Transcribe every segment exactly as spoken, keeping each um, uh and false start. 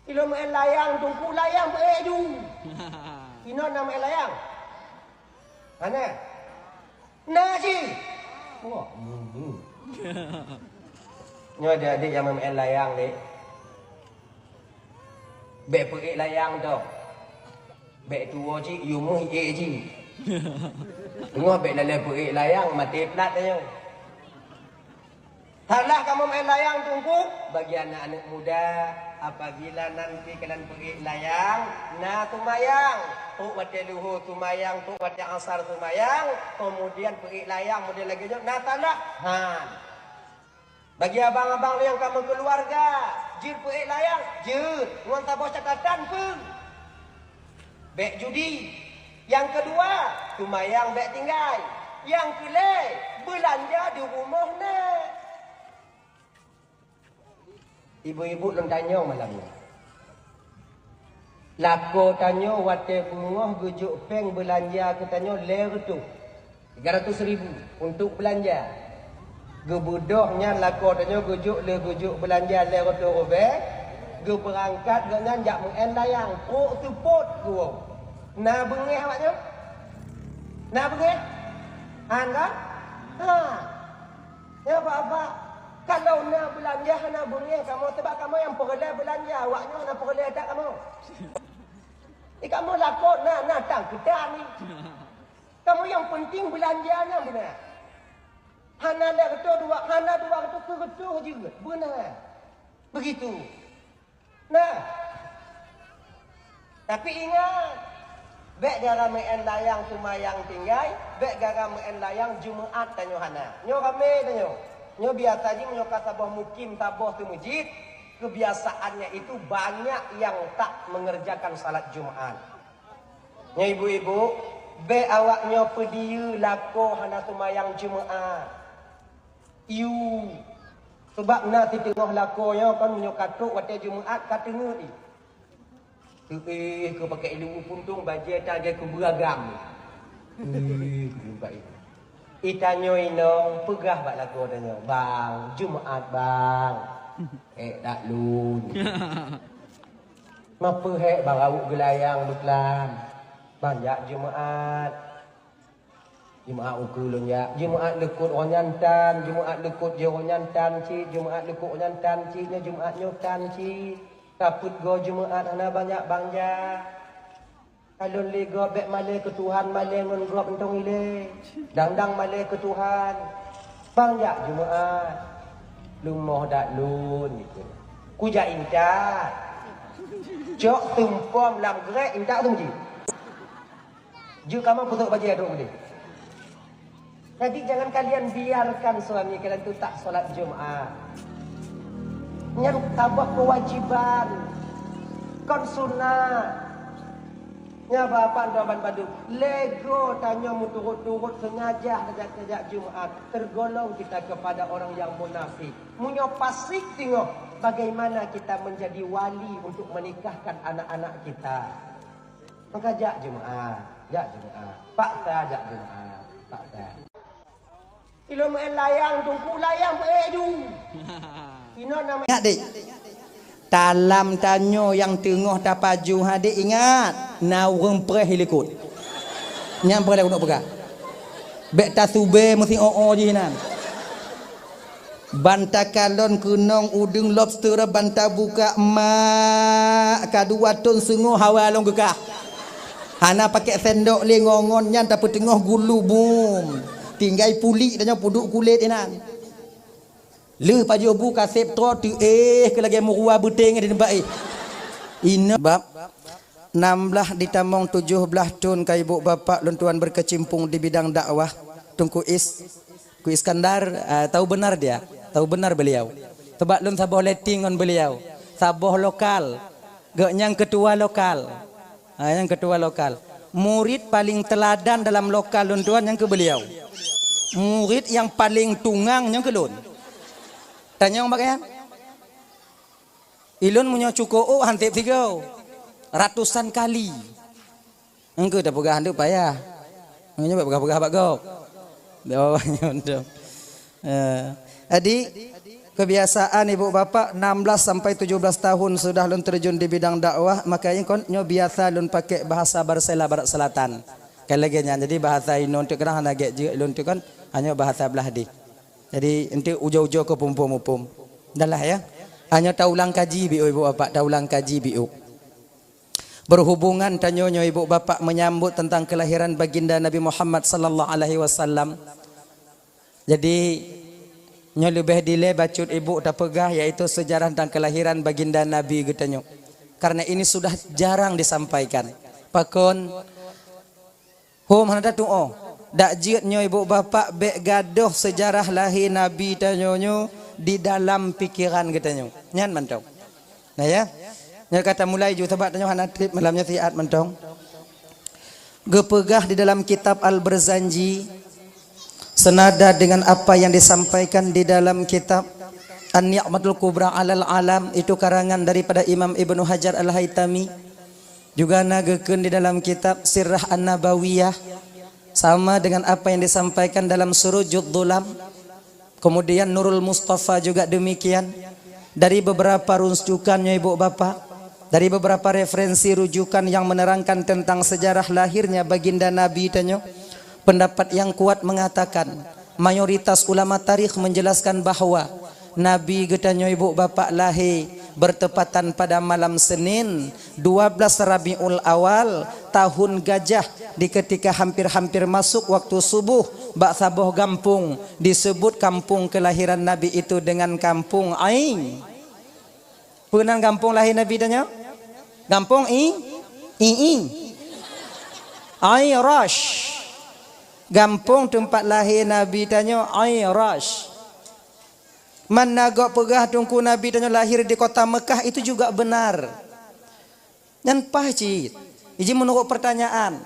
Ilôn meu'én layang, Teungku, layang peu'ék ju. Inoe na meu'én layang? Hana? Na cit. Wah, hmm. Nyoe adik-adik nyang meu'én layang, dek. Bèk peu'ék layang toh. Bèk tuwoe cit, yue méuh ék cit. Teungoh bèk lalée peu'ék layang, maté plat tanyoe. Salah kamoe meu'én layang, Teungku, bagi aneuk-aneuk muda, apabila nanti kalian peu'ék layang, na seumayang, trok watèe luhô seumayang, trok watèe asar seumayang, kemudian peu'ék layang model lagèe nyoe, na salah? Han. Bagi abang-abang nyang ka meukeuluwarga, jeuet peu'ék layang, jeuet, ngon saboh catatan peue? Bèk judi. Nyang keudua, seumayang bèk tinggai. Nyang keulhèe, beulanja di rumoh na. Ibu-ibu lôn tanyong malam nyoe. Lakoe tanyoe watèe beungoh geujok péng beulanja keu tanyoe lhèe reutôh. Tiga ratus ribu untuk beulanja. Geubeudôh nyan lakoe tanyoe geujok lé geujok beulanja lhèe reutôh ribèe, geubeurangkat gobnyan jak meu'én layang, trok seupôt geuwoe. Na beungéh awaknyoe? Na beungéh? Han kan? Ha. Ya, Bapak, kalau na beulanja hana beungéh kamoe, sabab kamoe nyang peureulèe beulanja, awaknyoe hana peureulèe that kamoe. Eh, kamoe lakoe na, na tan keutan ni. Kamoe nyang peunteng beulanja nyan beuna. Hana lhèe reutôh dua, hana dua reutôh, seureutôh jeuet. Beuna. Begitu. Nah. Tapi ingat, bèk gara meu'én layang seumayang tinggai, bèk gara meu'én layang Jumaat tanyoe hana. Nyoe ramé tanyoe. Nyoe biasa jih meunyoe ka saboh mukim, saboh seumeujid, kebiasaannya itu banyak yang tak mengerjakan salat Jumaat. Nyoe ibu-ibu, bèk awaknyoe peudiyeu lakoe hana seumayang Jumaat. Yu, sabab na siteungoh lakoe nyoe kon meunyoe ka trok watèe Jumaat ka teungeut jih. Teuéh keu pakai ileumèe puntông bajèe tan lagèe keu beuragam. Teuéh keu jumpa itu. Itanyoe inong peugah bak lakoe tanyoe, "Bang, Jumaat, Bang." "Ék dak lôn." "Ma peuhék bang rawok geulayang beuklam?" "Bang jak Jumaat." "Jumaat ukeue lôn jak." Jumaat leukot uroe nyan tan, Jumaat leukot jih uroe nyan tan cit, Jumaat leukot uroe nyan tan cit, nyoe Jumaat nyoe tan cit. Ka peuet goe Jumaat hana bang jak, bang jak. Ka lôn lé gob bèk malèe keu Tuhan, malèe ngon gob mantong ilèe. Dang-dang malèe keu Tuhan. Bang jak Jumaat. Leumoh dak lôn, gitu. Kujak intat. Cok teumpom lam grék intat tu ji. Jeuet kamoe peutrok bajèe trok udeh. Jadi, jangan kalian biarkan suami kalian tu tak solat Jumaat. Nyan saboh kewajiban, kon sunat. Nyan bapak doa ban bandum. Lego tanyoe meuturut-turut sengaja tajak-tajak Jumaat, tergolong kita kepada orang yang munafik. Meunyoe fasik teungoh, bagaimana kita menjadi wali untuk menikahkan anak-anak kita? Maka jak Jumaat, jak Jumaat. Paksa jak Jumaat, paksa. Ilôn meu'én layang, Teungku, layang peu'ék ju. Inoe na meu'én. Ingat, Dek. Talam tanyoe nyang teungoh tapaju, ha, Dek, ingat. Na ureueng preh ilikot. Nyang preh lé keuneuk peugah. Bèk tasubé meusi o-o jih nan. Ban takalon keunong udeueng lobster ban tabuka mak, ka dua thon seungoh hawa lôn geukah. Hana pakèk sendok lé ngon-ngon nyan tapeuteungoh gulu bum. Tinggai pulik tanyoe peuduek kulét inan. Lheueh pajoh bu kaseb troe teuéh keu lagèe meurua beuténg di teumpat éh. Inoe bab Nam blah ditamong tujoh blah thon ka ibu bapak lôn tuan berkecimpung di bidang dakwah, Teungku Is, Teungku Iskandar, ah, tahu benar dia, tahu benar beliau. Sebab lôn saboh letting ngon beliau, saboh lokal, geuh nyang ketua lokal. Ah, nyang ketua lokal. Murid paling teladan dalam lokal lôn tuan nyang keu beliau. Murid nyang paling tungang nyang keu lôn. Tanyong bak nyan? Ilôn meunyoe cuko ôk han tiep sigoe, ratusan kali. Engkeu tapeugah handeuk payah. Meunyoe bak peugah-peugah bak gob. Di bawah nyoe dong. Eh, jadi, Kebiasaan ibu bapak, enam belas sampai tujuh belas tahun sudah lôn terjun di bidang dakwah, maka kon nyoe biasa lôn pakai bahasa Barsela Barat Selatan. Kan lagée nyan, jadi bahasa inoe tu kadang hana gét jeuet lôn tu kan, hanya bahasa blah deh. Jadi, enteuk ujoe-ujoe keu pumpom-pumpom. Dah lah ya. Hanya taulang kaji biu ibu bapak, taulang kaji biu. Berhubungan tanyoe nyoe ibu bapak menyambut tentang kelahiran baginda Nabi Muhammad sallallahu alaihi wasallam. Jadi, nyoe leubeh dilée bacut ibu tapeugah, yaitu sejarah tentang kelahiran baginda Nabi geutanyoe. Karena ini sudah jarang disampaikan. Pakon, hom hana tatuoh. Dak jeuet nyoe ibu bapak bék gadôh sejarah lahé Nabi tanyoe nyoe di dalam pikeran geutanyoe. Nyan mantong. Nah ya. Nyoe ka tamulai ju, sabab tanyoe hana trép malam nyoe siat mantong. Geupeugah di dalam kitab Al-Barzanji, senada dengan apa yang disampaikan di dalam kitab An-Ni'matul Kubra 'alal Alam, itu karangan daripada Imam Ibnu Hajar Al-Haitami. Juga na geukheun di dalam kitab Sirah An-Nabawiyah, sama dengan apa yang disampaikan dalam Surujud Dhulam. Kemudian Nurul Mustafa juga demikian. Dari beberapa rujukan nyoe ibu bapak, dari beberapa referensi rujukan yang menerangkan tentang sejarah lahirnya baginda Nabi tanyoe, pendapat yang kuat mengatakan, mayoritas ulama tarikh menjelaskan bahwa Nabi geutanyoe ibu bapak lahé bertepatan pada malam Senin, dua belas Rabiul Awal, tahun gajah, di ketika hampir-hampir masuk waktu subuh, bak saboh gampông disebut kampung kelahiran Nabi itu dengan Kampung Ai. Peue nan gampông lahé Nabi tanyoe? Gampông I, I, I. Ai Rash. Gampông teumpat lahé Nabi tanyoe Ai Rash. Man na gob peugah Teungku Nabi tanyoe lahir di kota Mekah, itu juga benar. Nyan paih cit. Iji meunurot pertanyaan,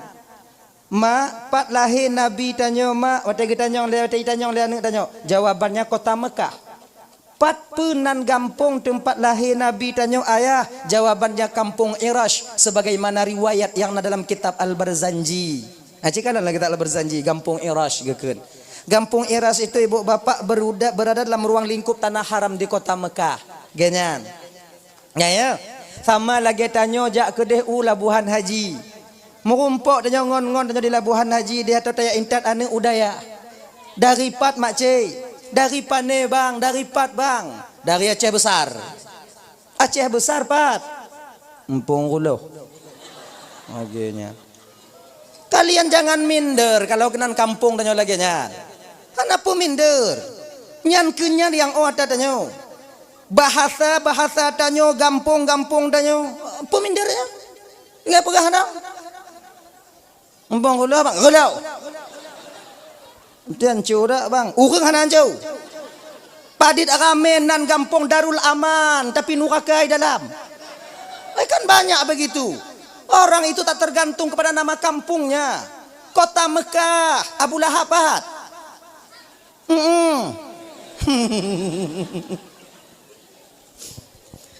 mak, pat lahé Nabi tanyoe, mak? Watée geutanyong lé, watée itanyong lé aneuëk tanyoe, jawabannya kota Mekah. Pat peue nan gampông teumpat lahé Nabi tanyoe, ayah? Jawabannya Kampung Irash, sebagaimana riwayat yang na dalam kitab Al-Barzanji. Nah, cit kalon lagée kitab Al-Barzanji, Gampông Irash geukheun. Gampông Irash itu, ibu bapak, beruda-, berada dalam ruang lingkup tanah haram di kota Mekah. Geuhnyan. Nya ya, sama lagée tanyoe jak keudeh u Labuhan Haji. Meurumpok tanyoe ngon-ngon tanyoe di Labuhan Haji, di ateueh tajak intat aneuëk u dayah. Dari pat, makcik? Dari pane, bang? Dari pat, bang? Dari Aceh Besar. Aceh Besar pat? Empung Kuloh. Oke nya. Kalian jangan minder kalau keunan kampung tanyoe lagée nyan. Hana peue minder. Nyan keuh nyan nyang óh ata tanyoe. Bahasa-bahasa tanyoe, gampông-gampông tanyoe, peue minder nyan. Ingat peugah dah. Empung Kuloh, bang, Kuloh. Enti hanco dak, bang? Ureuëng hana hanco. Padit ramé nan gampông Darul Aman, tapi nuraka di dalam. Eh, kan banyak begitu. Orang itu tak tergantung kepada nama kampungnya. Kota Mekah, Abu Lahab pat? Mm-mm.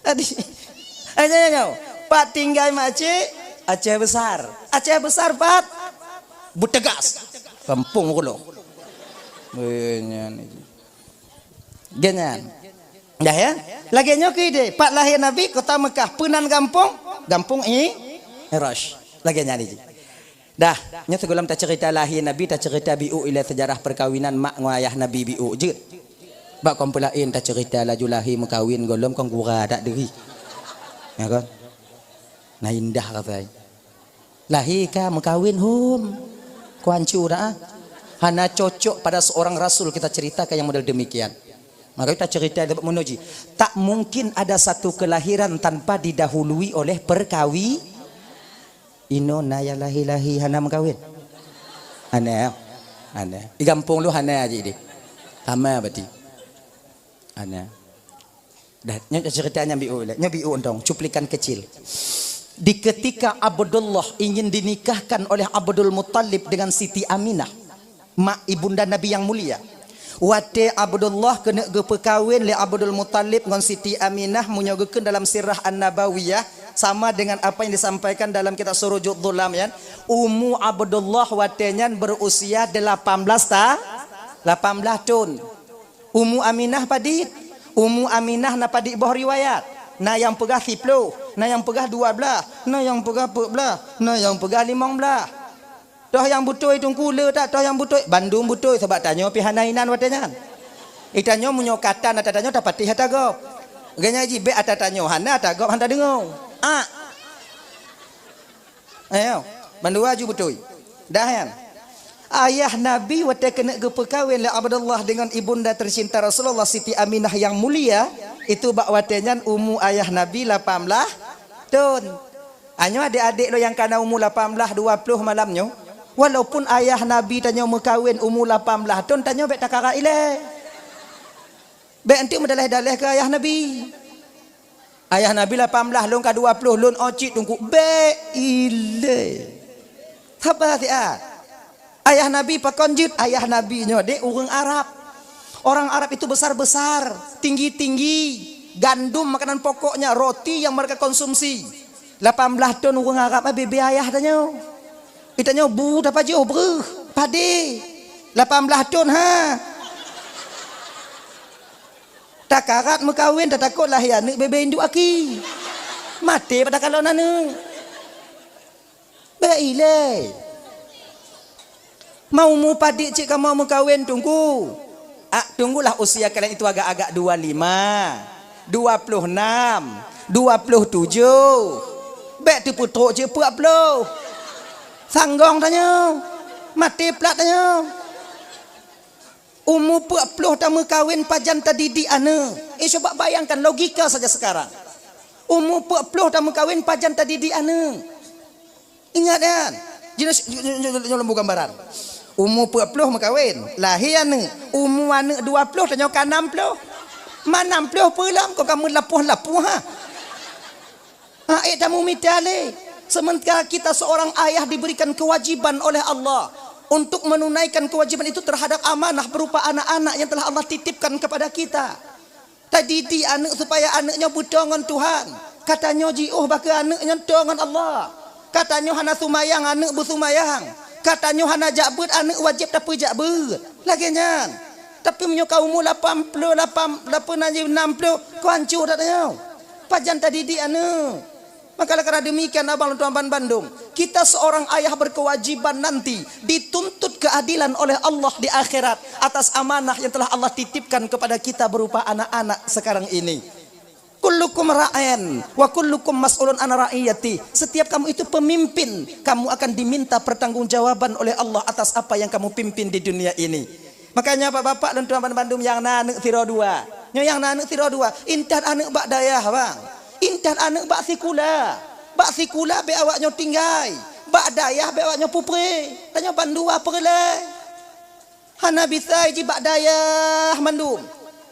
Adi, aja nyoe. Pat tinggai makcik? Aceh Besar. Aceh Besar pat? Butegas. Kampung Kuloh. Eh, nyan. Geuhnyan. Dah ya? Lagée nyoe keuh ideh, pat lahé Nabi, kota Mekah, peue nan gampông? Gampông I, Irash. Lagée nyan ideh. Dah, nyoe sigohlom taceurita lahé Nabi, taceurita biu ilée sejarah perkawinan mak ngon ayah Nabi biu jeuet. Bak kampung laén taceurita laju lahé meukawen gohlom kon gura dak deuhi. Ya kan? Nah indah katai. Lahé ka meukawen hom. Kuancu dah. Hana cocok pada seorang rasul kita ceritakan yang model demikian. Maka kita cerita dapat menuji. Tak mungkin ada satu kelahiran tanpa didahului oleh perkawi. Inoe na nyang lahé-lahé hana meukawen? Hana. Hana. Di gampông lôn hana jih deh. Sama berarti. Hana. Dah, nyoe cerita nyang biu lé. Nyoe biu untông, cuplikan kecil. Di ketika Abdullah ingin dinikahkan oleh Abdul Muttalib dengan Siti Aminah, mak ibunda Nabi yang mulia. Watée Abdullah keuneuk geupeukawen lé Abdul Muttalib ngon Siti Aminah, meunyoe geukheun dalam Sirah An-Nabawiyah, sama dengan apa yang disampaikan dalam kitab Surujud Dhulam, ya. Umu Abdullah watée nyan berusia delapan belas ta-, delapan belas thon. Umu Aminah padit? Umu Aminah na padit boh riwayat. Na nyang peugah siploh, na nyang peugah dua blaih, na nyang peugah peuet blaih, na nyang peugah limong blaih. Toh nyang beutôi Teungku le that, toh nyang beutôi, bandum beutôi, sabab tanyoe pih hana inan watée nyan. Itanyoe meunyoe katan ata tanyoe tapatéh ata gob. Geuhnyan jih bék ata tanyoe hana, ata gob hana tadeungoe. Ah. Ayo, bandua ju beutôi. Dah nyan. Ayah Nabi watée keuneuk geupeukawen lé Abdullah dengan ibunda tercinta Rasulullah Siti Aminah yang mulia, itu bak watée nyan umu ayah Nabi lapan blaih thon. Anyoe adék-adék lôn nyang kana umu lapan blaih, dua ploh malam nyoe, walaupun ayah Nabi tanyoe meukawen umu lapan blaih thon, tanyoe bék takarat ilée. Bék enteuk meudaleh-daleh keu ayah Nabi. Ayah Nabi lapan blaih, lôn ka dua ploh, lôn ocit Teungku. Bék ilée. Saba siat. Ayah Nabi pakon jeuet? Ayah Nabi nyoe dek ureuëng Arab. Orang Arab itu besar-besar, tinggi-tinggi. Gandum makanan pokoknya, roti yang mereka konsumsi. Lapan blaih thon ureuëng Arab, ah, bebe ayah tanyoe. Itanyoe bu tapajoh breuh, padé. Lapan blaih thon, ha. Takarat meukawen, tatakot lahé aneuëk bebe induk aki. Maté pada kalon aneuëk. Bék ilée. Mau mupadik cit kamoe meukawen Teungku. Ah, tunggulah usia kalian itu agak-agak dua lima, dua puluh enam, dua puluh tujuh. Bék teupeutrok cit peuet ploh. Sanggong tanyoe. Maté plat tanyoe. Umu peuet ploh tameukawen pajan tadidik aneuëk. Eh, coba bayangkan logika saja sekarang. Umu peuet ploh tameukawen pajan tadidik aneuëk. Ingat kan? Jeunesse, nyoe lôn bri gambaran. Umu peuet ploh meukawen, lahé aneuëk. Umu aneuëk dua ploh, tanyoe ka nam ploh. Ma nam ploh peue lom, kon ka meulapoh-lapoh, ha? Ha, ék tamumita lé. Sementara kita seorang ayah diberikan kewajiban oleh Allah untuk menunaikan kewajiban itu terhadap amanah berupa anak-anak yang telah Allah titipkan kepada kita. Tadidik aneuëk supaya aneuëk nyoe beutoe ngon Tuhan. Ka tanyoe jiôh bak keu aneuëk nyan toe ngon Allah. Ka tanyoe hana seumayang, aneuëk beuseumayang. Ka tanyoe hana jak beuet, aneuëk wajéb tapeujak beuet. Lagée nyan. Tapi meunyoe ka umu lapan ploh, lapan, lapan, nam ploh, keu hanco that tanyoe. Pajan tadidik aneuëk. Maka oleh karena demikian, abang lôn tuan ban bandum, kita seorang ayah berkewajiban nanti dituntut keadilan oleh Allah di akhirat atas amanah yang telah Allah titipkan kepada kita berupa anak-anak sekarang ini. Kullukum ra'in wa kullukum mas'ulun an ra'iyati. Setiap kamu itu pemimpin, kamu akan diminta pertanggungjawaban oleh Allah atas apa yang kamu pimpin di dunia ini. Makanya bapak-bapak lôn tuan ban bandum nyang na aneuëk sidroe dua. Nyoe nyang na aneuëk sidroe dua, intat aneuëk bak dayah, bang. Intat aneuëk bak sikula. Bak sikula bék awak nyoe tinggai. Bak dayah bék awak nyoe peupreh. Tanyoe bandua peureulée. Hana bisa jih bak dayah mandum.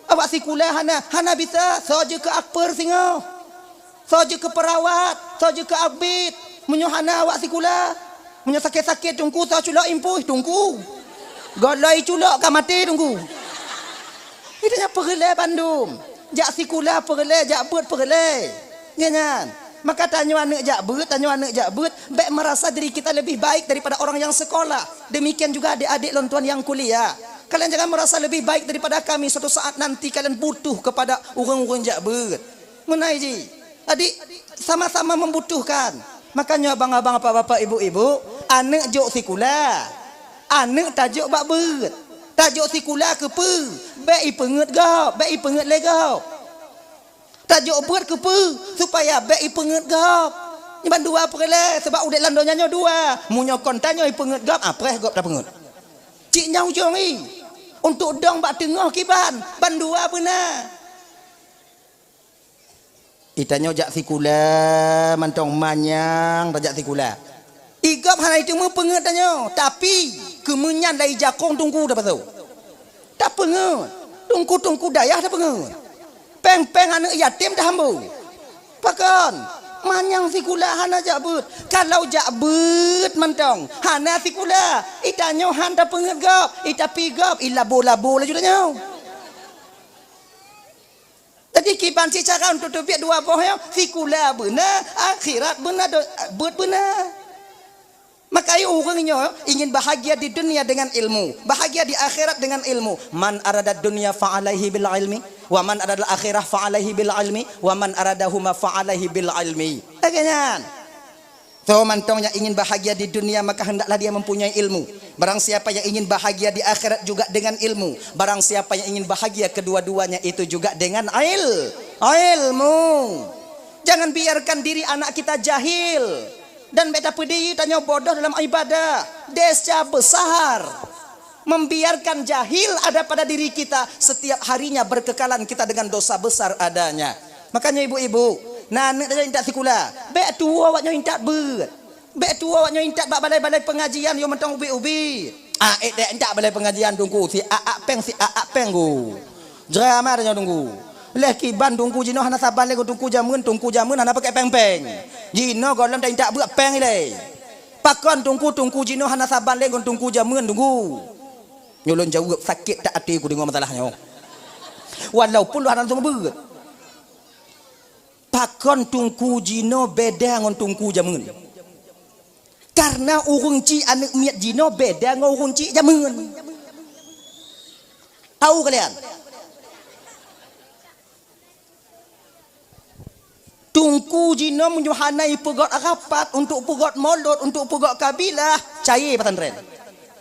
Awak sikula hana, hana bisa, soe jeuet keu akper singoh. Soe jeuet keu peurawat, soe jeuet keu abit. Meunyoe hana awak sikula, meunyoe sakét-sakét Teungku, soe culok impui Teungku. Goloi culok ka maté Teungku. Itu nyan peureulée bandum. Jak sikula peureulée, jak beuet peureulée. Nyan, nyan. Maka tanyoe aneuëk jak beuet, tanyoe aneuëk jak beuet, bék merasa diri kita lebih baik daripada orang yang sekolah. Demikian juga adik-adik lôn tuan yang kuliah. Kalian jangan merasa lebih baik daripada kami, suatu saat nanti kalian butuh kepada ureuëng-ureuëng jak beuet. Meunan jih. Jadi, sama-sama membutuhkan. Makanya abang-abang, bapak-bapak, ibu-ibu, aneuëk jok sikula. Aneuëk tajok bak beuet. Tajok sikula keupeue? Bék ipeungeut gob, bék ipeungeut lé gob. Tajok beuet keupeue? Supaya bék ipeungeut gob. Nyan bandua peureulée, sabab udeb lam donya nyoe dua. Meunyoe kon tanyoe ipeungeut gob, ah, preh gob tapeungeut. Cit nyan ujong i. Untuk dong bak teungoh kiban, bandua beuna. Itanyoe jak sikula mantong, manyang tajak sikula. I gob hana iteumé peungeut tanyoe, tapi keumeunyan lai jakong Teungku tapasoe. Tapeungeut, teungku-teungku dayah tapeungeut. Péng-péng aneuëk yatim tahambô. Pakon? Manyang sikula hana jak beuet. Kalau jak beuet mantong, hana sikula, itanyoe han tapeungeut gob, itapi gob, ilabo-labo laju tanyoe. Jadi kiban cit cara untuk teubiet dua boh nyoe, sikula beuna, akhirat beuna, do-, beuet beuna. Maka ayo ureuëng nyoe ingin bahagia di dunia dengan ilmu, bahagia di akhirat dengan ilmu. Man aradad dunya fa alaihi bil ilmi. Wa man aradal akhirah fa alaihi bil ilmi, wa man aradahuma fa alaihi bil ilmi. Lagèe nyan. So, mantong nyang ingin bahagia di dunia, maka hendaklah dia mempunyai ilmu. Barang siapa yang ingin bahagia di akhirat juga dengan ilmu. Barang siapa yang ingin bahagia kedua-duanya itu juga dengan il-, ilmu. Jangan biarkan diri anak kita jahil. Dan bèk tapeudiri tanyoe bodoh dalam ibadah. Desya besar. Membiarkan jahil ada pada diri kita, setiap harinya berkekalan kita dengan dosa besar adanya. Makanya ibu-ibu, na aneuk tajak intat sikula, bèk tuwoe awak nyoe intat beuet. Bèk tuwoe awak nyoe intat bak balai-balai pengajian, yo mantong ubit-ubit. Ah, eh, dek intat balai pengajian Teungku, si aak péng, si aak péng go. Jrama tanyoe Teungku. Leh kiban Teungku jinoe hana saban lé ngon Teungku jameun, Teungku jameun hana pakai péng-péng. Jinoe gohlom ta intat beuet péng ilèe. Pakon Teungku, Teungku jinoe hana saban lé ngon Teungku jameun Teungku? Nyoe lôn jaweueb, sakét that até kudeungö masalah nyoe. Walaupun lôn hana seumeubeuet. Pakon Teungku jinoe beda ngon Teungku jameun? Karena ureueng chik aneuk miet jinoe beda ngon ureueng chik jameun. Tau kalian? Teungku jinoe meunyoe hana ipeugöt rapat, untuk peugöt molot, untuk peugöt kabilah, cayé pesantren.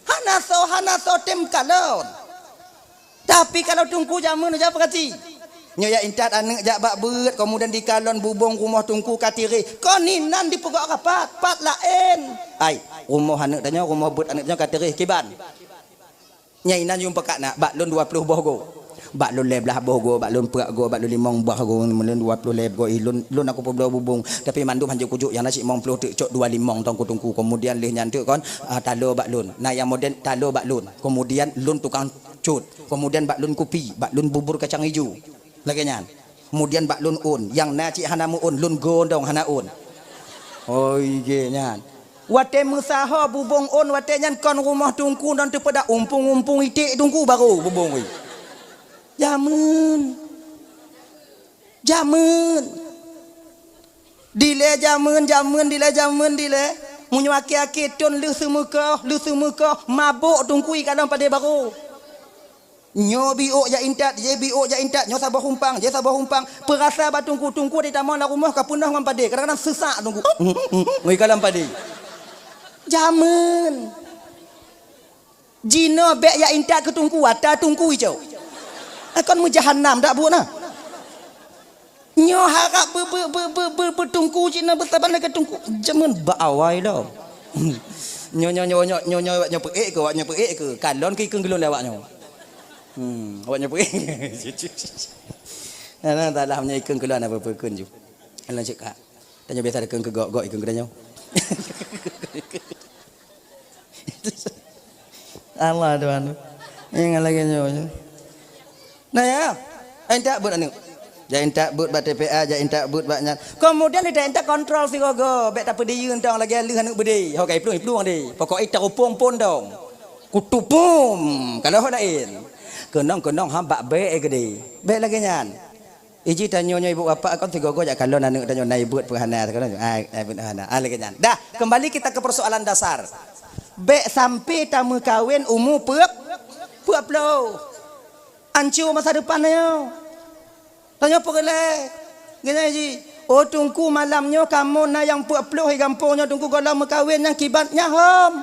Hana soe, hana soe tem kalon. Tapi kalau Teungku jameun, jak peugati. Nyoe jak intat aneuk jak bak beuet, kemudian dikalon bubông rumoh Teungku ka tireh. Kon inan dipeugöt rapat, pat laén. Ai, rumoh aneuk tanyoe, rumoh beuet aneuk tanyoe ka tireh. Kiban? Nyan inan yum peukat na, bak lôn dua ploh boh goe. Bak lôn lhèe blah boh goe, bak lôn peuet goe, bak lôn limong boh goe, lôn dua ploh lhèe goe, ih, lôn, lôn aku peubloe bubông. Tapi mandum hanjeuet kujok, nyang na cit limong ploh teuk cok dua limong Teungku-teungku. Kemudian lheueh nyan teuk kon, ah, taloe bak lôn. Na nyang model taloe bak lôn. Kemudian lôn tukang cut. Kemudian bak lôn kupi, bak lôn bubur kacang ijo. Lagèe nyan. Kemudian bak lôn ôn, nyang na cit hana meu-ôn, lôn gondong hana ôn. Oi, gèt nyan. Watèe meusaho bubông ôn, watèe nyan kon rumoh Teungku ngon teupeugah umpung-umpung iték Teungku barô bubông ôn. Jameun. Jameun. Dilèe jameun, jameun, dilèe jameun, dilèe. Meunyoe akhé-akhé thôn lheueh seumeukoh, lheueh seumeukoh, mabök Teungku ikalon padé barô. Nyoe biôk jak intat, jih biôk jak intat, nyoe saboh umpang, jih saboh umpang. Peurasa bak Teungku, Teungku ditamong lam rumoh ka peunoh ngon padé, kadang-kadang seusak Teungku. Ngui kalon padé. Jameun. Jinoe bèk jak intat keu Teungku, ata Teungku icok. Kon meujahanam dak buet na. Nyoe harab beu, beu, beu, beu, beu, beu Teungku cit na beusaban lagèe Teungku. Jameun bak awai lom. Nyoe, nyoe, nyoe, nyoe, nyoe, nyoe, awak nyoe peuék keu, awak nyoe peuék keu. Kalon keu ikheun geulon lé awak nyoe. Hmm, awak nyoe peuék. Nah, nah, salah nyoe ikheun geulon apa peukheun ju. Alon cit ka. Tanyoe biasa dikheun keu gok, gok ikheun keu tanyoe. Allah Tuhan. Ingat lagèe nyoe. Nah ya, intat beuet aneuk. Jak intat beuet bak T P A, jak intat beuet bak nyan. Kemudian intat, intat kontrol sigoe-goe, bèk tapeudiyeu tong lagèe lheueh aneuk beudé. Ho ka iplueng, iplueng deh. Pokok i tarupung pun dong. Kutupum, kalau ho laén. Keunong-keunong ha bak bèk geude. Bèk lagèe nyan. Iji tanyoe nyoe ibu bapak kon sigoe-goe jak kalon aneuk tanyoe na ibeuet peuhana, kalon, ai, ai, peuhana. Ah, lagèe nyan. Dah, kembali kita ke persoalan dasar. Bèk sampai tameukawen umu peuet, peuet ploh. Ancu masa depan tanyoe. Tanyoe peureulèe. Geuhnyan ji, "Oh Teungku, malam nyoe kamoe na nyang peuet ploh di gampông nyoe Teungku gohlom meukawen nyang kiban nyan hom."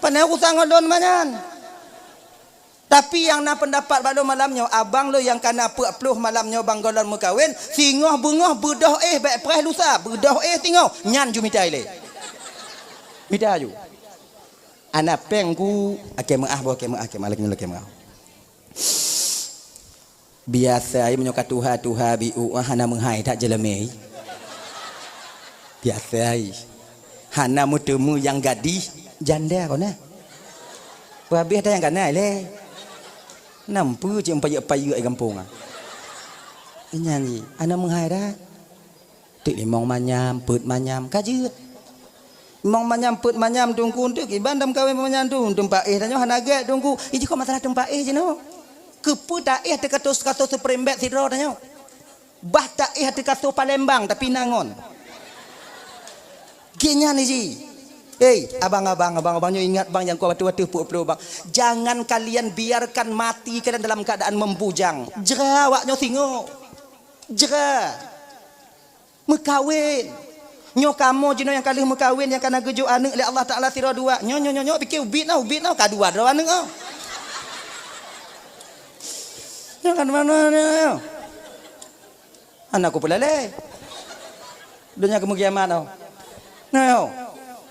Pane urusan ngon lôn manyan. Tapi nyang na peundapat bak lôn malam nyoe, abang lôn nyang ka na peuet ploh malam nyoe bang gohlom meukawen, singoh beungoh beudôh éh bèk preh lusa, beudôh éh singoh, nyan ju mita ilèe. Mita ju. Ana péng ku, akhé meu'ah boh, akhé meu'ah, akhé meu'ah, lagèe nyoe akhé meu'ah. Biasa meunyoe ka tuha-tuha biôh hana meuhai that jeulamé. Biasa. Hana meuteumé nyang gadih janda kon na. Peuhabéh that nyang kana lé. Nampu cit payeuek-payeuek di gampông ah. Nyan jih, hana meuhai that. Teuk limong manyam, peuet manyam, ka jeuet. Limong manyam, peuet manyam, Teungku, teuk kiban dam kawén manyam tu, teumpat éh tanyoe hana gèt, Teungku. Ih, jikheun masalah teumpat éh jinoe. Keupeue taéh teuka tos-, ka tos seuprimbet sidroe tanyoe. Bah taéh teuka tos Palembang, tapi na ngon. Geuhnyan jih. Hei, abang-abang, abang-abang, nyoe ingat bang nyang kuat ateueh peuet ploh bang. Jangan kalian biarkan mati kalian dalam keadaan membujang. Jra awak nyoe singoh. Jra. Meukawen. Nyoe kamoe jinoe nyang ka lheueh meukawen nyang ka na geujok aneuk lé Allah Taala sidroe dua. Nyoe, nyoe, nyoe, nyoe pike ubit na, ubit na, ka dua droe aneuk ah. Nyoe kan mana nyoe? Hana kupeulalé. Donya keumeukiamat oh. Nah, oh.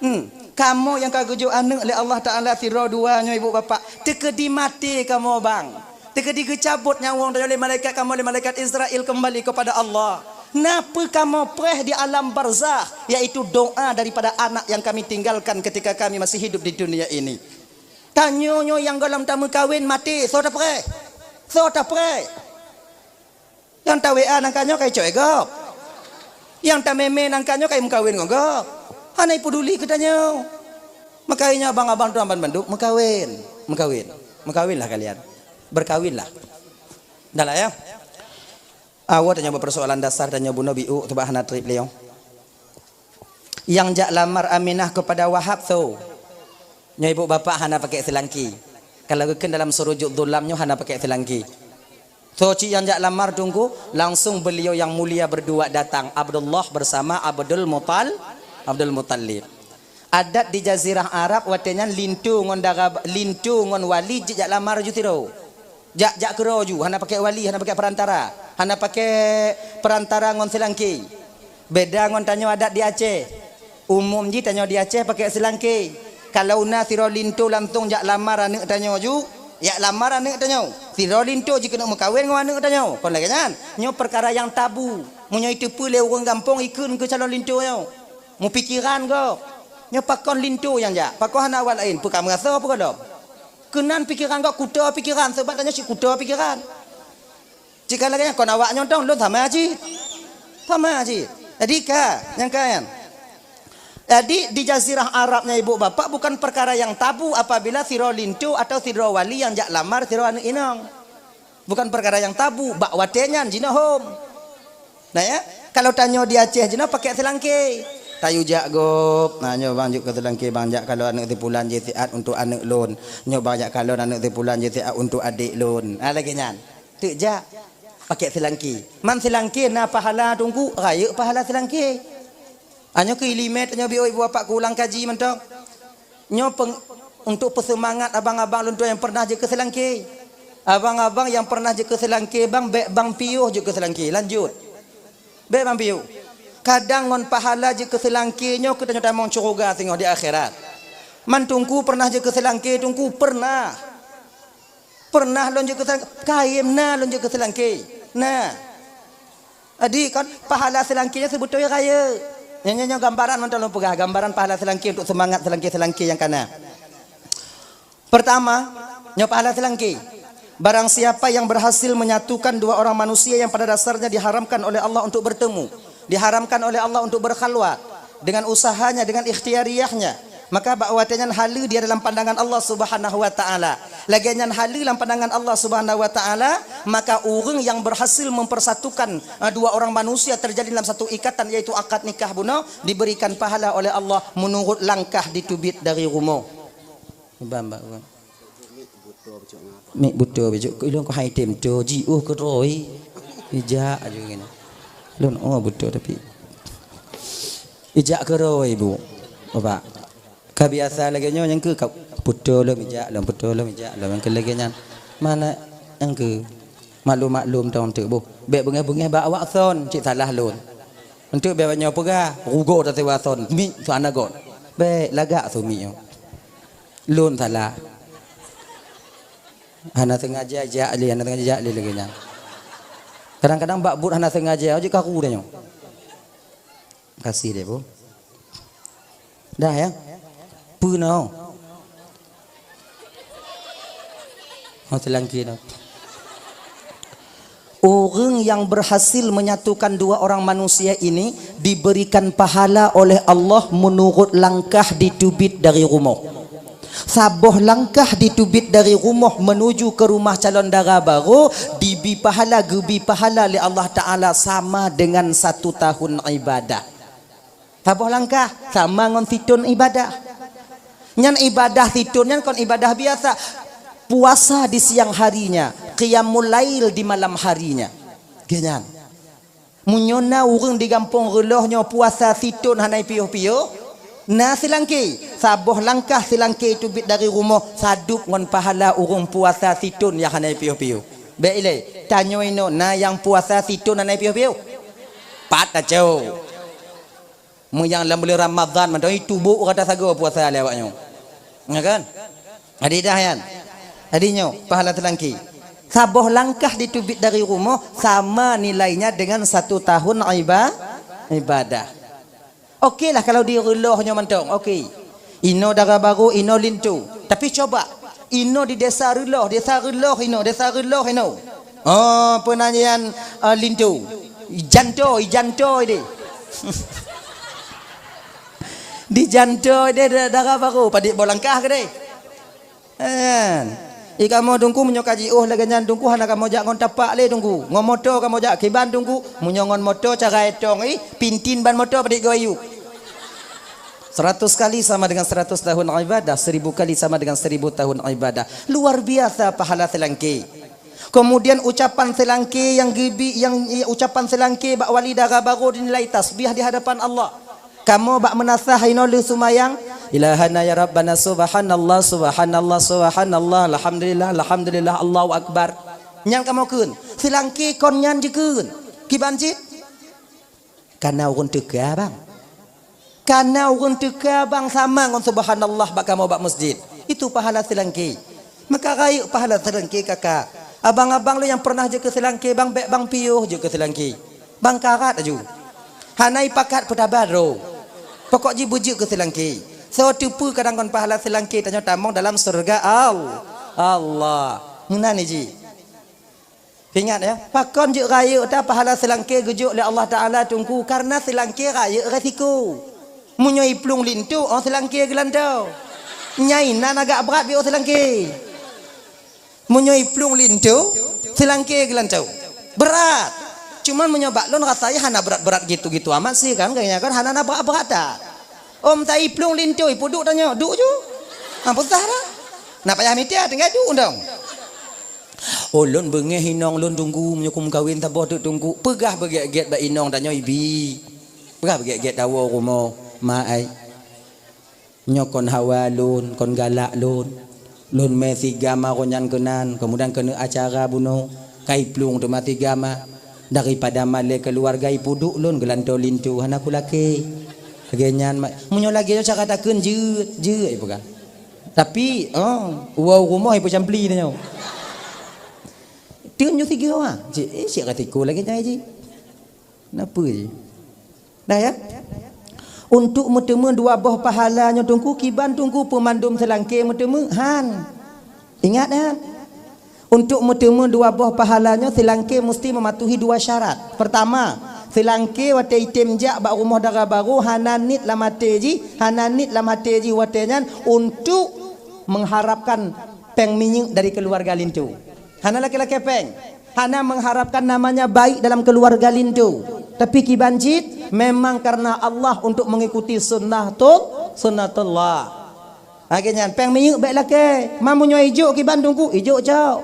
Hmm. Kamoe nyang ka geujok aneuk lé Allah Taala sidroe dua nyoe ibu bapak, teukeudi maté kamoe bang. Teukeudi geucabot nyawöng tanyoe lé malaikat kamoe lé malaikat Israel kembali kepada Allah. Napa kamoe preh di alam barzakh, yaitu doa daripada anak yang kami tinggalkan ketika kami masih hidup di dunia ini. Tanyoe nyoe nyang gohlom tameukawen maté, soe tapreh? Soe tapreh? Nyang ta-W A nangka nyoe ka icok lé gob. Nyang tamé-mé nangka nyoe ka imeukawen ngon gob. Hana ipeuduli keu tanyoe. Maka nyoe abang-abang tuan ban bandum meukawen, meukawen. Meukawenlah kalian. Berkawinlah. Dah lah ya. Awai tanyoe bak persoalan dasar tanyoe bunoe biuk teubak hana trip lé nyoe. Nyang jak lamar Aminah kepada Wahab tho. Nyoe ibu bapak hana pakai seulangki. Kalau geukheun dalam surujut dhulam nyoe hana pakai seulangki. Tho cit nyang jak lamar Teungku, langsung beliau yang mulia berdua datang, Abdullah bersama Abdul Mutal-, Abdul Muttalib. Adat di Jazirah Arab watée nyan linto ngon dara, linto ngon wali jijak lamar ju sidroe. Jak, jak keudroe ju, hana pakai wali, hana pakai perantara. Hana pakai perantara ngon seulangki. Beda ngon tanyoe adat di Aceh. Umum jih tanyoe di Aceh pakai seulangki. Kalau na sidroe linto langsung jak lamar aneuk tanyoe ju, jak lamar aneuk tanyoe. Sidroe linto jikeuneuk meukawen ngon aneuk tanyoe. Kon lagée nyan. Nyoe peukara nyang tabu. Meunyoe iteupeue lé ureuëng gampông ikheun keu calon linto nyoe. Mupikeran gob. Nyoe pakon linto nyang jak. Pakon hana awak laén. Peue ka meurasoe peue gohlom. Keunan pikeran gob kuto pikeran. Sabab tanyoe cit kuto pikeran. Cit ka lagée nyan kon awak nyoe tong lôn sama cit. Sama cit. Jadi ka, nyang ka nyan. Jadi di Jazirah Arab nyan ibu bapak bukan perkara yang tabu apabila sidroe linto atau sidroe wali nyang jak lamar sidroe aneuk inong. Bukan perkara yang tabu, bak watée nyan jinoe hom. Nah ya, kalau tanyoe di Aceh jinoe pakai seulangki. Tayue jak gob, nah nyoe bang jok keu seulangki bang jak kalon aneuk si pulan jisiat untuk aneuk lôn. Nyoe bang jak kalon aneuk si pulan jisiat untuk adek lôn. Ah lagée nyan. Teuk jak. Pakai seulangki. Man seulangki na pahala Teungku, rayeuk pahala seulangki. Anyoe keu ileumé tanyoe biôh ibu bapak keu ulang kaji mantong. Nyoe peng-, untuk peuseumangat abang-abang lôn tuan nyang pernah jeuet keu seulangki. Abang-abang nyang pernah jeuet keu seulangki bang, bék bang piôh jeuet keu seulangki. Lanjut. Bék bang piôh. Kadang ngon pahala jeuet keu seulangki nyoe keu tanyoe tamong syeuruga singoh di akhirat. Man Teungku pernah jeuet keu seulangki, Teungku pernah. Pernah lôn jeuet keu seulangki, kayém na lôn jeuet keu seulangki. Na. Jadi kan pahala seulangki nyan seubeutôi rayeuk. Nyoe, nyoe, nyoe gambaran mantong lôn peugah, gambaran pahala seulangki untuk seumangat seulangki-seulangki nyang ka na. Pertama, nyoe pahala seulangki. Barang siapa yang berhasil menyatukan dua orang manusia yang pada dasarnya diharamkan oleh Allah untuk bertemu, diharamkan oleh Allah untuk berkhalwat, dengan usahanya, dengan ikhtiariyahnya, maka bak watée nyan haleue dia dalam pandangan Allah Subhanahu wa taala. Lagée nyan haleue lam pandangan Allah Subhanahu wa taala, maka ureuëng yang berhasil mempersatukan, eh, dua orang manusia terjadi dalam satu ikatan, yaitu akad nikah bunoe, diberikan pahala oleh Allah menurut langkah diteubiet dari rumoh. Bang, bang, bang. Mik buto bijok keu ilong keu hai tem to jiôh keudroe. Ijak aju ngene. Lôn oh buto tapi. Ijak keudroe ibu. Bapak. Ka biasa lagée nyoe nyang keu ka buto lom ijak lom buto lom ijak lom nyang keu lagée nyan. Mana nyang keu maklum-maklum tong teuk boh. Bék beungéh-beungéh bak awak son cit salah lôn. Enteuk bék nyoe peugah rugoe tasewa son mik tu aneuk got. Bék lagak su mik nyoe. Lôn salah. Hana sengaja jak lé, hana sengaja jak lé lagée nyan. Kadang-kadang bak buet hana sengaja jeuet karu tanyoe. Kasih deh, Bu. Dah ya. Peunoh. Oh, selangki noh. Ureuëng yang berhasil menyatukan dua orang manusia ini diberikan pahala oleh Allah menurut langkah diteubiet dari rumoh. Saboh langkah diteubiet dari rumoh menuju ke rumah calon dara baro dibi pahala, geubi pahala lé Allah Taala sama dengan satu tahun ibadah. Saboh langkah sama ngon sithon ibadah. Nyan ibadah sithon nyan kon ibadah biasa. Puasa di siang harinya, qiyamul lail di malam harinya. Geuh nyan. Meunyoe na ureuëng di gampông reuloh nyoe puasa sithon hana piôh-piôh, na seulangké, saboh langkah seulangké teubiet dari rumoh sadub ngon pahala ureuëng puasa sithon nyang hana piôh-piôh. Bék ilée, tanyoe inoe na nyang puasa sithon hana piôh-piôh? Pat tacok. Meunyoe lam buleuen Ramadhan mantong, ih, tubôk rata sagoe puasa lé awak nyoe. Ya kan? Jadi dah, yan. Jadi nyoe, pahala seulangké. Saboh langkah diteubiet dari rumoh sama nilainya dengan satu tahun iba-, ibadah. Oke lah kalau di reuloh nyoe mantong, oke. Inoe Dara Barô, inoe Linto. Tapi coba, inoe di desa reuloh, desa reuloh inoe, desa reuloh inoe. Oh, peunanyan, eh, Linto. Ijanto, ijanto deh. Dijanto deh da-, Dara Barô, padit boh langkah keudeh. Kan? Ih, kamoe Teungku, meunyoe ka jiôh lagée nyan Teungku, hana kamoe jak ngon tapak lé Teungku. Ngon moto kamoe jak, kiban Teungku. Meunyoe ngon moto cara itong, ih, pintin ban moto padit goyuk. Seratus kali sama dengan seratus tahun ibadah, seribu kali sama dengan seribu tahun ibadah. Luar biasa pahala seulangké. Kemudian ucapan seulangké nyang geubi-, nyang, ucapan seulangké bak wali Dara Barô dinilai tasbih di hadapan Allah. Kamoe bak meunasah inoe lheueh seumayang, ilahana ya Rabbana subhanallah, subhanallah, subhanallah, alhamdulillah, alhamdulillah, Allahu Akbar. Nyan kamoe kheun, seulangké kon nyan jikheun. Kiban cit? Kana ureuëng teuka, bang. Kana ureuëng teuka, bang, sama ngon subhanallah bak kamoe bak masjid. Itu pahala seulangké. Maka rayeuk pahala seulangké, kakak. Abang-abang lôn nyang pernah jeuet keu seulangké, bang, bék bang piôh jeuet keu seulangké. Bang karat aju. Hana ipakat peutabar droe. Pokok jih beujeuet keu seulangké. Soe teupeu kadang kon pahala seulangké tanyoe tamong dalam syeuruga Al-, Allah. Meunan jih. Ingat ya, pakon jeuet rayeuk ta pahala seulangké geujok lé Allah Taala Teungku, karena seulangké rayeuk resiko. Meunyoe iplueng linto, oh seulangké geulanto. Nyai nan agak brat biôh seulangké. Meunyoe iplueng linto, seulangké geulanto. Brat. Cuman meunyoe bak lôn rasa hana brat-brat gitu-gitu amat sih kan, kayaknya kan hana na brat-brat ta. Om ta iplueng linto, ipeuduek tanyoe, duek ju. Ha, peugah dah. Nak payah mita, tinggai duek dong. Oh, lôn beungéh inong lôn Teungku, meunyoe kumeukawen saboh teuk Teungku. Peugah beugét-gét bak inong tanyoe ibi. Peugah beugét-gét tawoe rumoh, ma ai. Nyoe kon hawa lôn, kon galak lôn. Lôn mé sigama roh nyan keunan, keumudian keuneuk acara bunoe, ka iplueng teuma sigama. Daripada malée keuluwarga ipeuduek lôn geulantoe linto hana kulakée. Lagée nyan ma-, meunyoe lagée nyoe cara takheun jeuet, jeuet ipeugah. Tapi, oh, woe u rumoh ipeucampli tanyoe. Teun nyoe sigoe, ah. Cit, eh, cit ka tiko lagée nyan jih. Napa jih? Dah ya? Untuk meuteumé dua boh pahala nyoe Teungku, kiban Teungku peumandum seulangké meuteumé? Han. Ingat, han? Untuk meuteumé dua boh pahala nyoe, seulangké musti meumatuhi dua syarat. Pertama, seulangké watée item jak bak rumoh dara barô hana niet lam até jih, hana niet lam até jih watée nyan untuk mengharapkan péng minyeuk dari keuluwarga linto. Hana lakée-lakée péng. Hana mengharapkan namanya baik dalam keuluwarga linto. Tapi kiban cit memang karena Allah untuk mengikuti sunnatul-, sunnatullah. Lagée nyan, péng minyeuk bék lakée. Ma meunyoe ijok kiban Teungku, ijok cok.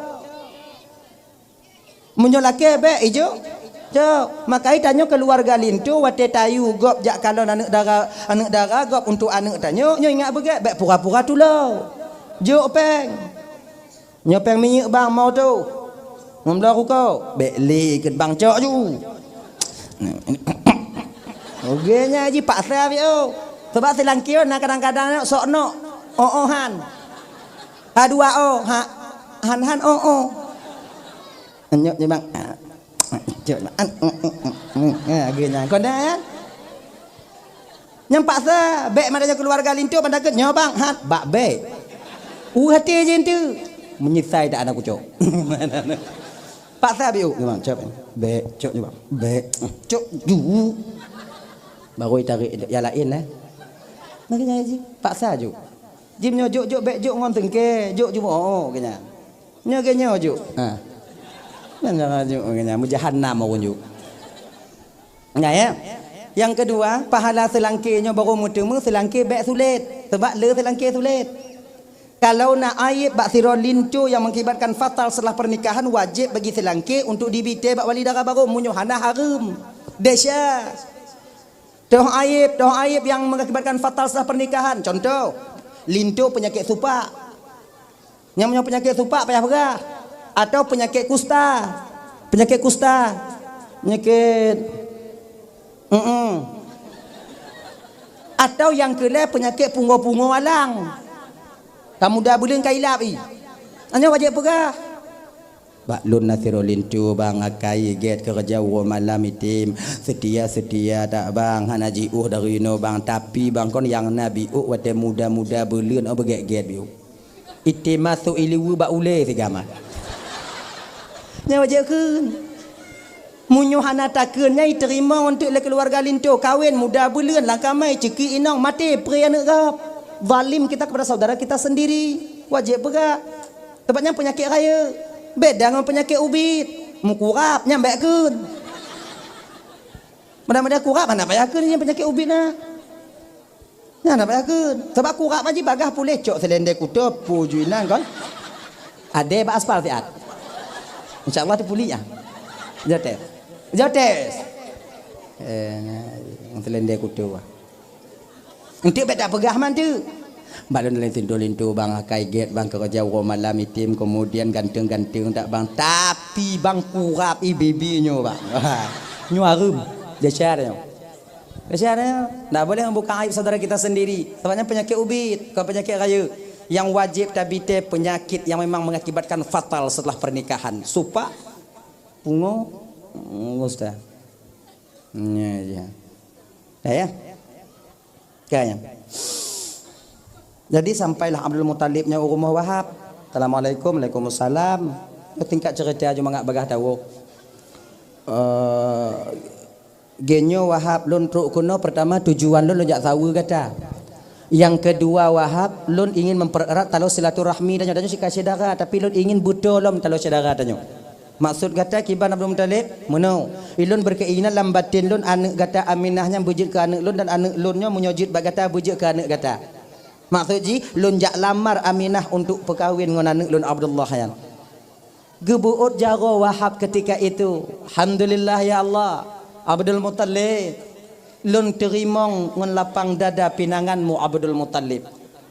Meunyoe lakée bék ijok cok. Maka tanyoe keuluwarga linto watée tayue gob jak kalon aneuëk dara, aneuëk dara gob untuk aneuëk tanyoe, nyoe ingat beugét, bék pura-pura tulo. Jok péng. Nyoe péng minyeuk bang, mau tôh. Ngon bloe ruko. Bék lé keu bang cok ju. Oke nya jih paksa biôh. Sebab seulangké na kadang-kadang nyoe sok nok. Oh, oh, han. Ha dua oh, ha, han, han, oh, oh. Nyoe je bang. Cok bang. An, oh, oh, oh. Ha, oke nya. Kon dah, kan? Nyang paksa, bék madan nyoe keuluwarga linto ban takheun nyoe bang, hat, bak bék. Uh, hati je entu. Menyesai tak anak kucok. Paksa biôh, nyoe bang, cok. Bék, cok nyoe bang. Bék, cok ju. Baru tarik yang lain lah. Makanya ji, paksa ju. Jim nyoe jok, jok, bék jok ngon teungke, jok ju, oh, kena. Nyoe ke nyoe jok. Ha. Nyoe jok, kena. Meujahanam ureuëng jok. Nah, ya. Nyang keudua, pahala seulangké nyoe barô meuteumé seulangké bék sulet, sabab le seulangké sulet. Kalau na aib bak sidroe linto nyang mengakibatkan fatal setelah pernikahan, wajéb bagi seulangké untuk dibi thé bak wali dara barô, meunyoe hana hareuem. Desya. Toh aib, toh aib nyang mengakibatkan fatal setelah pernikahan. Contoh, linto peunyakét supak. Nyang meunyoe peunyakét supak payah peugah. Atau peunyakét kusta. Peunyakét kusta. Peunyakét, mm-mm. Atau nyang keulhèe peunyakét pungo-pungo alang. Ka muda buleuen ka ilap i. Nyoe wajéb peugah. Bak lôn na sidroe linto bang, akai gét keureuja uroe malam item. Seutia-seutia that bang, hana jiôh dari inoe bang. Tapi bang kon nyang na biôh watée muda-muda buleuen, oh beugét-gét biôh. Item masôk i liweue bak ulée sigamat. Nyan wajéb kheun. Meunyoe hana takheun, nyan iteurimong eunteuk lé keuluwarga linto, kawen muda buleuen lam kamai, ceuki inong, maté pré aneuëk gob. Zalim kita kepada saudara kita sendiri. Wajéb peugah. Sabab nyan peunyakét rayeuk. Beda ngon peunyakét ubit. Meukurab, nyan bék kheun. Mudah-mudahan kurab hana payah kheun nyan peunyakét ubit na. Nyan hana payah kheun. Sabab kurab haji bagah puléh cok seulendé kuto puju inan kon. Adé bak aspal siat. Insya Allah teupuli ya. Jotes. Jotes. Eh, seulendé kuto. Eunteuk bék tapeugah man teuk. Bak lôn lé linto-linto bang, akai gét bang, keureuja uroe malam item, keumudian ganteng-ganteng that bang. Tapi bang kurab i bibi nyoe bang. Nyoe hareuem. Desya nyoe. Desya nyoe. Ndak boleh membuka aib saudara kita sendiri. Sabab nyan peunyakét ubit, kon peunyakét rayeuk. Nyang wajéb tabi thé peunyakét nyang memang mengakibatkan fatal setelah pernikahan. Supak, pungo, hmm, ustaz. Nya, ya. Dah ya? Kan? Jadi sampailah Abdul Muthalib nyoe u rumoh Wahab. Assalamualaikum, waalaikumsalam. Nyoe tingkat cerita ju mangat bagah tawoe. Eh, geunyoe Wahab lôn trok keunoe, pertama tujuan lôn, lôn jak saweue gata. Nyang keudua Wahab, lôn ingin mempererat taloe silaturahmi tanyoe, tanyoe sika syedara, tapi lôn ingin beutôi lom taloe syedara tanyoe. Maksud gata kiban Abdul Muthalib? Meunoe, ilôn berkeinginan lam batin lôn aneuëk gata Aminah nyan beujeuet keu aneuëk lôn dan aneuëk lôn nyoe meunyoe jeuet bak gata beujeuet keu aneuëk gata. Maksud jih, lôn jak lamar Aminah untuk peukawen ngon aneuëk lôn Abdullah nyan. Geubeuôt jaroe Wahab ketika itu. Alhamdulillah ya Allah, Abdul Muthalib. Lôn teurimong ngon lapang dada pinanganmu, Abdul Muthalib.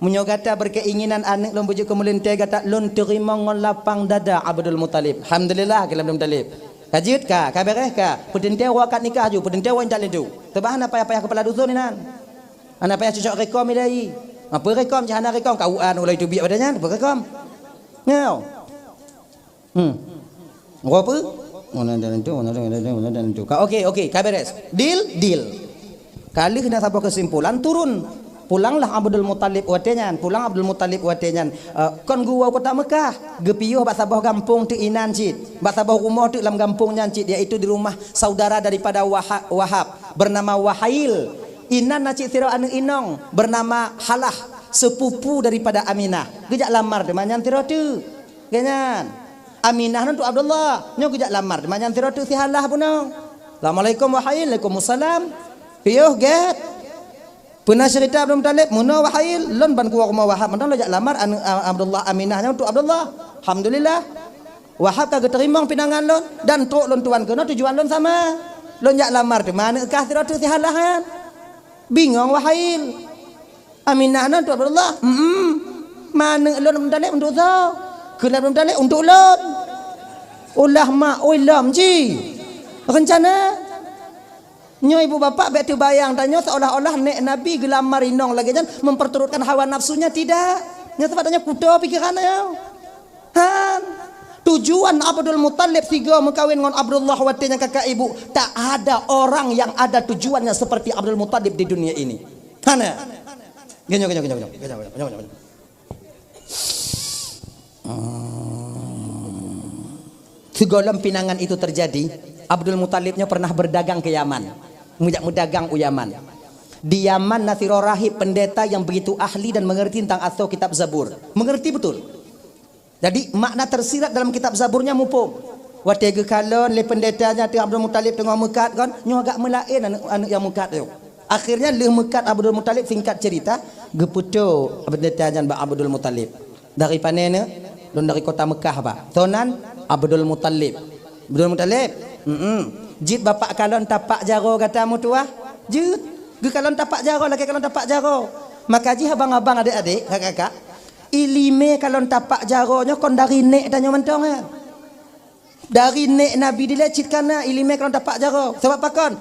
Meunyoe gata berkeinginan aneuëk lôn beujeuet keu meulintée gata, lôn teurimong ngon lapang dada, Abdul Muthalib. Alhamdulillah, kheun Abdul Muthalib. Ka jeuet ka, ka beres ka. Peuteuntée uroe akad nikah ju, peuteuntée uroe intat linto. Sabab hana payah-payah keupala dusun inan. Hana payah cocok rekom ilai. Apa rekom, jih hana rekom, K U A ulai teubiet pada nyan, apa rekom? Nyoe. Hmm. Uroe apa? Mana ada nentu, mana ada, mana ada, mana ada nentu. Ka, okey, okey, ka beres. Deal, deal. Ka lheueh na saboh kesimpulan, turun. Pulanglah Abdul Muthalib watée nyan, pulang Abdul Muthalib watée nyan. Eh, kon geuwoe kota Mekah, geupiôh bak saboh gampông teuk inan cit, bak saboh rumoh teuk lam gampông nyan cit, yaitu di rumah saudara daripada Waha-, Wahab, bernama Wahail. Inan na cit sidroe aneuëk inong, bernama Halah, sepupu daripada Aminah. Geujak lamar teuma nyan sidroe teuk. Geuh nyan. Aminah nyan untuk Abdullah. Nyoe geujak lamar. Teuma nyan sidroe teuk si Halah bunoe. Assalamualaikum, Wahail. Waalaikumsalam. Piôh gét. Peuna cerita Abdul Muthalib? Meunoe, Wahail. Lôn ban kuwoe rumoh Wahab. Mantong lôn jak lamar aneuëk, a, Abdullah, Aminah nyan untuk Abdullah. Alhamdulillah. Wahab ka geuteurimong pinangan lôn dan trok lôn tuan keunoe tujuan lôn sama. Lôn jak lamar teuma aneuëk kah sidroe teuk si Halah nyan. Bingong Wahail. Aminah nyan untuk Abdullah. Mm-mm. Maneuëk lôn Abdul Muthalib untuk soe? Kheun Abdul Muthalib untuk lôn. Ulah mak oi lom ji. Rencana. Nyoe ibu bapak bék teubayang tanyoe seolah-olah nek Nabi geulamar inong lagée nyan memperturutkan hawa nafsunya, tidak. Nyoe sabab tanyoe kuto pikiran nyoe. Han. Tujuan Abdul Muthalib sigoe meukawen ngon Abdullah watée nyan kakak ibu, tak ada orang yang ada tujuannya seperti Abdul Muthalib di dunia ini. Hana. Geunyoe, geunyoe, geunyoe, geunyoe. Sigohlom pinangan itu terjadi, Abdul Muthalib nyoe pernah berdagang ke Yaman. Meujak meudagang u Yaman. Di Yaman na sidroe rahib pendeta yang begitu ahli dan mengerti tentang asoe kitab Zabur. Mengerti betul. Jadi, makna tersirat dalam kitab Zabur nyan muphom. Watée geukalon lé peundeta nyan teuk Abdul Muthalib teungoh meukat kon, nyoe agak meulaén aneuëk, aneuëk nyang meukat nyoe. Akhirnya lheueh meukat Abdul Muthalib, singkat cerita, geupeutoe peundeta nyan bak Abdul Muthalib. "Dari pané neuëk?" "Lôn dari kota Meukah, Pak." "Soe nan?" "Abdul Muthalib." "Abdul Muthalib?" "Mm-mm." "Jeuet bapak kalon tapak jaroe gata meutuwah?" "Jeuet." Geukalon tapak jaroe lagée kalon tapak jaroe. Maka jih abang-abang, adék-adék, kakak-kakak, iéleumé kalon tapak jaroe nyoe kon dari nék tanyoe mantong, ya. Dari nék Nabi dilée cit kana iéleumé kalon tapak jaroe. Sabab pakon?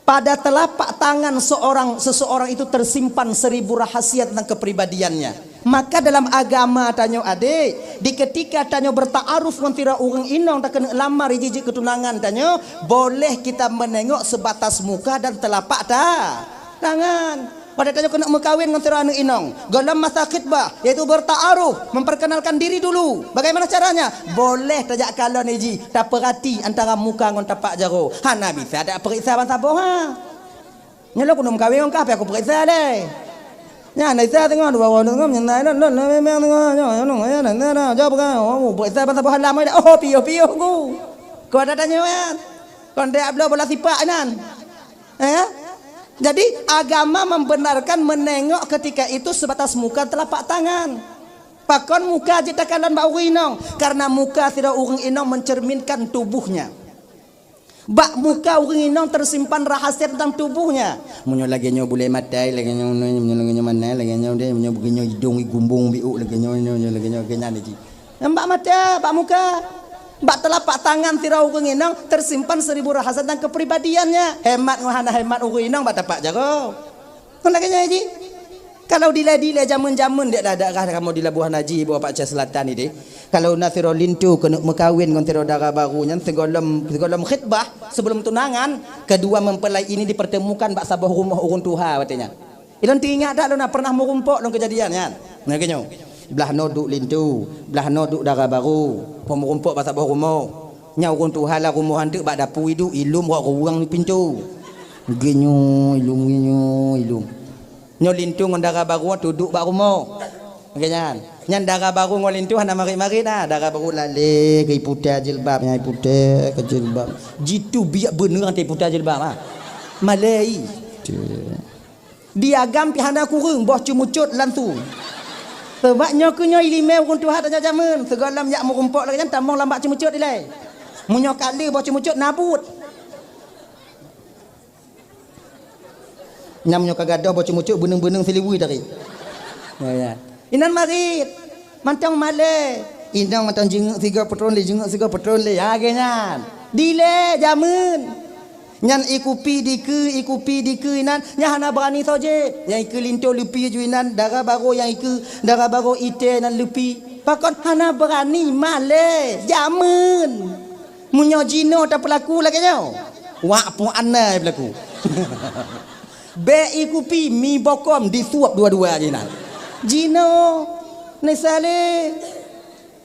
Pada telapak tangan seorang, seseorang itu tersimpan seribu rahasia tentang kepribadiannya. Maka dalam agama tanyoe, adék, di ketika tanyoe bertaaruf ngon sidroe ureuëng inong, takeuneuk lamar jijeuet keu tunangan tanyoe, boleh kita menengok sebatas muka dan telapak ta-, tangan. Watée tanyoe keuneuk meukawen ngon sidroe aneuëk inong, gohlom masa khitbah, yaitu bertaaruf, memperkenalkan diri dulu. Bagaimana caranya? Boleh tajak kalon iji, tapeurati antara muka ngon tapak jaroe. Hana bisa tapeuriksa ban saboh, ha. Nyoe lôn keuneuk meukawen ngon kah, pih aku peuriksa lé. Nyan, na Isa teungoh, dua ureuëng teungoh, nyan na lôn, lôn, lôn, memang teungoh, nyoe, nyoe, nyoe, nyoe, nyoe, nyoe, jaweueb kan, oh, peuriksa ban saboh halaman, oh, piôh-piôh ku. Kau ada tanya, kan? Kau ndak bloe bola sipak nan. Eh? Jadi, agama membenarkan menengok ketika itu sebatas muka telapak tangan. Pakon muka jeuet takalon bak ureuëng inong? Karena muka sidroe ureuëng inong mencerminkan tubuhnya. Bak muka ureuëng inong tersimpan rahasia tentang tubuhnya. Meunyoe lagée nyoe bulée maté, lagée nyoe, meunyoe lagée nyoe mana, lagée nyoe deh, meunyoe beugeuh nyoe idong igumbong biuk, lagée nyoe, nyoe, nyoe, lagée nyoe, lagée nyan jih. Nyang bak maté, bak muka, bak telapak tangan sidroe ureuëng inong tersimpan seribu rahasia tentang kepribadiannya. Hemat ngon hana hemat ureuëng inong bak tapak jaroe. Kon lagée nyan jih. Kalau dilée-dilée jameun-jameun dek daerah kamoe di Labuhan Haji, Bukit Pacé Selatan ideh. Kalau na sidroe linto keuneuk meukawen ngon sidroe dara barô nyan sigohlom, sigohlom khitbah, sebelum tunangan, kedua mempelai ini dipertemukan bak saboh rumoh ureuëng tuha watée nyan. Ilôn teuingat that lôn na pernah meurumpok lôn keujadian nyan. Nah, geunyoe. Blah noe duek linto, blah noe duek dara barô, meurumpok bak saboh rumoh. Nyan ureuëng tuha lam rumoh anteuk bak dapu iduek, ilôn rot ruweueng pintoe. Geunyoe, ilôn, geunyoe, ilôn. Nyoe linto ngon dara barô teuduek bak rumoh. Lagée nyan. Nyan dara barô ngon linto hana marit-marit na. Dara barô lalée keu iputa jilbab, nyan iputa keu jilbab. Jitu biak beuneueng teuh iputa jilbab, ha. Malée i. Di agam pih hana kureueng, boh ceumeucot langsung. Sabab nyoe keuh nyoe iéleumé ureuëng tuha tanyoe jameun, sigohlom jak meurumpok lagée nyan tamong lam bak ceumeucot ilée. Meunyoe ka le boh ceumeucot nabut. Nyang nyoe ka gadôh boh ceumeucot beuneueng-beuneueng siliwi tadi. Ya, ya. Inan marit, mantong malée. Inong mantong jingeuk sigoe peutron lé, jingeuk sigoe peutron lé. Ya, lagée nyan. Dilée jameun. Nyan ikupi dikeue, ikupi dikeue inan, nyan hana beurani soe jép. Nyang ikeue linto leupie ju inan, dara barô nyang ikeue, dara barô ité nan leupie. Pakon hana beurani malée, jameun. Meunyoe jinoe tapeulaku lagée nyoe, wak puak anai peulaku. Bék ikupi mi bokom disuap dua-dua jinan. Jinoe, Nai Saleh.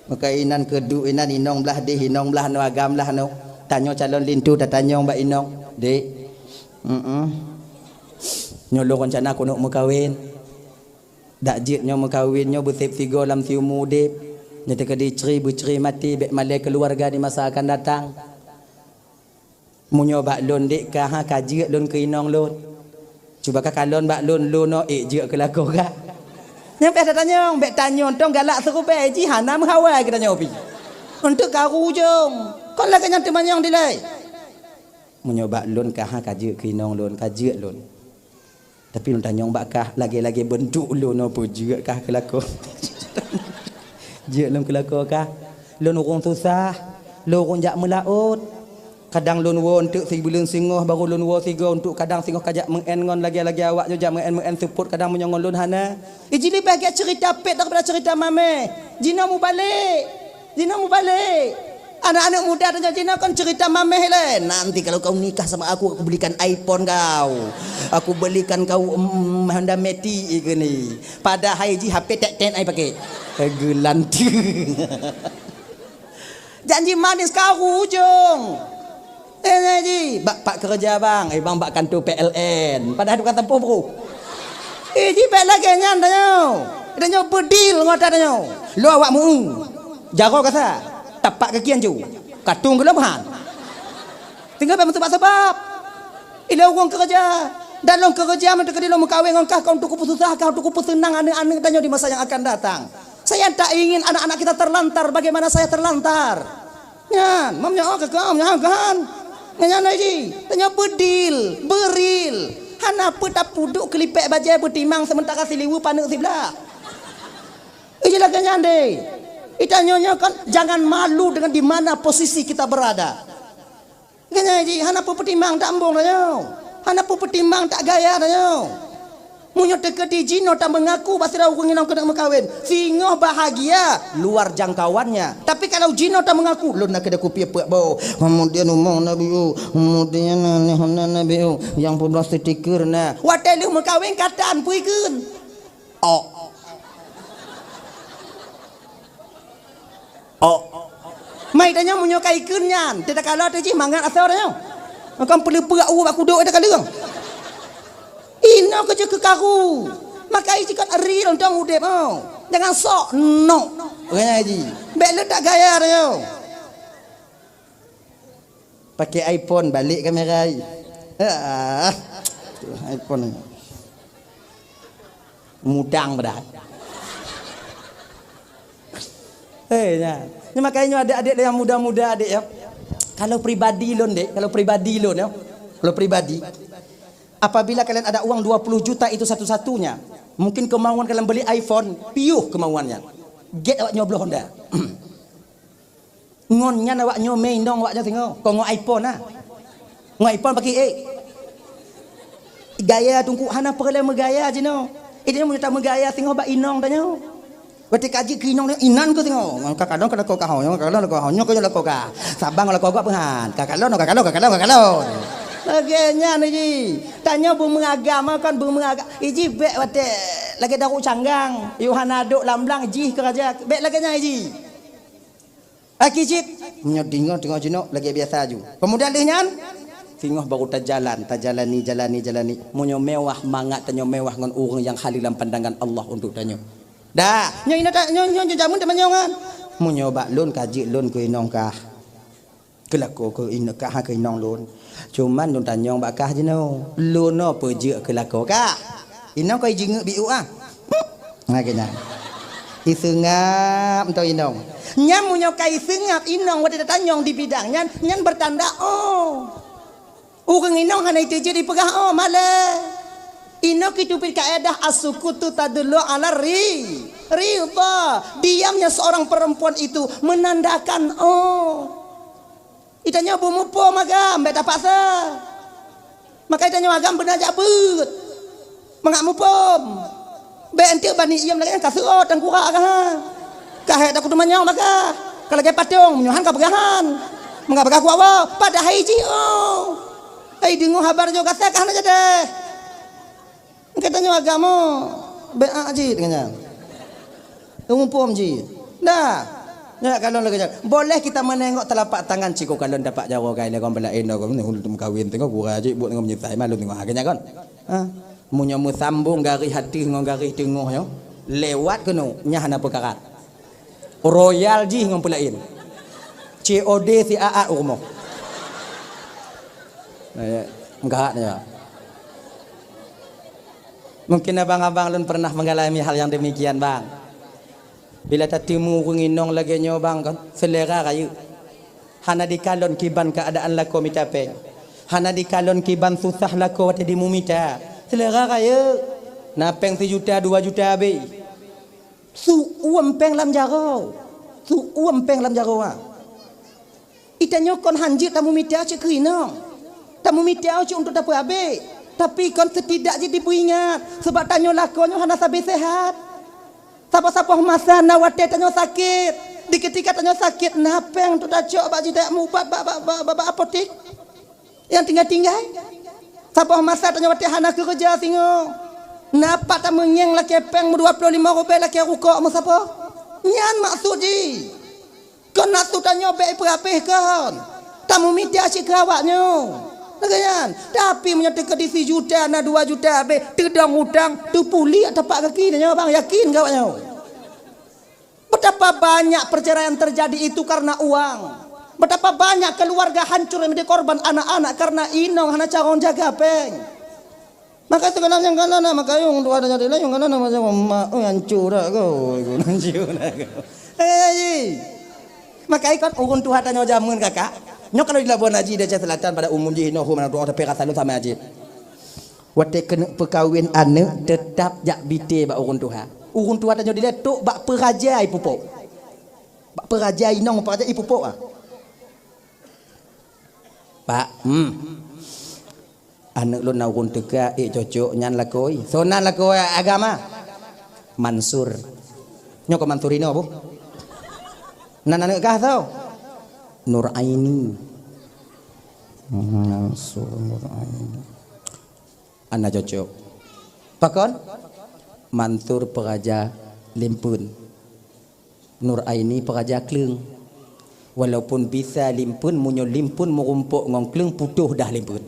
Maka inan keuduek inan inong blah deh, inong blah noe, agam blah noe. Tanyoe calon linto tatanyong bak inong, "Dek, mm-mm. Nyoe lôn rencana keuneuk meukawen." Dak jeuet nyoe meukawen nyoe beuseb sigoe lam siumu udeb. Nyoe teukeudi cre beucre maté bék malée keuluwarga di masa akan datang. Meunyoe bak lôn dek ka ha ka jeuet lôn keu inong lôn. Cuba ka kalon bak lôn, lôn nyoe ék jeuet keu lakoe ka. Nyang pih tatanyong, bék tanyong tong galak seurubée jih hana meuhawa geutanyoe pih. Untuk karu ujong. Kon lagée nyan teumanyong dilée. Meunyoe bak lôn ka ha ka jeuet keu inong lôn, ka jeuet lôn. Tapi lôn tanyong bak kah, lagée-lagée beuntuk lôn nyoe peue jeuet kah keu lakoe? Jeuet lôn keu lakoe kah? Lôn ureuëng susah, lôn ureuëng jak meulaôt. Kadang lôn woe eunteuk sibuleuen singoh, barô lôn woe sigoe eunteuk, kadang singoh ka jak meu'en ngon lagée-lagée awak nyoe jak meu'en-meu'en seupôt, kadang meunyoe ngon lôn hana. Ih, jih leubeh gét cerita pet daripada cerita mameh. Jinoe mubalek. Jinoe mubalek. Aneuk-aneuk muda tanyoe jinoe kon cerita mameh lé. "Nanti kalau kau nikah sama aku, aku belikan iPhone kau. Aku belikan kau, mm, Honda Matic," ikeu ni. Padahai jih H P tet-tet ai pakai. Geulanteue. Janji manis karu ujong. Eh, nyan jih, bak pat keureuja bang, eh bang bak kantô P L N. Padahai tukang sampôh bro. Eh, jih bék lagée nyan tanyoe. Tanyoe beudil ngon ata tanyoe. Lôn awak meu-eu. Jaroe kasa. Tapak kaki ancu. Katung keu lom han. Tinggai bak meuseubab-seubab. Ilôn ureueng keureuja. Dan lôn keureuja meuteuka dilôn meukawen ngon kah, ka untuk kupeususah, ka untuk kupeuseunang aneuk-aneuk tanyoe di masa yang akan datang. Saya tak ingin anak-anak kita terlantar bagaimana saya terlantar. Nyan, mam nyoe ka kau, nyan kan. Nyan lagi. Tanyoe beudil, beuril. Hana peue tapuduk keulipek bajée beutimang sementara siliwu paneuk siblah. Iji lagée nyan deh. Itanyoe nyoe kan jangan malu dengan di mana posisi kita berada. Lagée nyan ji hana peue peutimang tak embong tanyoe. Hana peue peutimang tak gaya tanyoe. Meunyoe teukeudi jinoe tameungaku bak sidroe ureueng inong keuneuk meukawen, singoh bahagia luar jangkauannya. Tapi kalau jinoe tameungaku, lôn na keudeh kupiep peuk boh, kemudian umong na biu, kemudian aneh na biu, nyang peubloe stiker na. Watée lheueh meukawen katan peue ikheun. Ok. Ok. Mai tanyoe meunyoe ka ikheun nyan, teutakala teuh jih mangat asoe tanyoe. Makam peuleupeuk u bak kudok teukaleueng. Inoe keuh jeuet keu karu. Maka iji kon real dong udeb oh. Jangan sok nok. Orang haji. Bek letak gaya tanyoe. Pakai iPhone balik kamera ai. Ah, iPhone. Mudang padahai. Eh, nya. Ni makanya adik-adik yang muda-muda adik ya. Kalau pribadi lôn dek, kalau pribadi lôn ya. Kalau pribadi. Apabila kalian ada uang dua puluh juta itu satu-satunya, mungkin kemauan kalian beli iPhone, piuh kemauannya. Get awak nyoe bloe Honda. Ngon nyan awak nyoe mé inong awak nyoe singoh. Kon ngon iPhone ah. Ngon iPhone pakai ék. Gaya teungku hana peureulée meugaya jinoe. Itu nyoe meunyoe tameugaya singoh bak inong tanyoe. Watée ka jeuet keu inong tanyoe, inan keuh singoh. Ngon ka kalon ka lakoe ka ho nyoe, ka kalon lakoe ho nyoe keuh nyoe lakoe ka. Saban ngon lakoe gop peuhan. Ka kalon, ka kalon, ka kalon, ka kalon. Lagée nyan ji. Tanyoe beumeuagam kon beumeuagam. Iji bek watée lagée daru canggang. Yoh hana dok lam blang jih keu raja. Bek lagée nyan ji. Aki cit, meunyoe deungoe teungoh jinoe lagée biasa aju. Peumuda lheueh nyan, singoh baru tajalan, tajalani, jalani, jalani. Meunyoe mewah mangat tanyoe mewah ngon ureuëng nyang haleue lam pandangan Allah untuk tanyoe. Dah, nyoe inoe ta-, nyoe, nyoe, nyoe jameun teumanyong kan. Meunyoe bak lôn ka jeuet lôn keu inong kah. Keu lakoe keu inong kah keu inong lôn. Cuman lôn tanyong bak kah jinoe, lôn nyoe peujeuet keu lakoe kah? Inong koi jingeuk biuk ah. Nah, keu nyan. Iseungap mantong inong. Nyan meunyoe ka iseungap inong watée tatanyong di bidang nyan, nyan bertanda oh. Ureuëng inong hana iteujeuet dipeugah oh malée. Inoe keuh teubiet kaedah as-sukutu tadullu ala ri-, ridha. Diamnya seorang perempuan itu menandakan oh. Itanyoe beumuphom agam, bék tapaksa. Maka itanyoe agam beuna jak beuet. Mangat muphom. Bék enteuk bani iem lagée nyan ka seuôt tangkurak ka ha. Ka hék takot teumanyong baka. Ka lagée patong, meunyoe han ka peugah han. Mangat peugah kuat woe, padahai jih oh. Hai deungoe haba nyoe gata ka hana jadi. Geutanyoe agam, bék jih deungon nyan. Muphom jih. Dah. Nyak kalon lagée nyan. Boleh kita menengok telapak tangan cit kalon tapak jaroe gai lé kon beulaén kon hul meukawen teungoh gura jih buet ngon meunyeusai malu teungoh ha keu nyan kon. Ha. Meunyoe meusambong garéh ateueh ngon garéh teungoh nyoe, lewat keunoe nyan hana peukarat. Royal jih ngon peulaén. C O D si aat u rumoh. Nah, ya. Meukarat ya. Mungkin abang-abang lôn pernah mengalami hal yang demikian, bang. Bila tateumu ureuëng inong lagée nyoe, bang, kan, selera rayeuk. Hana dikalon kiban keuadaan lakoe mita péng. Hana dikalon kiban susah lakoe watée dimumita. Selera rayeuk. Na péng sijuta, dua juta habéh. Su uem péng lam jaroe. Su uem péng lam jaroe, ha. Itanyoe kon han jeuet tamumita cit keu inong. Tamumita cit untuk tapeuabéh. Tapi kon setidak jih dipeuingat. Sebab tanyoe lakoe nyoe hana sabe sehat. Saboh-saboh masa na watée tanyoe sakét. Di ketika tanyoe sakét, na péng untuk tacok bak jih tajak mubat bak, bak, bak, bak, bak apotek. Nyang tinggai-tinggai. Saboh masa tanyoe watée hana keureuja singoh. Na pat tameungieng lakée péng meudua ploh limong rubée lakée rukok meusaboh. Nyan maksud jih. Kon nafsu tanyoe bék ipeurabeh kon. Tamumita cit keu awak nyoe. Lagée nyan. Tapi meunyoe teukeudi sijuta na dua juta habéh, teudong utang, teupuliek tapak gaki tanyoe bang, yakin keu awak nyoe. Betapa banyak perceraian terjadi itu karena uang. Betapa banyak keluarga hancur yang menjadi korban anak-anak karena inong hana carông jaga péng. Maka sigohlom nyang kana na maka ureueng tuha tanyoe dilèe nyang kana na masa mak, oi, hancô dak kau, hancô dak kau. Hei, maka ikôt ureueng tuha tanyoe jameun kakak. Nyoe kalau di Labuan Haji di Aceh Selatan pada umum jih inoe hom na doa tapi rasa lu sama aja. Watèe keuneuk peukawen aneuk tetap jak bite bak ureueng tuha. Ureueng tuha tanyoe dilèe tok bak peuraja ipupok. Bak peuraja inong peuraja ipupok ah. Pak, hmm. Aneuk lôn na ureueng teuka ék cocok nyan lakoe. Soe nan lakoe agama? Mansur. Nyoe keu Mansur inoe boh. Nan aneuk kah soe? Nur Aini. Mansur Nur Aini. Hana cocok. Pakon? Mansur peuraja limpeuen. Nur Aini peuraja kleueng. Walaupun bisa limpeuen, meunyoe limpeuen meurumpok ngon kleueng, putôh dah limpeuen.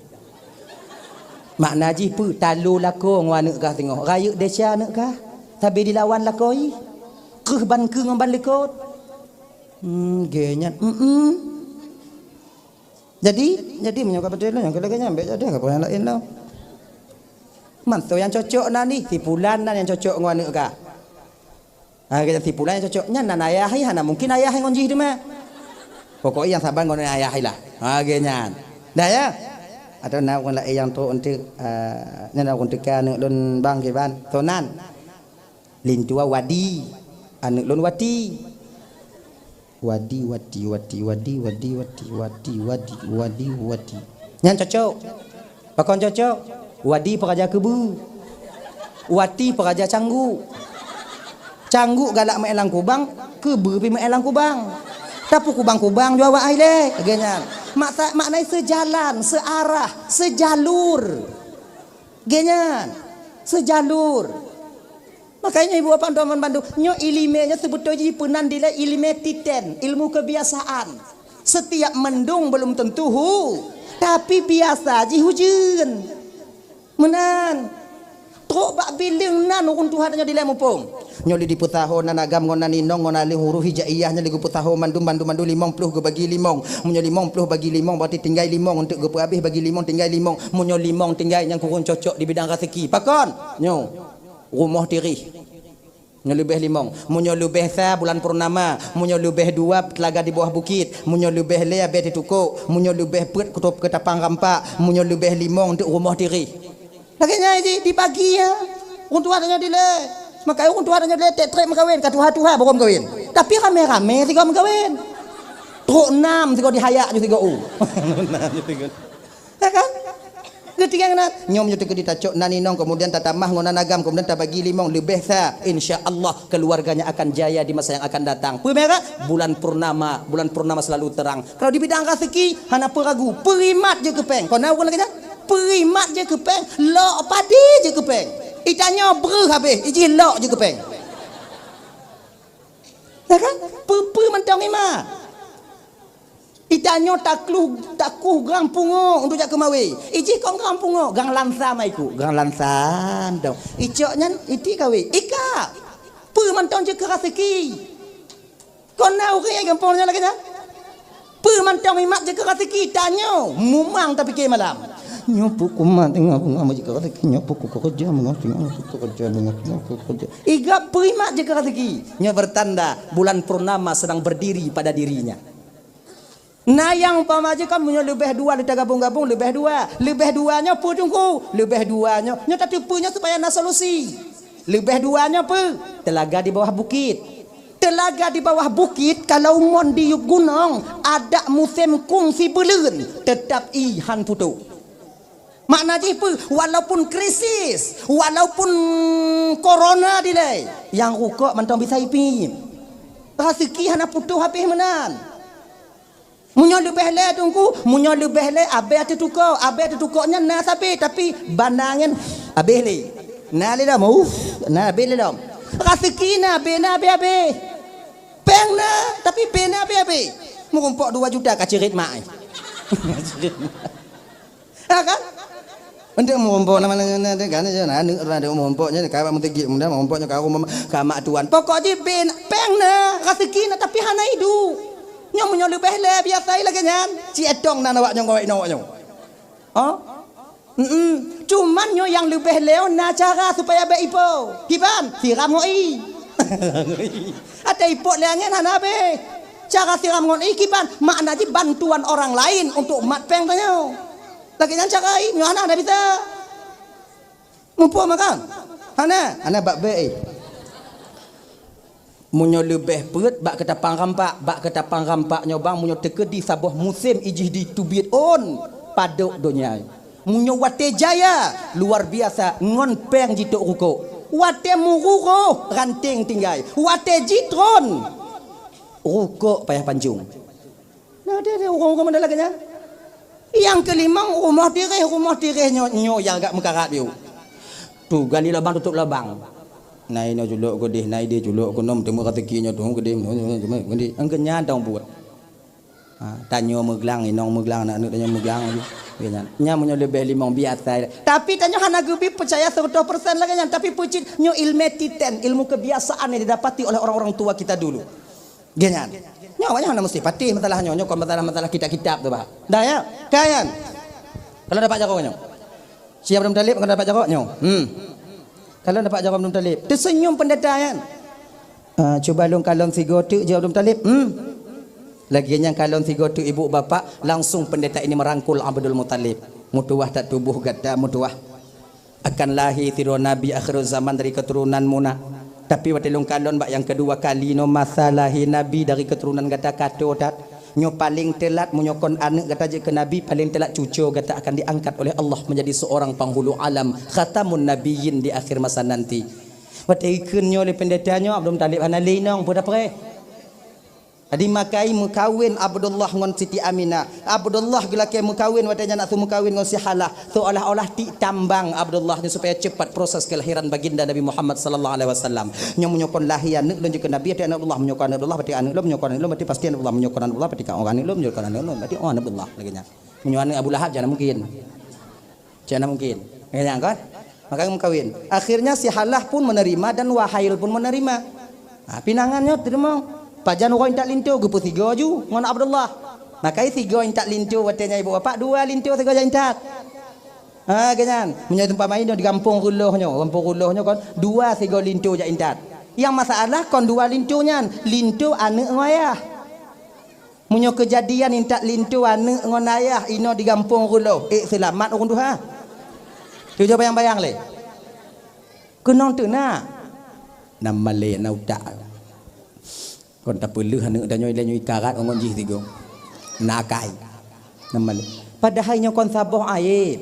Makna jih peue? Talo lakoe ngon aneuk kah singoh. Rayeuk desya aneuk kah. Sabe dilawan lakoe. Kreueh ban keue ngon ban likot. Hmm, gèt nyan. Hmm. Jadi, jadi meunyoe ka beutôi lôn nyang keu lagèe nyan bèk jadi, ka peue nyang laén lom. Mantong nyang cocok nan ih, si pulan nan nyang cocok ngon aneuk kah. Ha, kata si pulan nyang cocok, nyan nan ayah ih, hana mungkin ayah ih ngon jih teuma. Pokok ih nyang saban ngon ayah ih lah. Ha, lagèe nyan. Dah ya? Atau na ureueng laén nyang trok eunteuk, ah, nyan na ureueng teuka aneuk lôn bang kiban. Toh nan. Lintua Wadi. Aneuk lôn Wati. Wadi, Wati, Wati, Wadi, Wadi, Wati, Wati, Wadi, Wadi, Wati. Nyan cocok. Pakon cocok? Wadi peuraja keubeu. Wati peuraja cangguk. Cangguk galak meu'en lam kubang, keubeu pih meu'en lam kubang. Tapi kubang-kubang jua awak hai lé. Lagèe nyan. Maksa-, makna seujalan, seuarah, seujalur. Lagèe nyan. Seujalur. Makanya ibu bapak tuan bandum, nyoe ileumèe nyoe seubeutôi jih peunan dilèe ileumèe titen, ilmu kebiasaan. Setiap mendung belum tentu hu-, tapi biasa jih ujeuen. Meunan. Trok bak bileueng nan ureueng tuha nyoe dilèe muphom. Nyoe lé dipeusaho nan agam ngon nan inong ngon aleueng huruf hijaiyah nyoe lé geupeusaho mandum, mandum, mandum limong ploh geubagi limong. Meunyoe limong ploh bagi limong, berarti tinggai limong, untuk geupeuhabéh bagi limong, tinggai limong. Meunyoe limong tinggai nyang kureueng cocok di bidang raseuki. Pakon? Nyoe. Rumoh tireh. Nyoe leubeh limong. Meunyoe leubeh sa bulan purnama, meunyoe leubeh dua teulaga di bawah bukit, meunyoe leubeh lhèe abèe teutukok, meunyoe leubeh peuet kutôb keutapang rampak, meunyoe leubeh limong teuk rumoh tireh. Lagèe nyan di, dibagi ya. Ureueng tuha tanyoe dilèe. Maka ureueng tuha tanyoe dilèe trép-trép meukawen, ka tuha-tuha baru meukawen. Tapi ramè-ramè sigoe meukawen. Trok nam sigoe dihayak ju sigoe u. Ya kan? Geutinggai nan. Nyoe meunyoe teukeudi tacok nan inong, kemudian tatamah ngon nan agam, kemudian tabagi limong, leubeh sa. Insya Allah, keluarganya akan jaya di masa yang akan datang. Peue merah? Bulan purnama. Bulan purnama selalu terang. Kalau di bidang raseuki, hana peue ragu. Peurimat jeuet keu péng. Kon na ureueng lagèe nyan? Peurimat jeuet keu péng. Lok padé jeuet keu péng. Itanyoe breuh habéh, ijih lok jeuet keu péng. Ya kan? Peue-peue mantong imat. Itanyoe takluh, takuh gang pungo untuk jak keumawe. Ijih kon gang pungo, gang lansa maiku, gang lansa dong. Icok nyan iti kawe. Ika. Peue mantong jeuet keu raseuki. Kon na ureueng gampông nyan lagèe nyan. Peue mantong imat jeuet keu raseuki, tanyoe mumang tapike malam. Nyoe peue kumat teungoh beungoh jeuet keu raseuki, nyoe peue kukeureuja beungoh teungoh kukeureuja beungoh teungoh kukeureuja. Iga peue imat jeuet keu raseuki. Nyoe bertanda bulan purnama sedang berdiri pada dirinya. Na nyang umpama jih kan meunyoe leubeh dua, leubeh dua nyoe peue teungku? Leubeh dua nyoe, nyoe tateupeue nyoe supaya na solusi. Leubeh dua nyoe peue? Teulaga di bawah bukit. Teulaga di bawah bukit kalau mon di yup gunong, adak musém kungsi beuleuen, teutap ie han putôh. Makna jih peue? Walaupun krisis, walaupun korona dilèe, nyang rukok mantong bisa ipiep. Raseuki hana putôh habéh meunan. Meunyoe leubeh lé teungku, meunyoe leubeh lé abée teutukok, abée teutukok nyan na sabe, tapi bana nyan abéh lé. Na lé lom, uff, na abéh lé lom. Raseuki na abéh, na abéh-abéh. Péng na, tapi abéh na abéh-abéh. Meurumpok dua juta ka cirit mak ai. Ha kan? Untuk meurumpok nama, nama, nama, kan, ya, na, aneuk, aneuk meurumpok nyan, ka bak meuteugik muda, meurumpok nyan ka rumah, ka mak tuan. Pokok jih bin, péng na, raseuki na, tapi hana iduek. Nyoe meunyoe leubeh lé biasa lagèe nyan, ci etong nan awak nyoe ngon awak nyoe. Ha? Mm-mm. Cuman nyoe nyang leubeh lé na cara supaya bèk ipo. Kiban? Siram ngon ie. Até ipok lé angén hana habéh. Cara siram ngon ie kiban? Makna jih bantuan orang lain untuk mat péng tanyoe. Lagèe nyan cara ie, nyoe hana, hana bisa. Muphom kan? Hana, hana bak bèk ie. Meunyoe leubeh peuet bak keutapang rampak, bak keutapang rampak nyoe bang, meunyoe teukeudi saboh musém ijih jiteubiet ôn padok donya. Meunyoe watèe jaya, luar biasa, ngon péng jitôk rukok. Watèe murôh, ranténg tinggai. Watèe jitron, rukok payah pancong. Nah, dia, dia ureueng-ureueng model lagèe nyan. Nyang keulimong, rumoh tiréh, rumoh tiréh nyoe, nyoe nyang agak meukarat yôh. Tu, gali lubang, tutup lubang. Na inoe culok keudeh, na ideh culok keunoe, teuma raseuki nyoe tu keudeh, nyoe, nyoe, nyoe, keudeh. Angkeu nyan dong buet. Ha, tanyoe meuglang, inong meuglang, aneuk-aneuk tanyoe meuglang laju. Lagèe nyan. Nyan meunyoe leubeh limong biasa. Tapi tanyoe hana geubi peucaya seratus persen lagèe nyan, tapi peucit nyoe ilmu titen, ilmu kebiasaan yang didapati oleh orang-orang tua kita dulu. Lagèe nyan. Nyoe awak nyoe hana meusti patéh masalah nyoe. Nyoe kon masalah-masalah kitab-kitab tu, bah. Dah, ya? Kan? Kalon dapat jaroe nyoe. Si Abdul Muthalib kalon dapat jaroe nyoe. Hmm. Kalon dapat jaroe Abdul Muthalib. Teuseunyum pendeta nyan. Ah, cuba lôn kalon sigoe teuk, jaweueb Abdul Muthalib. Hmm. Lagèe nyan kalon sigoe teuk ibu bapak, langsung pendeta ini merangkul Abdul Muthalib. Meutuwah that tuboh gata, meutuwah. Akan lahé sidroe nabi akhirul zaman dari keturunan muna. Tapi watèe lôn kalon bak nyang keudua kali nyoe masa lahé nabi dari keturunan gata ka tô that. Nyoe paleng teulat, meunyoe kon aneuk gata jeuet keu nabi, paleng teulat cucoe gata akan diangkat oleh Allah menjadi seorang penghulu alam, khatamun nabiyyin di akhir masa nanti. Watèe ikheun nyoe lé pendeta nyoe, Abdul Muthalib hana lé inong, peue tapreh. Jadi makai meukawen Abdullah ngon Siti Aminah. Abdullah geulakèe meukawen watèe nyan nak seumeukawén ngon si Halah. Seolah-olah tik tambang Abdullah nyoe supaya cepat proses kelahiran baginda Nabi Muhammad sallallahu alaihi wasallam. Nyoe meunyoe kon lahé aneuk lôn jeuet keu nabi, até aneuk Abdullah, meunyoe kon aneuk Abdullah, berarti aneuk lôn, meunyoe kon aneuk lôn, berarti pasti aneuk Abdullah, meunyoe kon aneuk lôn, berarti oh aneuk Abdullah, meunyoe kon aneuk lôn, berarti oh aneuk Abdullah, lagèe nyan. Meunyoe aneuk Abu Lahab, jangan mungkin. Cak na mungkin. Ya, kan? Maka meukawen. Akhirnya si Halah pun menerima dan Wahail pun menerima. Ha, pinangan nyoe teurimong. Pajan uroe intat linto geupeusigoe ju ngon Abdullah. Maka sigoe intat linto watèe nyan ibu bapak, dua linto sigoe jak intat. Ha, lagèe nyan. Meunyoe seumpama inoe di gampông Reuloh nyoe, gampông Reuloh nyoe kon, dua sigoe linto jak intat. Nyang masalah kon dua linto nyan, linto aneuk ngon ayah. Meunyoe keujadian intat linto aneuk ngon ayah inoe di gampông Reuloh, ék seulamat ureueng tuha? Cuba bayang-bayang lé. Keunong teunak. Nam malèe na utak. Kon tapeuleueh aneuk tanyoe lé nyoe ikarat ngon jih sigoe. Na akai. Nam malèe. Padahai nyoe kon saboh aéb.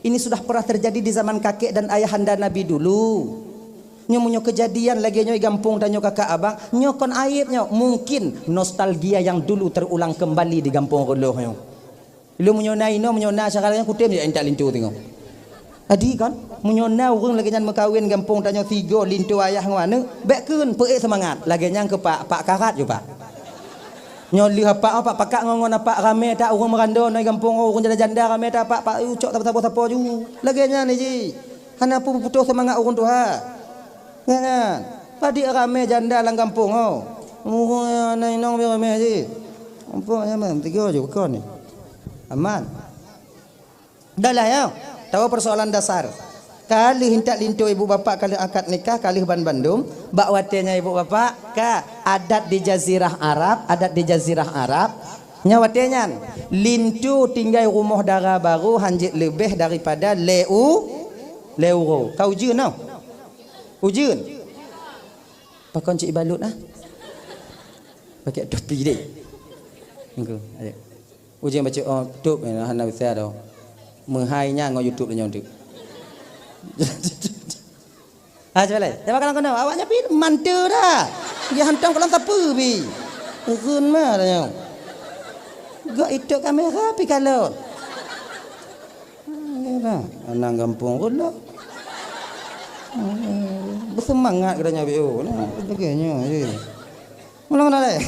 Ini sudah pernah terjadi di zaman kakek dan ayahanda Nabi dulu. Nyoe meunyoe keujadian lagèe nyoe di gampông tanyoe kakak abang, nyoe kon aéb nyoe. Mungkin nostalgia yang dulu terulang kembali di gampông Reuloh nyoe. Lôn meunyoe na inoe, meunyoe na syedara nyan kutem jak intat linto singoh. Jadi kan, meunyoe na ureueng lagèe nyan meukawen gampông tanyoe sigoe linto ayah ngon aneuk, bèk kheun, peuék seumangat. Lagèe nyan keu Pak, Pak karat ju Pak. Nyoe lheueh apak, apak pakak ngon, ngon apak ramè that ureueng meurandô ngon gampông, ureueng janda-janda ramè that apak, pak, ucok sapo-sapo ju. Lagèe nyan jih. Hana peue putôh seumangat ureueng tuha. Nyan, nyan. Padit ramè janda lam gampông, ho. Ureueng na inong pih ramè jih. Gampông nyan tiga ju kon ni. Aman. Dah lah, ya. Tahu persoalan dasar. Ka lheueh intat linto ibu bapak, ka lheueh akad nikah, ka lheueh ban bandum. Bak watèe nyan ibu bapak, ka adat di jazirah Arab, adat di jazirah Arab. Nyan watèe nyan, linto tinggai rumoh dara barô hanjeuet leubeh daripada lhèe u-, lhèe uroe. Ka ujeuen noh. Ujeuen. Pakon cit ibalut ah. Pakai topi deh. Engko, ayo. Ujeuen bacut, oh, top, eh, hana bisa dah. Meuhai nyan ngon YouTube nyoe tu. Ha, cuba lé. Cuba kalon keunoe, awak nyan pih manteu dah. Dia hantom kalon sapeue pih. Ureueng mah dah nyoe. Gok itu kamera pih kalon. Hmm, ya dah. Anak gampông pula. Hmm, bersemangat katanya, Bio. Nah, sebagainya, ya. Ulang dah, leh.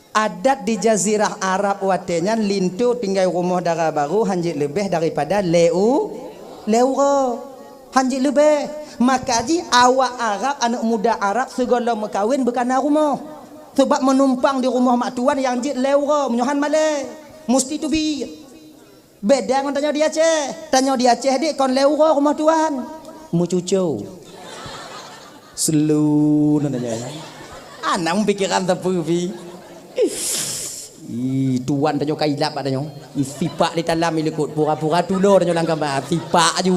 Adat di jazirah Arab watèe nyan linto tinggai rumoh dara barô hanjeuet leubeh daripada lhèe u-, lhèe uroe. Hanjeuet leubeh. Maka jih awak Arab, aneuk muda Arab sigohlom meukawen beukana rumoh. Sabab meunumpang di rumoh mak tuan nyang jeuet lhèe uroe, meunyoe han malèe, musti teubiet. Beda ngon tanyoe di Aceh. Tanyoe di Aceh dik kon lhèe uroe rumoh tuan. Meucuco. Selu na tanyoe. Ana meupikiran sapeue pi. Ih, tuan tanyoe ka ilap bak tanyoe. Ih, sipak di dalam ilikot pura-pura tulo tanyoe lam kama. Sipak aju.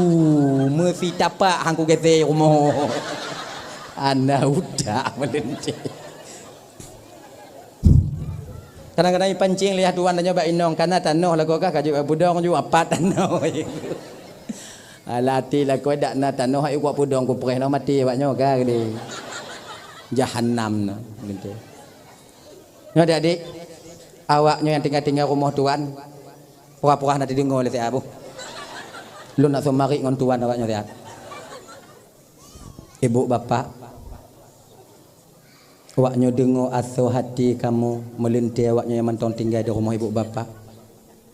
Meusitapak hangku gete rumoh. Ana udak meuleunteh. Kadang-kadang ipancing lé tuan tanyoe bak inong, kana tanoh lagoe kah ka jeuet bak peudong ju apat tanoh. Alah até lakoe dak na tanoh hai kuak peudong kupreh noh maté awak nyoe ka geude. Jahanam na geude. Nyoe adik-adik, awak nyoe nyang tinggai-tinggai rumoh tuan, pura-pura na teudeungoe lé siat boh. Lôn nak seumarit ngon tuan awak nyoe siat. Ibu bapak, awak nyoe deungoe asoe hati kamoe meuleuntée awak nyoe nyang mantong tinggai di rumoh ibu bapak.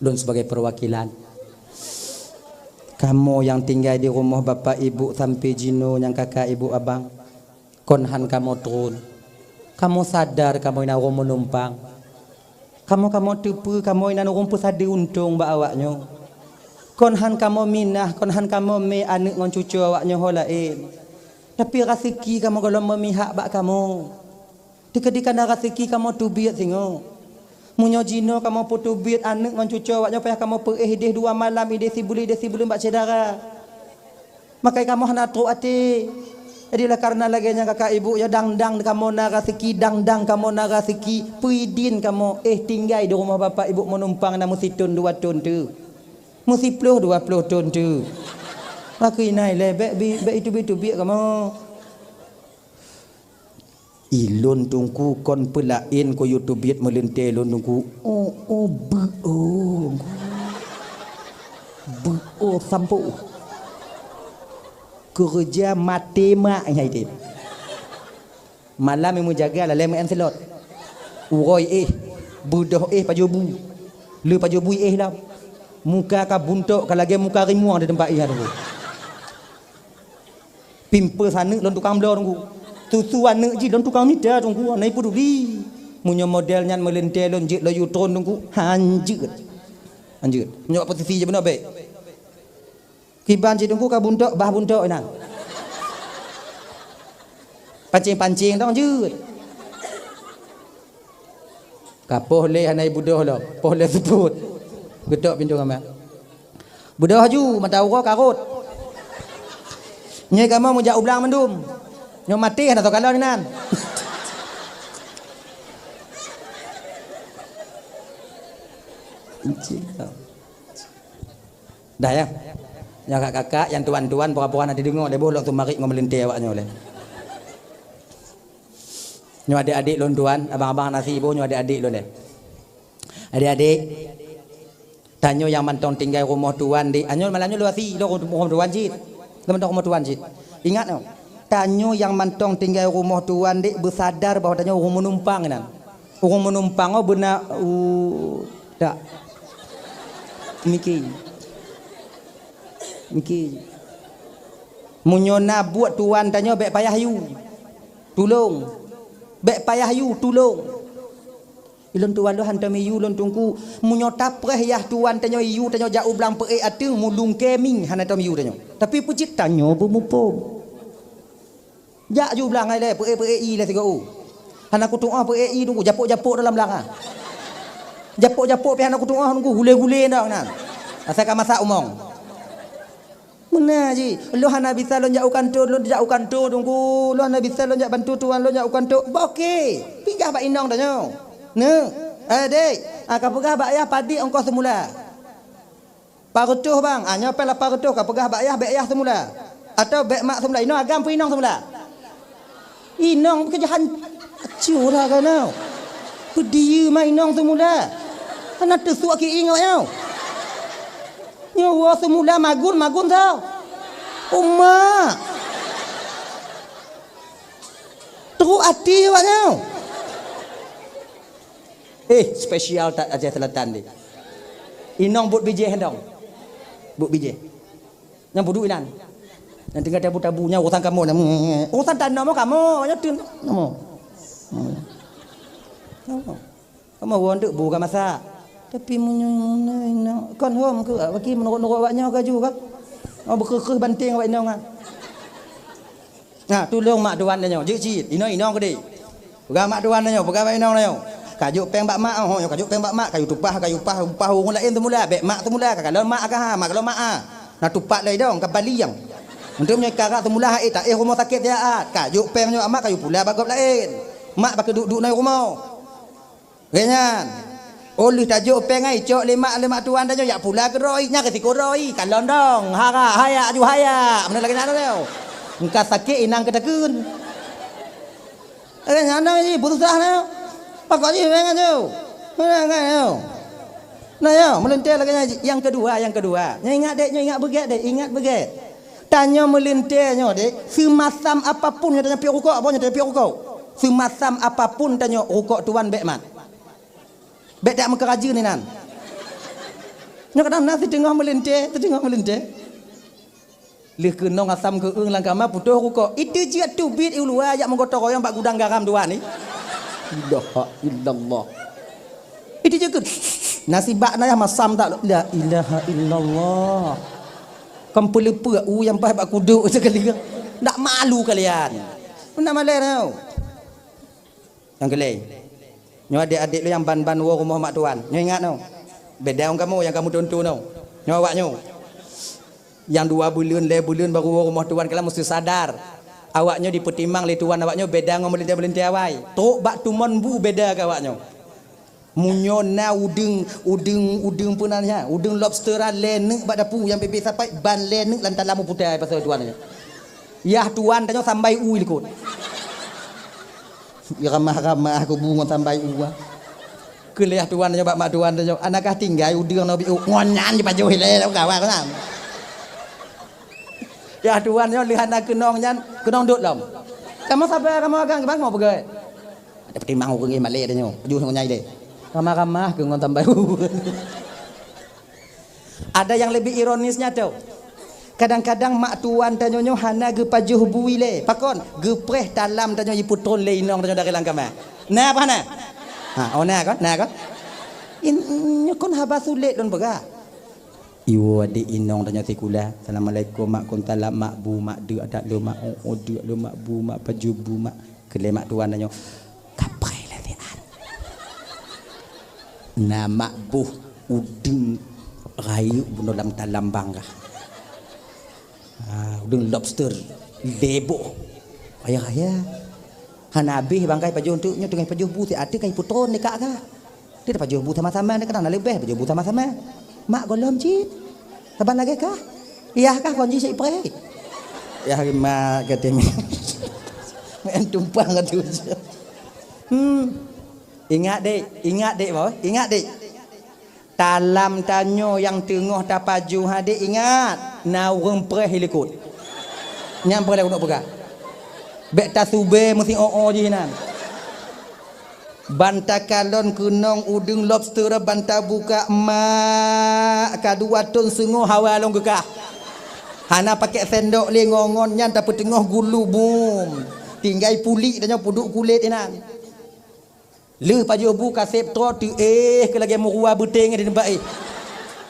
Lôn sibagai peuwakilan kamoe nyang tinggai di rumoh bapak ibu sampoe jinoe nyang kakak ibu abang, kon han kamoe tron. Kamoe sadar kamoe na ureuëng meunumpang. Kamoe-kamoe teupeue kamoe inan ureuëng peusadeue untông bak awak nyoe. Kon han kamoe minah, kon han kamoe mé aneuëk ngon cucoe awak nyoe ho laén. Tapi raseuki kamoe gohlom meumihak bak kamoe. Teukeudi kana raseuki kamoe teubiet singoh. Meunyoe jinoe kamoe peuteubiet aneuëk ngon cucoe awak nyoe payah kamoe peuéh ideh dua malam, ideh sibuleuen, ideh sibuleuen bak syedara. Makai kamoe hana trok até. Jadi oleh karena lagée nyan kakak ibu ya, dang-dang kamoe na raseuki, dang-dang kamoe na raseuki, peuidin kamoe éh tinggai di rumoh bapak ibu meunumpang na meusithon dua thon teuk. Meusiploh dua ploh thon teuk. Makeu inai lé bék bi-, bék iteubiet-teubiet kamoe. Ilôn teungku kon peulaén keu yue teubiet meuleuntée lôn teungku. Oh, oh, beu, oh. Beu, oh, sampoe. Keureuja maté mak nyai teuh. Malam nyang meujaga lalée meu'en seulot. Uroe éh, beudoh éh pajoh bu. Le pajoh bu éh lom. Muka ka buntok ka lagée muka rimueng di teumpat éh teungku. Pimpeu saneuk lôn tukang bloe teungku. Susu aneuk jih lôn tukang mita teungku, hana ipeuduli. Meunyoe model nyan meuleuntée lôn jeuet laju tron teungku, hanjeuet. Hanjeuet. Meunyoe posisi jih beuna bék. Kiban cit teungku ka buntok, bah buntok inan. Pancing-pancing dong jeuet. Ka poh lé hana ibudoh lom, poh lé seupôt. Geutok pintoe kamar. Budoh laju mata uroe karot. Nyoe kamoe meujak u blang mandum. Nyoe maté hana soe kalon inan. Dah ya. Nyang kakak-kakak, nyang tuan-tuan, pura-pura na teudeungoe lé boh lôn seumarit ngon meuleuntée awak nyoe lé. Nyoe adék-adék lôn tuan, abang-abang na si boh nyoe adék-adék lôn lé. Adék-adék, tanyoe nyang mantong tinggai rumoh tuan dék, anyoe malam nyoe lôn si lôn rumoh tuan cit. Lôn mantong rumoh tuan cit. Ingat nyoe, tanyoe nyang mantong tinggai rumoh tuan dék beusadar bahwa tanyoe ureuëng meunumpang inan. Ureuëng meunumpang oh beuna u dak. Miki. Miki. Meunyoe na buet tuan tanyoe bék payah yue. Tulông. Bék payah yue, tulông. Ilôn tuan lôn hantom yue lôn teungku. Meunyoe tapreh yah tuan tanyoe yue tanyoe jak u blang peuék ateueng mulungkée mie hana tom yue tanyoe. Tapi peue cit tanyoe beumuphom. Jak ju blang hai lé, peuék-peuék ié lé sigoe. Hana kutu'oh peuék ié teungku, japôk-japôk dalam blang ah. Japôk-japôk pih hana kutu'oh teungku, gulé-gulé ndak nan. Asai ka masak umong. Meunan jih, lôn hana bisa lôn jak u kantô, lôn jak u kantô teungku. Lôn hana bisa lôn jak bantu tuan lôn jak u kantô. Bah oke, pinggah bak inong tanyoe. Neuk, eh dék, ah, ka peugah bak yah padit ongkoh seumula. Pat reutôh bang, ah, nyoe péng lapan reutôh ka peugah bak yah, bék yah seumula. Atau bék mak seumula, inong agam peu inong seumula. Inong keujahan, acuh lah keunoe. Peudiyeu mak inong seumula. Hana teusuak ki ingat nyoe. Nyoe woe seumula magun, magun tau. Uma. Trok até awak nyoe. Eh, spesial that Aceh Selatan deh. Inong buet bijéh dong. Buet bijéh. Nyang budu inan. Nyang tinggai tabu-tabu nyang urusan kamoe nyan. Urusan tanoh mo kamoe, nyoe tun. Kamoe. Kamoe woe teuk bu ka masak. Tapi meunyoe, meunyoe, kon hom keu, bagi meunurot-nurot awak nyoe ka ju ka. Oh, beukeukeuh banting awak inong ah. Nah, tulông mak tuan tanyoe, jeuet cit, inong-inong keudeh. Peugah mak tuan tanyoe, peugah bak inong tanyoe. Kajok péng bak mak, oh, nyoe kajok péng bak mak, kayue tumpah, kayue upah, upah ureueng laén teumula, bèk mak teumula, ka kalon mak ka ha, mak kalon mak ah. Na tupat lé idong, ka bali nyang. Untuk meunyoe ka rab teumula, eh, taéh rumoh sakét siat, kajok péng nyoe mak, kayue pula bak gob laén. Mak bak keuduek-duek na rumoh. Lagèe nyan. Oh lheueh tajok péng ai, cok lé mak, lé mak tuan tanyoe, jak pula keu droe, nyan risiko droe. Kalon dong, hara, hayak, aju hayak. Meunan lagèe nyan teuh. Engka sakét inong keutakheun. Lagèe nyan dong jih, beususah na. Pakon jih péng nyan tu. Meunan kan tu. Nah, ya, meulintèe lagèe nyan jih. Nyang keudua, nyang keudua. Nyoe ingat dek, nyoe ingat beugèt dek, ingat beugèt. Tanyoe meulintèe nyoe dek, seumasam apapun nyoe tanyoe piôh rukok, boh nyoe tanyoe piôh rukok. Seumasam apapun tanyoe rukok tuan bèk mat. Bèk dak meukeurajeuen inan. Nyoe kadang na siteungoh meulintèe, siteungoh meulintèe. Lheueh keunong asam keueung lam kama putôh rukok. Itu jeuet teubiet u luwa jak meugotong royong bak gudang garam tuan ni. Ilaha illallah. Itu jeuet keu nasibak na yah masam tak. La ilaha illallah. Kan peuleupeuk u nyang paih bak kuduk sekali. Ndak malu kalian. Meunan malèe tau. Nyang keulhèe. Nyoe adék-adék lôn nyang ban-ban woe rumoh mak tuan. Nyoe ingat nyoe. Beda ngon kamoe nyang kamoe tuntu nyoe. Nyoe awak nyoe. Nyang dua buleuen, lhèe buleuen baru woe rumoh tuan, kalian meusti sadar. Awak nyoe jipeutimang lé tuan awak nyoe beda ngon meulintèe-meulintèe awai. Trok bak tumon bu beda keu awak nyoe. Meunyoe na udeueng, udeueng, udeueng peue nan nyan, udeueng lobster lhèe neuk bak dapu nyang bèk-bèk sapai, ban lhèe neuk lam talam putai pasai tuan nyoe. Yah tuan tanyoe sambai u likot. Ramah-ramah kubu ngon sambai u. Keu lheueh tuan tanyoe bak mak tuan tanyoe, "Anakah tinggai udeueng nyoe biôh?" Ngon nyan jipajoh ilèe lam kawan nyan. Yah tuan nyoe lheueh hana keunong nyan, keunong dot lom. Kamoe sabar, kamoe agam, kamoe peugah. Ada peutimang ureueng malèe tanyoe, pajoh ngon nyan ilèe. Ramah-ramah keu ngon sambai u. Ada nyang leubeh ironis nyan teuh. Kadang-kadang mak tuan tanyoe nyoe hana geupajoh bu ilèe. Pakon? Geupreh talam tanyoe jipeutron lé inong tanyoe dari lam kama. Na apa hana? Ha, oh na kon? Na kon? In, nyoe kon haba sulet lôn peugah. Iwoe adék inong tanyoe sikula. Assalamualaikum mak, kun salam mak bu, mak deuk adak lôn mak, oh, oh deuk lôn mak bu, mak pajoh bu mak. Keu lé mak tuan tanyoe. Kapai lé siat. Na mak boh udeueng rayeuk bunoe lam talam bang kah. Ha, udeueng lobster, lhèe boh. Raya-raya. Hana abéh bang kai pajoh teuk nyoe teungoh pajoh bu siat ateueh kai peutron lé kak kah. Dia pajoh bu sama-sama ni kadang na leubeh pajoh bu sama-sama. Mak gohlom cit. Saban lagèe kah? Yah kah kon jih cit preh. Yah mak kata mi. Main tumpang atu. Hmm. Ingat dek, ingat dek boh, ingat dek. Talam tanyoe nyang teungoh tapajoh adek ingat, na ureueng preh i likot. Nyan preh lé keuneuk peugah. Bèk tasubé meusi o-o jih nan. Ban takalon keunong udeueng lobster ban tabuka mak, ka dua thon seungoh hawa lôn geukah. Hana pakèk sendok lé ngon-ngon nyan tapeuteungoh gulu bum. Tinggai pulik tanyoe peuduek kulét inan. Lheueh pajoh bu kaseb troe teuéh keu lagèe meurua beuténg di teumpat éh.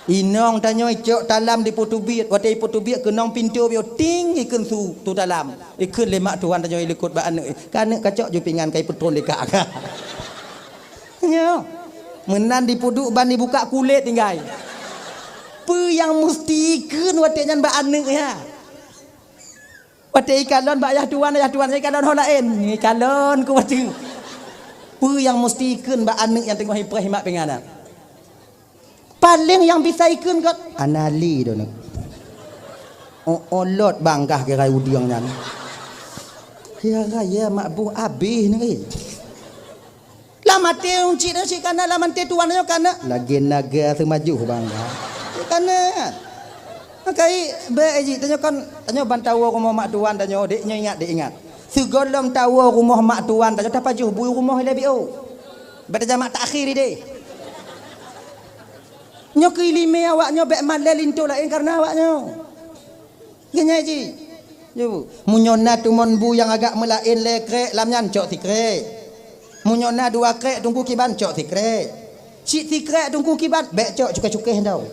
Inong tanyoe icok talam dipeuteubiet, watèe ipeuteubiet keunong pintoe bioe ting ikheun su tu talam. Ikheun lé mak tuan tanyoe ilikot bak aneuk, "Ka aneuk kacok ju pingan ka ipeutron lé kak." Nyoe. Meunan dipeuduek ban dibuka kulét tinggai. Peue nyang musti ikheun watèe nyan bak aneuk nyan? Watèe ikalon bak yah tuan, yah tuan ikalon ho laén. Ikalon keu watèe. Peue nyang musti ikheun bak aneuk nyang teungoh ipreh imak pingan nyan? Paleng nyang bisa ikheun kot, "Ana lé droeneuh." O-, olot bangkah keurai udeueng nyan. Ya raya mak boh abéh neuh, eh. Lam até ureueng chik nyoe chik kana, lam até tuan nyoe kana. Lagèe naga seumajoh bang. Kana. Makai bèk jih tanyoe kan, tanyoe ban tawoe rumoh mak tuan tanyoe, dek nyoe ingat, dek ingat. Sigohlom tawoe rumoh mak tuan tanyoe tapajoh bui rumoh ilèe biôh. Bèk tajamak takhir idéh. Nyoe keu ileumèe awak nyoe bèk malèe linto laén kareuna awak nyoe. Nyan jih. Nyoe bu. Meunyoe na tumon bu nyang agak meulaén lé krek lam nyan cok sikrék. Meunyoe na dua krék Teungku kiban, cok sikrék. Cit sikrék Teungku kiban, bèk cok cukéh-cukéh tau.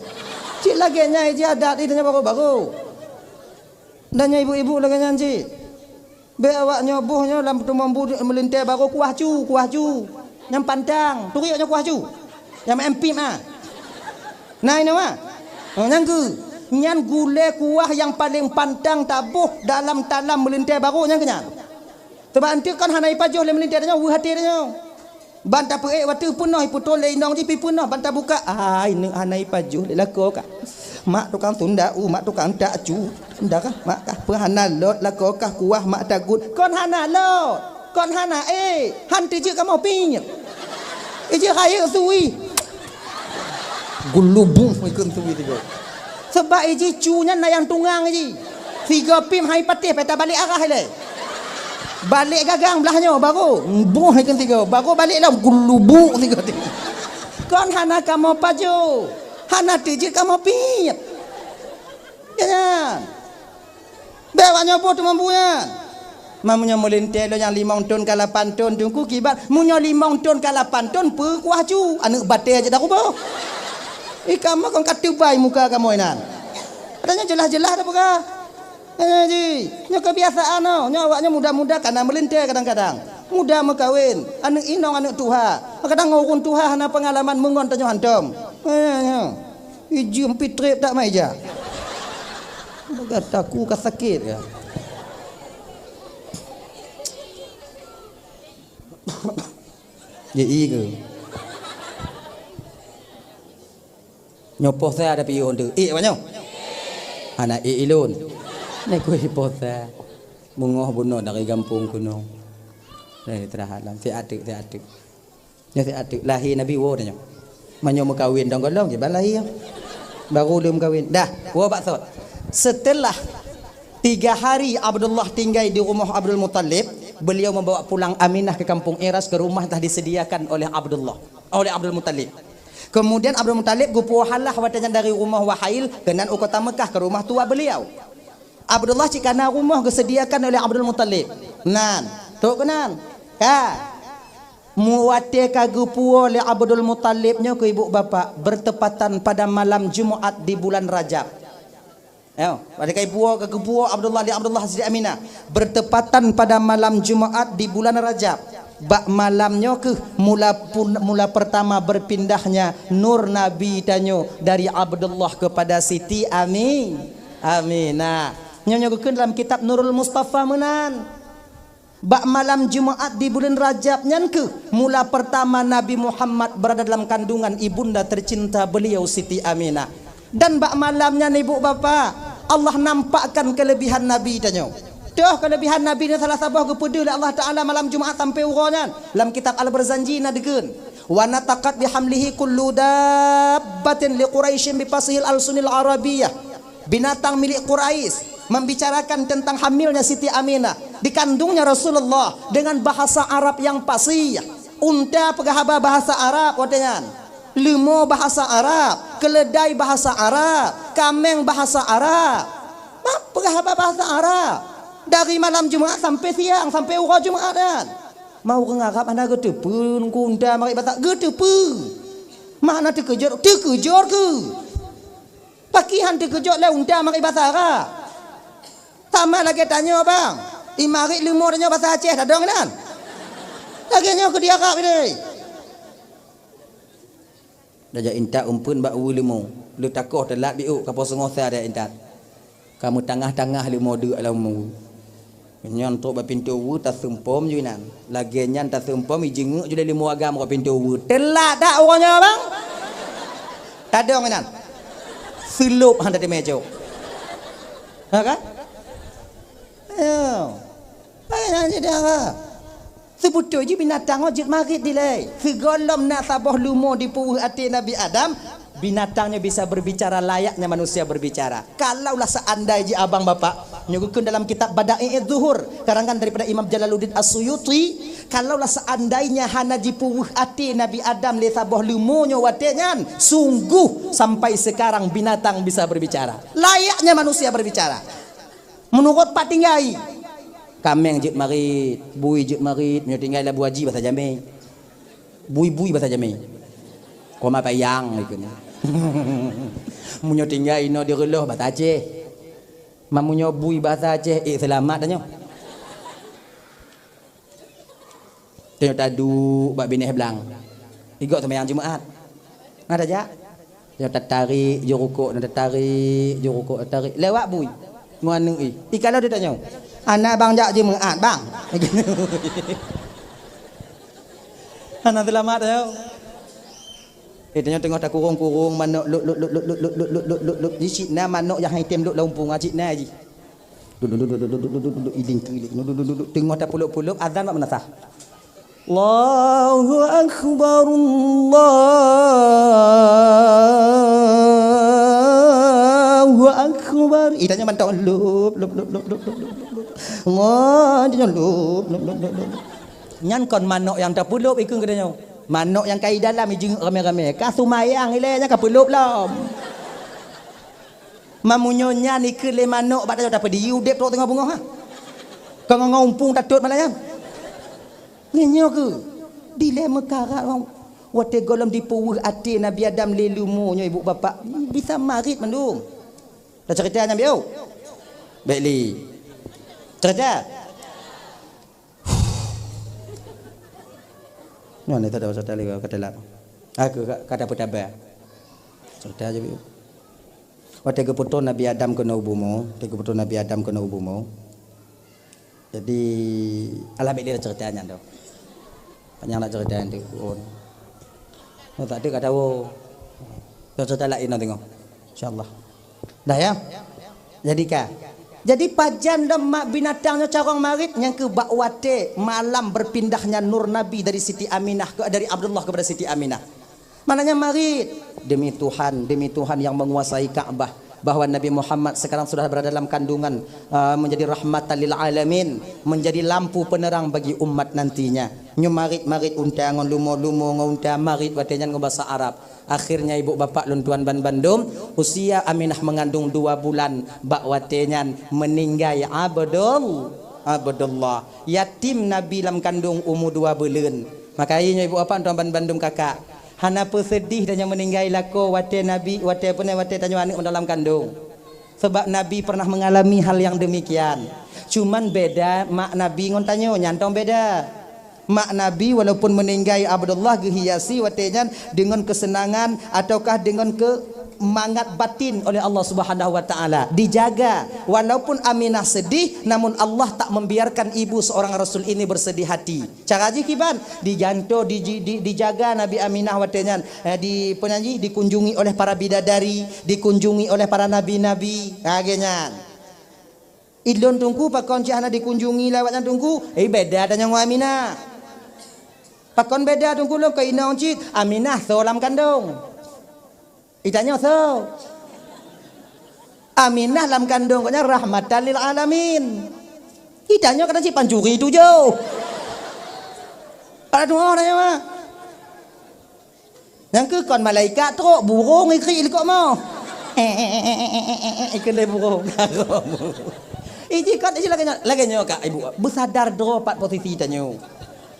Cit lagèe nyan jih adat tanyoe baroe-baroe. Dan nyoe ibu-ibu lagèe nyan cit. Bèk awak nyoe boh nyoe lam teumambu meulintèe baroe kuah cu, kuah cu. Nyang pantang, turi nyoe kuah cu. Nyang maén pip ah. Na inoe ah. Oh, nyang geu. Nyan gulèe kuah nyang paleng pantang taboh dalam talam meulintèe baroe nyang keu nyan. Sabab eunteuk kon hana ipajoh lé meulintèe tanyoe, weueh até tanyoe. Ban tapeuék watèe peunoh, ipeutrôn lé inong jih pi peunoh, ban tabuka, ai, neuk hana ipajoh lé lakoe kah. Mak tukang tunda u, mak tukang tak cu. Nda kah, mak kah, peu hana lôt lakoe kah kuah mak tagut. Kon hana lôt, kon hana ék, han teujeuet kamoe pih. Ijeuet rayeuk sui. Gulubuh ikheun sui tiga. Sabab ijih cu nyan na nyang tungang jih. Sigoe pih hai patéh, peta balek arah ilèe. Balek gagang blah nyoe baru. Boh ikheun tiga. Baru balek lom gulubuk tiga. Kon hana kamoe pajoh. Hana teujeuet kamoe piet. Ya nyan. Bèk awak nyoe boh teumambu nyan. Ma meunyoe meulintèe lôn nyang limong thon ka lapan thon, Teungku kiban. Meunyoe limong thon ka lapan thon, peu kuah cu, aneuk batèe jeuet daruboh. Ih, kamoe kon ka teubai muka kamoe nan. Padahai nyoe jeulaih-jeulaih tapeugah. Eh, ji, nyoe keubiasaan nyoe. Nyoe awak nyoe muda-muda kana meulintèe kadang-kadang. Muda meukawen, aneuk inong, aneuk tuha. Kadang ngon ureueng tuha hana peungalaman meungon tanyoe hantom. Eh, nyoe. Ijeuem pi trép tak mai ija. Gata ku ka sakét ya. Ji i ke? Nyoe poh sa ada piôh tu. Ék apa nyoe? Hana ék ilôn. Ni kui poh sa. Beungoh bunoe dari gampông keunoe. Dari teulah alam. Siat teuk, siat teuk. Nyoe siat teuk. Lahé Nabi woe tanyoe. Meunyoe meukawen dong golom, kiban lahé. Baru lheueh meukawen. Dah, woe bak sot. Setelah tiga hari Abdullah tinggai di rumoh Abdul Muttalib, beliau membawa pulang Aminah ke kampung Iras, ke rumah telah disediakan oleh Abdullah, oleh Abdul Muttalib. Kemudian Abdul Muttalib geupuwoe halah watèe nyan dari rumoh Wahail keunan u kota Meukah, ke rumah tua beliau. Abdullah cit kana rumoh geusediakan oleh Abdul Muttalib. Nan, trok keunan. Ka. Mu watèe ka geupuwoe lé Abdul Muttalib nyoe keu ibu bapak, bertepatan pada malam Jumat di bulan Rajab. Yo, watèe ka ipuwoe, ka geupuwoe Abdullah lé Abdullah Siti Aminah, bertepatan pada malam Jumat di bulan Rajab. Bak malam nyoe keuh mula pun, mula pertama berpindahnya nur Nabi tanyoe dari Abdullah kepada Siti Ami-, Aminah. Nyoe, nyoe geukheun dalam kitab Nurul Mustafa meunan. Bak malam Jumat di buleuen Rajab nyan keuh mula pertama Nabi Muhammad berada dalam kandungan ibunda tercinta beliau Siti Aminah. Dan bak malam nyan, ibu bapak, Allah nampakkan kelebihan Nabi tanyoe. Toh kelebihan Nabi nyoe salah saboh geupeudeuh lé Allah Taala malam Jumat sampai uroe nyan. Lam kitab Al-Barzanji na deukeuen, "Wa nataqat bihamlihi kullu dabbatin li Quraisyin bi fasihil alsunil Arabiyyah." Binatang milik Quraisy membicarakan tentang hamilnya Siti Aminah, dikandungnya Rasulullah, dengan bahasa Arab yang fasih. Unta peugah haba bahasa Arab watèe nyan. Leumo bahasa Arab, keuleudai bahasa Arab, kaméng bahasa Arab. Bah, peugah haba bahasa Arab. Dari malam Jumat sampai siang, sampai uroe Jumat nyan. Ma ureueng Arab hana geuteupeue, Teungku, unta marit bahasa, geuteupeue. Ma hana teukeujot, teukeujot keuh. Pakri han teukeujot lé unta marit bahasa Arab. Sama lagèe tanyoe, bang. I marit leumo tanyoe bahasa Aceh, tadong nan. Lagèe nyoe keuh di Arab ini. Tajak intat umpeuen bak ueh leumo. Lheueh takoh teulat biôk, ka poh seungoh sa tajak intat. Ka meutangah-tangah leumo deuk lam ueh. Nyan trok bak pintoe ueh, taseumpom ju inan. Lagèe nyan taseumpom, ijeungeuk ju lé leumo agam bak pintoe ueh. Teulat dak uroe nyoe, bang? Tadong inan. Seulop han tateumé cok. Ha kan? Ayo. Hai nyan jadi apa? Seubeutôi jih binatang nyoe jeuet marit dilèe. Sigohlom na saboh leumo di peu ueh até Nabi Adam, binatang nyoe bisa berbicara layaknya manusia berbicara. Kalaulah seandai jih abang bapak, nyoe geukheun dalam kitab Bada'i'uz Zuhur, karangan daripada Imam Jalaluddin As-Suyuti, kalaulah seandainya hana jipeu ueh até Nabi Adam lé saboh leumo nyoe watèe nyan, sungguh sampai sekarang binatang bisa berbicara. Layaknya manusia berbicara. Meunurot pat tinggai. Kaméng jeuet marit, bui jeuet marit, meunyoe tinggai lam Abu Haji basa jamé. Bui-bui basa jamé. Koma payang ikeu. Meunyoe tinggai inoe di reuloh basa Aceh. Meunyoe bui basa Aceh, eh, seulamat tanyoe. Tanyoe taduek bak binéh blang. Igok seumayang Jumaat. Na tajak? Tanyoe tatarék, jeuet rukok, na tatarék, jeuet rukok, tatarék. Lewat bui. Ngon aneuk i. Ikalon di tanyoe. Aneuk bang jak Jumaat, bang. Hana seulamat tanyoe. Eh, tanyoe teungoh takurong-kurong manok lop, lop, lop. Di sinan manok nyang hai tem lop lam umpung, ah, sinan jih. Lop, lop, lop, iding keulik. Lop, lop, lop, lop. Teungoh tapulop-pulop, azan bak meunasah. Allahu Akbar, Allahu Akbar. Ih, tanyoe mantong lop, lop, lop. Allah, tanyoe lop, lop, lop. Nyan kon manok nyang tapulop ikeu geutanyoe. Manok nyang ka i dalam ijeuet ramé-ramé. Ka seumayang ilée nyan ka peulop lom. Meunyoe nyan ikeu lé manok bak tanyoe tapeudiyu udeb trok teungoh beungoh, ha? Ka ngon umpung tatot malam nyan. Nyoe keuh dilée meukarat watée gohlom dipeuweuh até Nabi Adam lé leumo nyoe ibu bapak bisa marit mandum. Dah cerita nyan bieu. Baik li. Cerita. Nyoe ni tak ada pasal tali kata lak. Aku kata petabah. Cerita aja bieu. Watée geupeutoh Nabi Adam keunoe u bumoe, watée geupeutoh Nabi Adam keunoe u bumoe. Jadi, alah, bék lé cerita nyan tu. Panjang nak cerita nyan tu. Oh. Oh, tak ada kata, oh. Cerita lain nanti, oh. InsyaAllah. Dah, ya? Jadi, ka. Jadi, pajan lom mak binatang nyoe carong marit, nyang keu bak watée malam berpindahnya nur Nabi dari Siti Aminah ke, dari Abdullah kepada Siti Aminah. Maknanya marit. Demi Tuhan, demi Tuhan yang menguasai Ka'bah, bahwa Nabi Muhammad sekarang sudah berada dalam kandungan, uh, menjadi rahmatan lil alamin, menjadi lampu penerang bagi umat nantinya. Nyoe marit-marit unta ngon lumo-lumo ngon unta marit watée nyan ngon basa Arab. Akhirnya ibu bapak lôn tuan ban bandum, usia Aminah mengandung dua bulan, bak watée nyan meninggai Abdul, Abdullah. Yatim Nabi lam kandung umu dua buleuen. Maka nyoe ibu bapak tuan ban bandum kakak. Hana peuseudih tanyoe meuninggai lakoe watée Nabi, watée peue nyan, watée tanyoe aneuëk dalam kandong. Sebab Nabi pernah mengalami hal yang demikian. Cuman beda mak Nabi ngon tanyoe, nyan tong beda. Mak Nabi walaupun meuninggai Abdullah geuhiasi watée nyan deungon keuseunangan ataukah deungon keumangat batin oleh Allah Subhanahu wa Taala. Dijaga. Walaupun Aminah sedih, namun Allah tak membiarkan ibu seorang Rasul ini bersedih hati. Cara jih kiban, dijanto, diji-, di-, dijaga Nabi Aminah watée nyan, eh, di, peue nan jih, dikunjungi oleh para bidadari, dikunjungi oleh para nabi-nabi. Ha, lagée nyan. Ilôn teungku pakon cit hana dikunjungi lé awak nyan teungku? Eh, beda tanyoe ngon Aminah. Pakon beda teungku lôn keu inong cit, Aminah soe lam kandong. Itanyoe soe? Aminah lam kandong gobnyan rahmatan lil alamin. Itanyoe kadang cit pancuri tujoh. Ada dua orang nyoe. Nyang keu kon malaikat trok burung ikrik likot moh. Ikeu lé burung. Iji kon iji lagée nyoe, lagée nyoe kak ibu. Beusadar droe pat posisi tanyoe.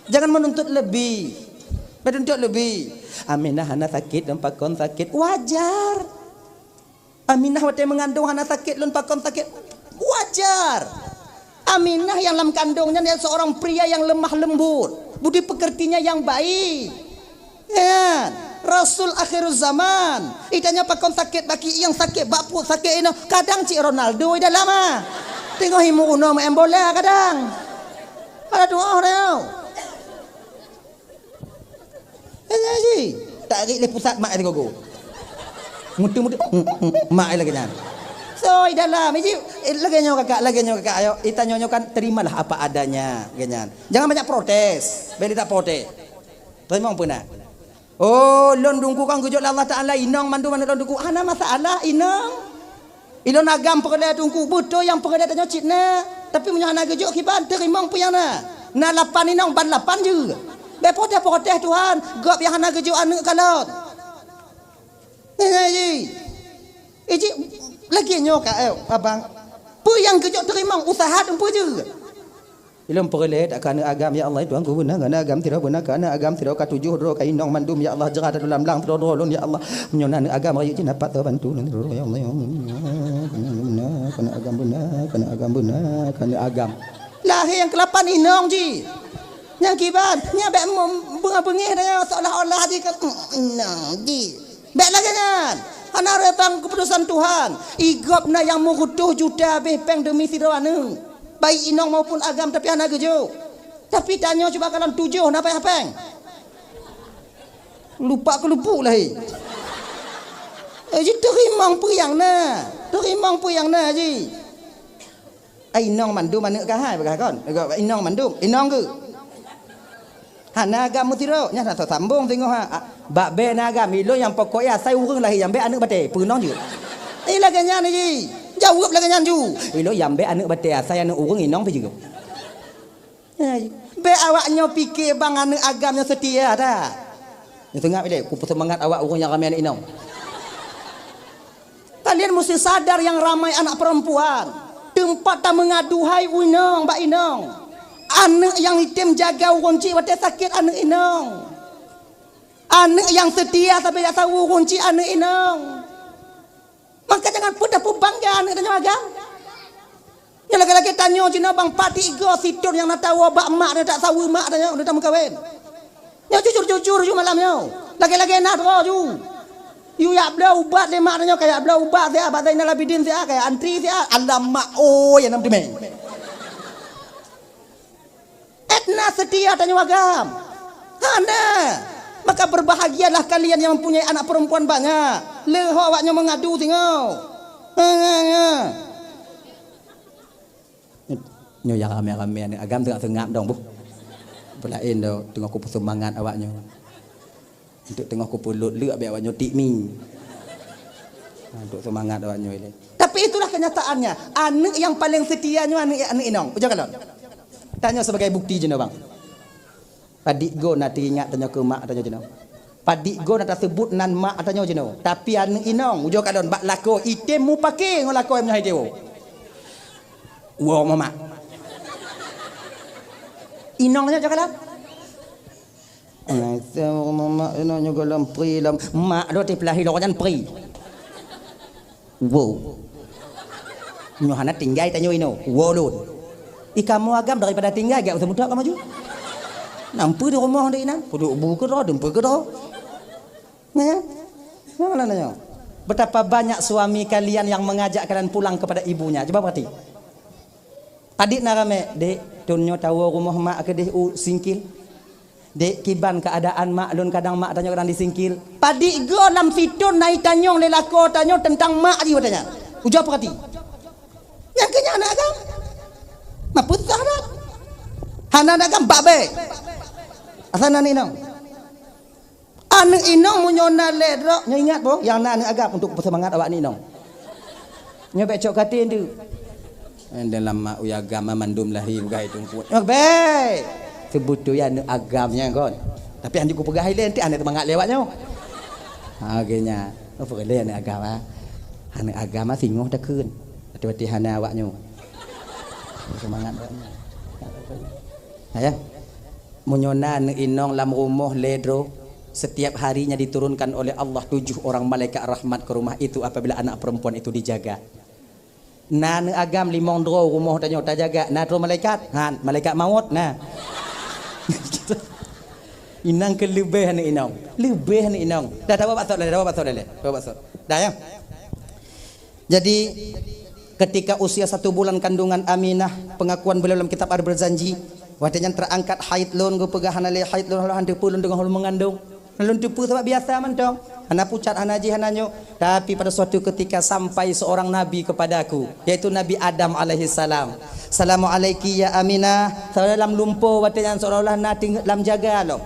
Jangan menuntut lebih. Menuntut lebih. Aminah hana sakét dan pakon sakét. Wajar. Aminah watée meungandong hana sakét lôn pakon sakét. Wajar. Aminah yang lam kandong nyan adalah seorang pria yang lemah lembut. Budi pekertinya yang baik. Kan? Rasul akhiruz zaman. Itanyoe pakon sakét baki nyang sakét bak pruet sakét inoe. Kadang cit Ronaldo di dalam ah. Teungoh imu unoe main bola kadang. Ada doa orang. Haji, tarik lé pusat mak sigogo. Mutu-mutu, mm, mm, mak lagée nyan. Soi dalam, iji, eh, lagée nyoe kakak, lagée nyoe kakak, ayo, itanyoe nyoe kan terimalah apa adanya, lagée nyan. Jangan banyak protes, beli tak protes. Terima pun nak. Oh, lôn dungku kan geujok lé Allah Taala inong mandum aneuk lôn dungku. Hana masalah inong. Ilôn agam peureulée teungku, beutôi nyang peureulée tanyoe cit na. Tapi meunyoe hana geujok kiban, teurimong peue nyang na. Na lapan inong ban lapan jeuet. Bék protes-protes Tuhan, gob nyang hana geujok aneuk kalon. Nyan ji. Iji lagée nyoe ka, eh, abang. Peue nyang geujok teurimong, usaha teumpeue jeuet. Ilôn peureulée that keu aneuk agam, ya Allah, Tuhanku, beuna keu aneuk agam, sidroe beuna keu aneuk agam, sidroe ka tujoh droe ka inong mandum, ya Allah, jrat dalam blang sidroe-droe lôn, ya Allah. Meunyoe na aneuk agam rayeuk jih na pat bantu lôn, ya Allah, beuna keu aneuk agam, beuna keu aneuk agam, beuna keu aneuk agam. Lahé nyang keulapan inong jih. Nyang kiban, nyan bék beungéh-beungéh dah nyoe, seolah-olah jih ka inong jih. Bék lagée nyan. Hana reutan keuputosan Tuhan. Igob na nyang meureutôh juta habéh péng deumi sidroe aneuk. Baik inong maupun agam, tapi hana geujok. Tapi tanyoe cuba kalon tujoh na payah péng. Lupak keuleupuk lahé. Eh, jiteurimong peue nyang na. Teurimong peue nyang na jih. Ai inong mandum aneuk kah hai peugah kon. Inong mandum, inong geuh. Hana agam meusidroe, nyan rasa sambong singoh ha. Bak bée na agam, ilôn nyang pokok ya asai ureuëng lahé nyang bék aneuk batée, peunong jeuet. Eh, lagée nyan jih. Jaweueb lagée nyan ju. Ilôn nyang bék aneuk batée asai aneuk ureuëng inong pih jeuet. Bék awak nyoe pike bang aneuk agam nyoe seutia that. Nyoe seungab ilée, kupeuseumangat awak ureuëng nyang ramé aneuk inong. Kalian mesti sadar nyang ramai anak perempuan. Teumpat tameungaduhai u inong bak inong. Aneuk nyang item jaga ureuëng cit watée sakét aneuk inong. Aneuk nyang seutia sabe jak saweue ureuëng cit aneuk inong. Maka jangan peudah peubangga aneuk tanyoe agam. Nyoe lagée-lagée tanyoe jinoe bang, padit go sithon nyang na tawoe bak mak tanyoe, tak saweue mak tanyoe, udah tameukawen. Nyoe jujur-jujur ju malam nyoe. Lagée-lagée na droe ju. Yue jak bloe ubat lé mak tanyoe, ka jak bloe ubat siat bak Zainal Abidin siat, ka jak antri siat. Alah mak oi, nyang nam teumé. Étna seutia tanyoe agam. Hana. Maka berbahagialah kalian yang mempunyai anak perempuan banyak. Leuho awak nyoe meungadu singoh. Ha, ha, ha. Nyoe nyang ramé-ramé aneuk agam teungoh seungab dong boh. Peulaén do teungoh kupeuseumangat awak nyoe. Untuk teungoh kupeulot leuk abéh awak nyoe tik mi. Ha, untuk seumangat awak nyoe ilée. Tapi itulah kenyataannya. Aneuk nyang paleng seutia nyoe aneuk, aneuk inong. Ujoe kalon. Tanyoe sebagai bukti jinoe bang. Padit go na teuingat tanyoe keu mak tanyoe jinoe. Padit go na taseubut nan mak tanyoe jinoe. Tapi aneuk inong, ujoe kalon bak lakoe item mupake ngon lakoe meunyoe hai tiwoe. Woe mamak. Inong tanyoe ujoe kalon. Nah, itu mamak inong nyoe gohlom pri lom. Mak do tiep lahé lom nyan pri. Woe. Nyoe hana tinggai tanyoe inoe. Woe lôn. Ih, kamoe agam daripada tinggai gak usah mudak kamoe ju. Nampu di rumoh dek inan. Puduk bu keudroe, dumpu keudroe. Nah, ya. Nah, nah, nah, ya. Betapa banyak suami kalian yang mengajak kalian pulang kepada ibunya. Coba perhati. Padit na ramé, "Dek, thon nyoe tawoe rumoh mak keudeh u singkil." Dek, kiban keuadaan mak lôn, kadang mak tanyoe kadang di singkil. Padit go lam sithon na itanyong lé lakoe tanyoe teuntang mak jih watée nyan. Ujoe peurati. Nyang keu nyan aneuk agam. Mapeusah dak? Hana aneuk agam bak bée. Asai na aneuk inong. Aneuk inong meunyoe na lhée droe, nyoe ingat boh, nyang na aneuk agam untuk peuseumangat awak aneuk inong. Nyoe bék cok katé deuh. Eh, dalam mak uya agam mandum lahé bugai teungku. Nyoe bék. Seubeutôi aneuk agam nyan kon. Tapi hanjeuet kupeugah ilée, nanti aneuk teumangat lé awak nyoe. Ha, oke nya. Oh, peureulée aneuk agam, ha. Aneuk agam, ha, singoh takheun. Watée-watée hana awak nyoe. Seumangat awak nyoe. Ha, ya. Meunyoe na aneuk inong lam rumoh lhée droe, setiap harinya diturunkan oleh Allah tujuh orang malaikat rahmat ke rumah itu apabila anak perempuan itu dijaga. Na aneuk agam limong droe rumoh tanyoe tajaga, na droe malaikat? Han, malaikat maut na. Inong keu leubeh aneuk inong. Leubeh aneuk inong. Dah, dah, bawa baksot lé, dah, bawa baksot lé. Bawa baksot. Dah, ya? Jadi, ketika usia satu bulan kandungan Aminah, pengakuan beliau dalam kitab Al-Barzanji, watée nyan terangkat haid lôn, geupeugah hana lé haid lôn, han teupeu lôn teungoh lôn meungandung. Lôn teupeu sabab biasa mantong. Hana pucat, hana jih, hana nyoe. Tapi pada suatu ketika sampai seorang nabi kepadaku, yaitu Nabi Adam alaihissalam. "Assalamualaiki ya Aminah." Saudara lam lumpoe watée nyan seolah-olah na teungeut lam jaga lom.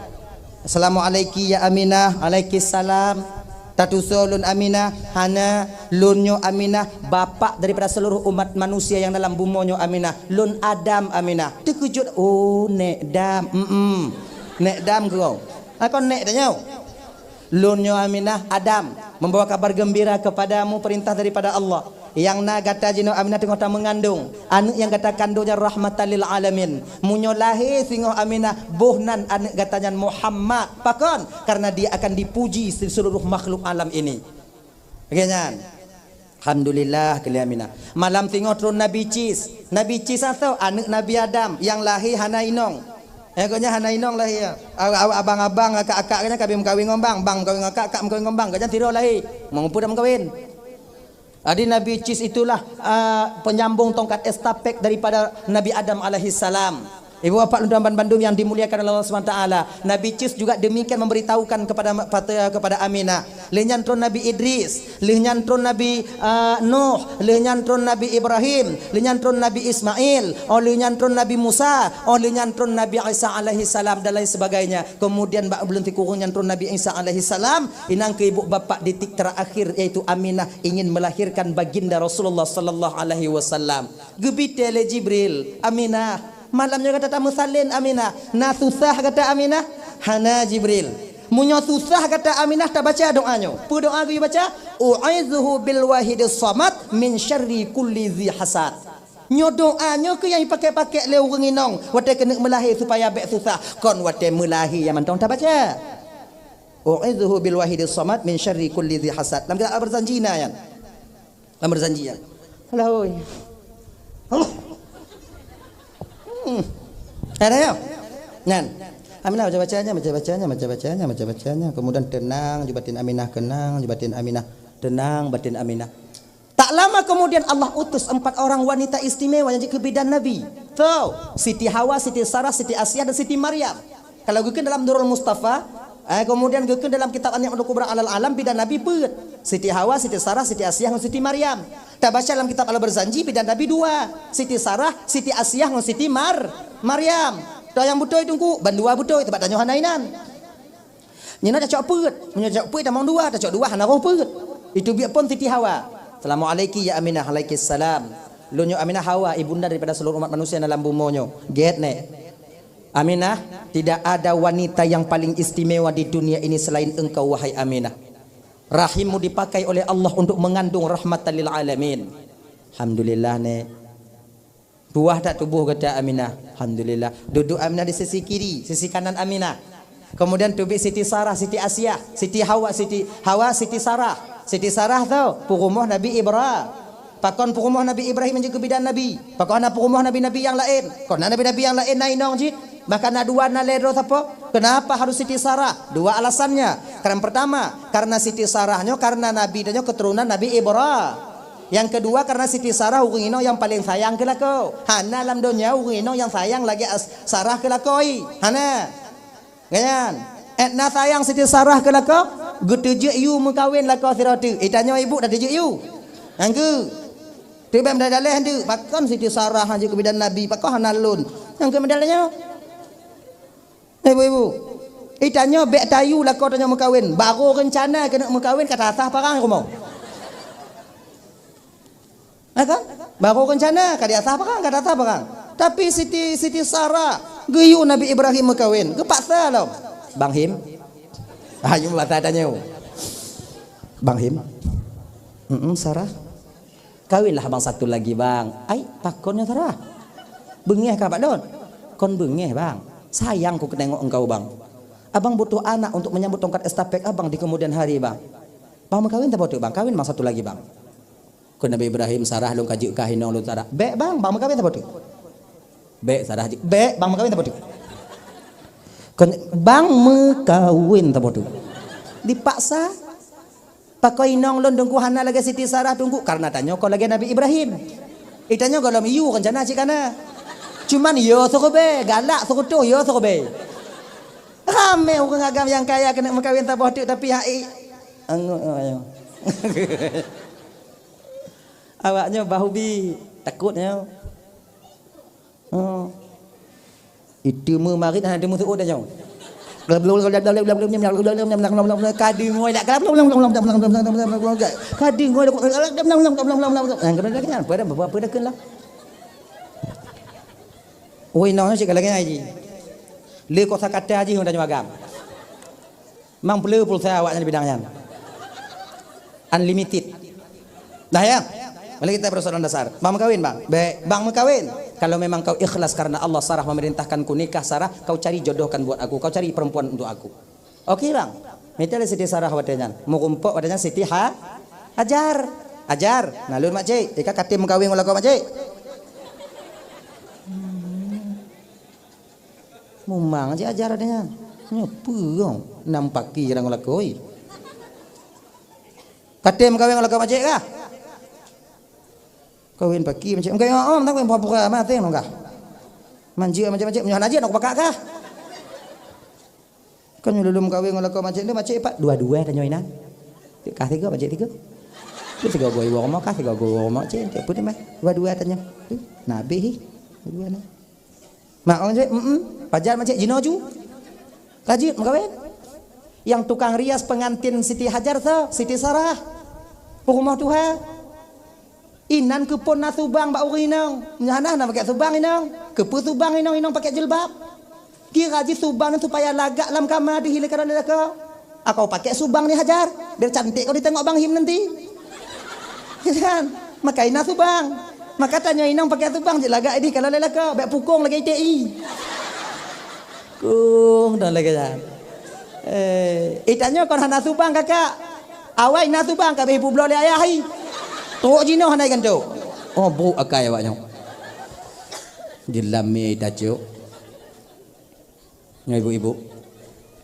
"Assalamualaiki ya Aminah." "Alaikissalam." "Tatusoe lôn Aminah?" "Hana, lôn nyoe Aminah, bapak daripada seluruh umat manusia yang dalam bumoe nyoe Aminah. Lôn Adam Aminah." Teukeujot, "Oh, Nék Dam." "Mm-mm. Nék Dam keu." "Kon Nék tanyoe." "Lôn nyoe Aminah Adam, membawa kabar gembira kepadamu, perintah daripada Allah. Nyang na gata jinoe Aminah teungoh tameungandong, aneuk nyang gata kandong nyan rahmatan lil alamin. Meunyoe lahé singoh Aminah, boh nan aneuk gata nyan Muhammad. Pakon? Karena dia akan dipuji se-, seluruh makhluk alam ini. Lagèe nyan. Alhamdulillah, kheun lé Aminah. Malam singoh tron Nabi Cis. Nabi Cis atau aneuk Nabi Adam nyang lahé hana inong. Eh, gobnyan hana inong lahé. Awak-awak abang-abang, akak-akak gobnyan ka meukawen ngon bang, bang meukawen ngon akak, akak meukawen ngon bang, gobnyan sidroe lahé. Meunyoe peue dak meukawen. Jadi Nabi Cis itulah, ah, penyambung tongkat estafet daripada Nabi Adam alaihissalam. Ibu bapak lôn tuan bandum yang dimuliakan oleh Allah Subhanahu wa taala, Nabi Cis juga demikian memberitahukan kepada, kepada Aminah. Lheuh nyan tron Nabi Idris, lheuh nyan tron Nabi, ah, Nuh, lheuh nyan tron Nabi Ibrahim, lheuh nyan tron Nabi Ismail, oh lheuh nyan tron Nabi Musa, oh lheuh nyan tron Nabi Isa alaihissalam dan lain sebagainya. Kemudian bak buleuen sikureueng nyan tron Nabi Isa alaihissalam, inong keu ibu bapak detik terakhir yaitu Aminah ingin melahirkan baginda Rasulullah sallallahu alaihi wasallam. Geubitée lé Jibril, "Aminah, malam nyoe gata tameusalin Aminah. Na susah gata Aminah?" "Hana Jibril." "Meunyoe susah gata Aminah, tabaca doa nyoe." Peue doa geuyue baca? "U'idzuhu bil wahidis samad min syarri kulli dzi hasad." Nyoe doa nyoe keuh nyang jipakék-pakék lé ureueng inong watée keuneuk meulahé supaya bék susah. Kon watée meulahé nyang mantong tabaca. "U'idzuhu bil wahidis samad min syarri kulli dzi hasad." Lam kitab Al-Barzanji na nyan. Lam Barzanji nyan. Alah, oi. Allah. Hmm. Ada ya? Nyan. Aminah baca-bacanya, baca-bacanya, baca-bacanya, baca-bacanya. Kemudian tenang ju batin Aminah, tenang ju batin Aminah. Tenang batin Aminah. Tak lama kemudian Allah utus empat orang wanita istimewa nyang jeuet keu bidan Nabi. Tuh, Siti Hawa, Siti Sarah, Siti Asiah, dan Siti Maryam. Kalau geukheun dalam Durrul Mustafa, eh, kemudian geukheun dalam kitab An-Ni'matul Kubra alal Alam, bidan Nabi peuet. Siti Hawa, Siti Sarah, Siti Asiah, dan Siti Maryam. Tabaca dalam kitab Al-Barzanji, bidan Nabi dua. Siti Sarah, Siti Asiah, dan Siti Mar-, Maryam. Toh nyang beutôi Teungku, bandua beutôi, teuma tanyoe hana inan. Nyan tacok peuet. Meunyoe tacok peuet tamong dua, tacok dua hana roh peuet. Itu biet phon Siti Hawa. "Assalamualaiki ya Aminah." "Alaikissalam." "Lôn nyoe Aminah Hawa, ibunda daripada seluruh umat manusia dalam bumoe nyoe." Gét nèk. "Aminah, tidak ada wanita yang paling istimewa di dunia ini selain engkau, wahai Aminah. Rahimmu dipakai oleh Allah untuk mengandung rahmatan lil alamin." Alhamdulillah nèk. Puah that tuboh gata Aminah? Alhamdulillah. Duduek Aminah di sisi kiri, sisi kanan Aminah. Kemudian teubiet Siti Sarah, Siti Asiah, Siti Hawa, Siti Hawa, Siti Sarah. Siti Sarah tu peurumoh Nabi Ibra-, pakon peurumoh Nabi Ibrahim nyang jeuet keu bidan Nabi? Pakon hana peurumoh nabi-nabi nyang laén? Kon na nabi-nabi nyang laén na inong jih? Bahkan na dua, na lhèe droe sapo? Kenapa harus Siti Sarah? Dua alasannya. Karena pertama, karena Siti Sarah nyoe karena Nabi dan nyoe keturunan Nabi Ibra-, Nyang keudua, karena Siti Sarah ureueng inong nyang paleng sayang keu lakoe. Hana lam donya ureueng inong nyang sayang lagèe as-, Sarah keu lakoe. Hana. Nyan. Edna sayang Siti Sarah keu lakoe, geuteujeuet yue meukawen lakoe sidroe teuk. Eh, tanyoe ibu dak teujeuet yue. Nyang keu. Teubang dak daleh deuk, pakon Siti Sarah han jeuet keu bidan Nabi, pakon hana lôn. Nyang keu medal nyoe. Ibu-ibu, eh, tanyoe bèk tayue lakoe tanyoe meukawen. Barô reuncana keuneuk meukawen ka tasah parang rumoh. Ha kan? Barô reuncana ka tasah parang, ka tasah parang. Tapi Siti, Siti Sarah geuyue Nabi Ibrahim meukawen, geupaksa lom. Bang Him. Ayo masa tanyoe. Bang Him. Mm-mm, Sarah. Kawinlah abang satu lagi, bang. Ai, pakon nyoe Sarah? Beungèh kah bak lôn? Kon beungèh, bang. Sayang ku kutengok engkau, bang. Abang butuh anak untuk menyambut tongkat estafet abang di kemudian hari, bang. Bang meukawen saboh teuk, bang. Kawin abang satu lagi, bang. Kon Nabi Ibrahim, Sarah lôn ka jeuet kah inong lôn Sarah. Bèk, bang. Bang meukawen saboh teuk. Bèk, Sarah jeuet. Bèk, bang meukawen saboh teuk. Kon, bang meukawen saboh teuk. Dipaksa. Pakon inong lôn Teungku hana lagèe Siti Sarah Teungku, karena tanyoe kon lagèe Nabi Ibrahim. Eh, tanyoe gohlom yue reuncana cit kana. Cuman yo seureubèe, galak seureutôh, yo seureubèe. Ramè ureueng agam nyang kaya keuneuk meukawen saboh teuk tapi hai anggô ayo. Awak nyoe bahubi, takot nyoe. Oh. Itu meumarit hana teumeusu'ut tanyoe. Ka deungö dak, ka deungö dak, apa dah, apa dah keunan lah. Woi, noh cit ka lagèe nyan jih. Le kosa kata jih ngon tanyoe agam. Mang peue pulsa awak nyan di bidang nyan. Unlimited. Dah ya? Mari kita persoalan dasar. Bang meukawen, Bang? Bèk, Bang meukawen. Kalau memang kau ikhlas karena Allah, Sarah memerintahkanku nikah, Sarah, kau cari jodohkan buat aku, kau cari perempuan untuk aku. Oke, Bang. Mita lé Siti Sarah watèe nyan. Meurumpok watèe nyan Siti Ha-, Hajar. Hajar, na lôn makcik. Ika katem meukawen ngon lakoe makcik. Mumang cit Hajar watèe nyan. Nyoe peue, nam paki jarang ngon lakoe. Katem meukawen ngon lakoe makcik kah? Kawin paki makcik. Meukawen, oh, meukawen pura-pura maté ngon kah? Manjeuet makcik-makcik, meunyoe hana jeuet, nak pakak kah? Kan nyoe lôn meukawen ngon lakoe makcik tu, makcik pat dua-dua tanyoe inan. Kah tiga, makcik tiga. Tu tiga goe iwoe rumoh, kah tiga goe iwoe rumoh, cik, cik pun mah. Dua-dua tanyoe. Tu, na abéh hi. Dua-dua na. Mak orang cik, mm, pajan makcik jinoe ju. Ka jeuet meukawen. Yang tukang rias pengantin Siti Hajar tu, Siti Sarah. Peurumoh tuha. Inan keupeue na subang bak ureueng inong? Nyan hana pakai subang inong. Keupeue subang inong, inong pakai jilbab? Kira jih subang nyan supaya lagak lam kama deuh ilée ka lôn lé lakoe. Aku pakai subang ni Hajar, biar cantik kau ditengok Bang Him nanti. Kan? Maka ina subang. Maka tanyoe inong pakai subang jih lagak idih ka lôn lé lakoe, bèk pukong lagèe I T I. Kong dah lagèe nyan. Eh, eh, tanyoe kon hana subang kakak. Awai na subang ka abéh publoe lé ayah hai. Trok jinoe hana iganto. Oh, brok akai awak nyoe. Jeulamé tacok. Nyoe ibu-ibu.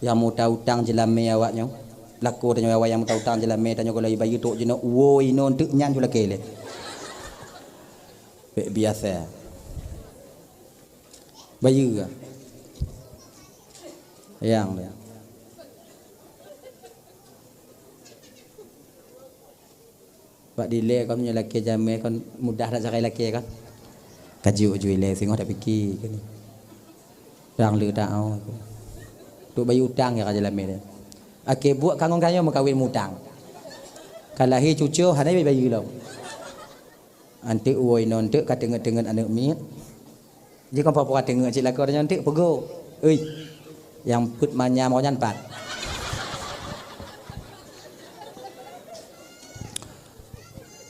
Nyang muta utang jeulamé awak nyoe. Lakoe tanyoe awai nyang muta utang jeulamé tanyoe kalau ibayeue trok jinoe woe inoe teuk nyan ju lakèe lé. Bèk biasa. Bayeue. Yang dia. Bak dilèe kon meunyoe lakèe jamé kon mudah that sagai lakèe kon. Ka jiôh ju ilèe singoh tapike keunoe. Dang le taoh. Trok bayeue utang ya ka jeulamé dia. Akhé buet ka ngon gayông meukawen mutang. Ka lahé cucoe hana bayeue lom. Anteuk woe inoe anteuk ka teungeut-teungeut aneuk miet. Jikon pura-pura teungeut cit lakoe nyan teuk peugo. Ui. Nyang peuet manyam awak nyan pat.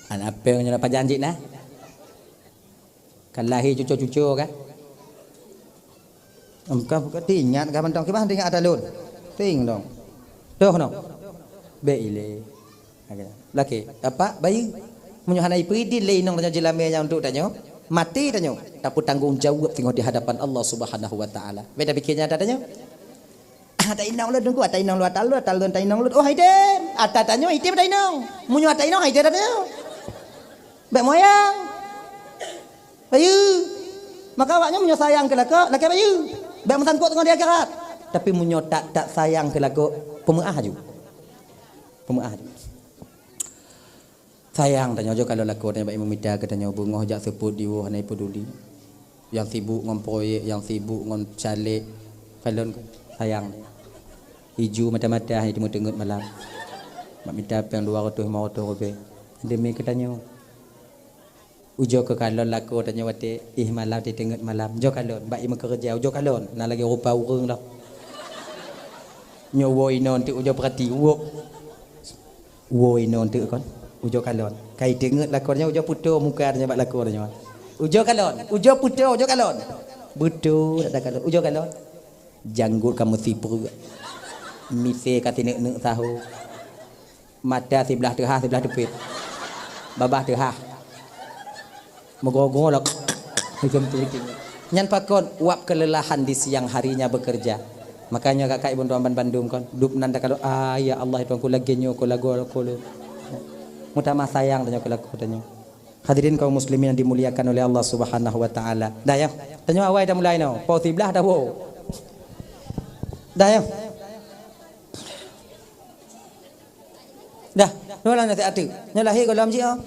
Aneuk apèng nyoe pajan jih na. Ka lahé cucoe-cucoe kan. Engkau buka teuingat kah mantong kiban teuingat ata lôn. Teuing dong. Toh noh. Bèk ilèe. Lakèe, apak bayeue. Meunyoe hana ipeudin lé inong tanyoe jeulamé nyang untuk tanyoe, maté tanyoe, tapeutanggong jaweueb teungoh di hadapan Allah Subhanahu wa Taala. Bèk tapike nyan ata tanyoe. Ata inong lôn teungku, ata inong lôn, ata lôn, ata lôn, ata inong lôn. Oh, hai dem. Ata tanyoe, hai dem ata inong. Meunyoe ata inong, hai dem ata tanyoe. Bèk moyang. Bayeue. Maka awaknyan meunyoe sayang keu lakoe, lakèe bayeue. Bèk meusangkot ngon di akhirat. Tapi meunyoe tak, tak sayang keu lakoe, peumeu'ah aju. Peumeu'ah aju. Sayang tanyoe, jok kalon lakoe tanyoe bak imum mita keu tanyoe beungoh jak seupôt diwoe hana ipeuduli. Nyang sibuk ngon proyek, nyang sibuk ngon caleg. Kalon sayang. Iju mata-mata hana teungeut-teungeut malam. Mak mita péng dua ratus lima ratus ribèe. Demi keu tanyoe. Ujoe keu kalon lakoe tanyoe watèe ih malam teuteungeut malam. Ujoe kalon bak imeukeureuja, ujoe kalon. Na lagèe rupa ureueng dah. Nyoe woe inoe teuk ujoe peurati, woe. Woe inoe teuk kon. Ujoe kalon. Kai teungeut lakoe nyoe ujoe putôh muka nyoe bak lakoe nyoe. Ujoe kalon, ujoe putôh, ujoe kalon. Beutôi dak kalon, ujoe kalon. Janggot ka meusipreuk. Misé ka sineuk-neuk saho. Mata siblah teuhah, siblah teupet. Babah teuhah. Meugoe-goe lah. Nyan pakon uap kelelahan di siang harinya bekerja. Makanya kakak ibu tuan bandum kon, dub nan takalon, ah ya Allah Tuhanku lagèe nyoe ko lagoe ko lôn. Meutamah sayang tanyoe keu lakoe tanyoe. Hadirin kaum muslimin yang dimuliakan oleh Allah Subhanahu wa taala. Dah ya. Tanyoe awai dah mulai noh. Po siblah dah woe. Dah ya. Dah, nyoe lah naseuhat teuk. Nyoe lahé gohlom jih, oh.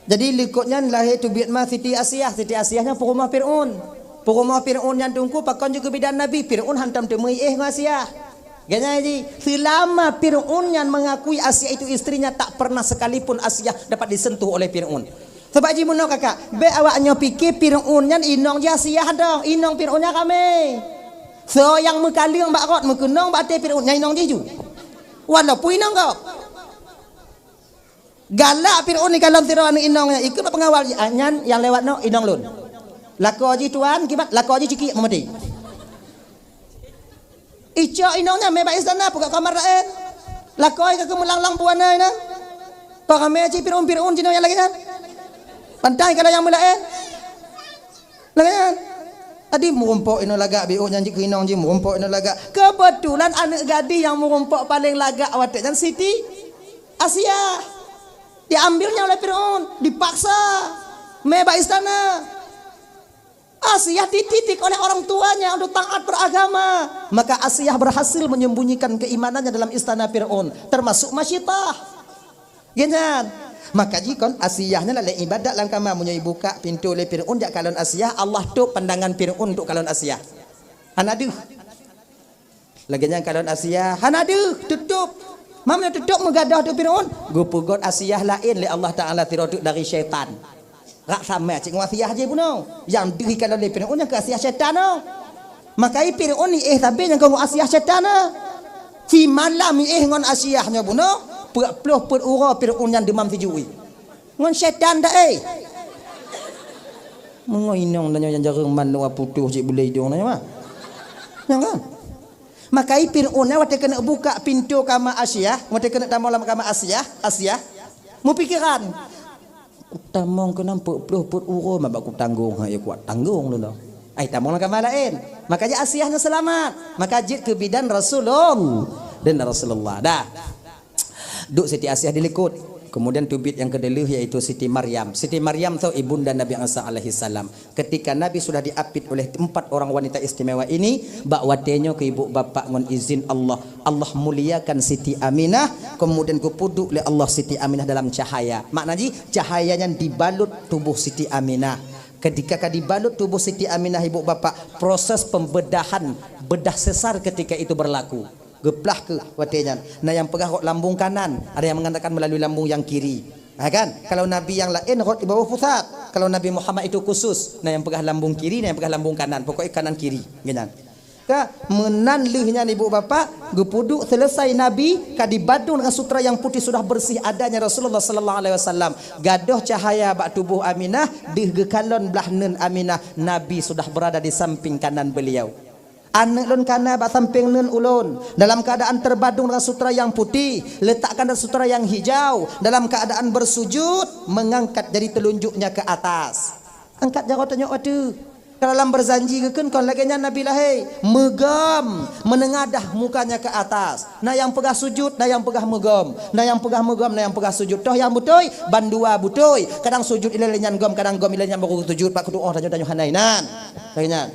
Jadi likot nyan lahé teubiet ma Siti Asiah. Siti Asiah nyan peurumoh Fir'aun. Peurumoh Fir'aun nyan teungku pakon jih keu bidan Nabi. Fir'aun hantom teumeuiéh ngon Asiah. Ganya jih, selama Fir'aun nyan mengakui Asiah itu istrinya, tak pernah sekalipun Asiah dapat disentuh oleh Fir'aun. Sabab jih meunoe kakak, bèk awak nyoe pike Fir'aun nyan inong jih Asiah dah. Inong Fir'aun nyan ramé. Soe nyang meukaleueng bak rot meukeunong bak até Fir'aun nyan inong jih ju. Walaupun inong gob. Galak Fir'aun ikalon sidroe aneuk inong nyan, ikheun bak peungawal, "Ah, nyan nyang lewat nyoe inong lôn. Lakoe jih tuan, kiban lakoe jih cikiek meumaté." Icok inong nyan mé bak istana, peugah kamar laén. Lakoe ka keumeulanglang buana inan. Ka ramé cit Fir'aun-Fir'aun jinoe nyang lagée nyan. Pantai ka nyang meulaén. Lagée nyan. Tadi meurumpok inoe lagak, biôh nyan jih keu inong jih meurumpok inoe lagak. Keubeutulan aneuk gadih nyang meurumpok paleng lagak watée nyan Siti Asiah. Diambilnya oleh Fir'aun, dipaksa mé bak istana. Asiah dididik oleh orang tuanya untuk taat beragama. Maka Asiah berhasil menyembunyikan keimanannya dalam istana Fir'aun, termasuk masyitah. Geuh nyan. Maka jikon Asiah nyan lalée ibadat lam kama, meunyoe ibukak pintoe lé Fir'aun jak kalon Asiah, Allah tôp pandangan Fir'aun untuk kalon Asiah. Hana deuh. Lagée nyan kalon Asiah, hana deuh, tutôp. Meunyoe tutôp meugadôh teuk Fir'aun, geupeugot Asiah laén lé Allah Taala sidroe teuk dari syaitan. Rak sama cit ngon Asiah jih bunoe. Nyang deuh ikalon lé Fir'aun nyang keu Asiah syaitan nyoe. Maka i Fir'aun iéh sabe nyang keu ngon Asiah syaitan nyoe. Simalam iéh ngon Asiah nyoe bunoe, peuet ploh peuet uroe Fir'aun nyan deumam sijui. Ngon syaitan dak, eh? Meungoe inong tanyoe nyang jareueng manok putôh cit bulée idong tanyoe mah. Nyang kan? Maka i Fir'aun nyan watée keuneuk bukak pintoe kama Asiah, watée keuneuk tamong lam kama Asiah, Asiah. Meupikeran. Kutamong keunan peuet ploh peuet uroe ma bak kutanggong, ha, ya kuat tanggong lôn. Ai tamong lam kama laén. Maka jih Asiah nyan seulamat. Maka jeuet keu bidan Rasulullah. Dan Rasulullah. Dah. Duek Siti Asiah dilikot. Kemudian teubiet nyang keudeuh yaitu Siti Maryam. Siti Maryam tu ibunda Nabi Isa alaihissalam. Ketika Nabi sudah diapit oleh empat orang wanita istimewa ini, bak watée nyoe keu ibu bapak ngon izin Allah, Allah muliakan Siti Aminah, kemudian geupeuduek lé Allah Siti Aminah dalam cahaya. Makna jih, cahaya nyan dibalut tuboh Siti Aminah. Ketika ka dibalut tuboh Siti Aminah ibu bapak, proses pembedahan bedah sesar ketika itu berlaku. Geuplah keu watée nyan. Na nyang peugah rot lambung kanan, ada yang mengatakan melalui lambung yang kiri. Ha kan? Kalau nabi yang laén rot di bawah pusat. Kalau Nabi Muhammad itu khusus, na nyang peugah lambung kiri, na nyang peugah lambung kanan. Pokoknya kanan kiri. Geunan. Ka meunan lheueh nyan ibu bapak, geupeuduek selesai nabi, ka dibadong dengan sutra yang putih sudah bersih adanya Rasulullah sallallahu alaihi wasallam. Gadôh cahaya bak tuboh Aminah, deuh geukalon blah neun Aminah, Nabi sudah berada di samping kanan beliau. Aneuk lôn kana bak sampéng neun ulôn, dalam keadaan terbadong dengan sutra yang putih, letakkan dalam sutra yang hijau, dalam keadaan bersujud, mengangkat jari telunjuknya ke atas. Angkat jaroe tanyoe ateueh. Ka dalam berjanji geukheun kon lagée nyan Nabi lahé, meugom, meunengadah mukanya ke atas. Na nyang peugah sujud, na nyang peugah meugom, na nyang peugah meugom, na nyang peugah sujud. Toh nyang beutôi, bandua beutôi. Kadang sujud ilée nyan gom, kadang gom ilée nyan baru sujud, bak kutuoh tanyoe, tanyoe hana inan. Lagée nyan.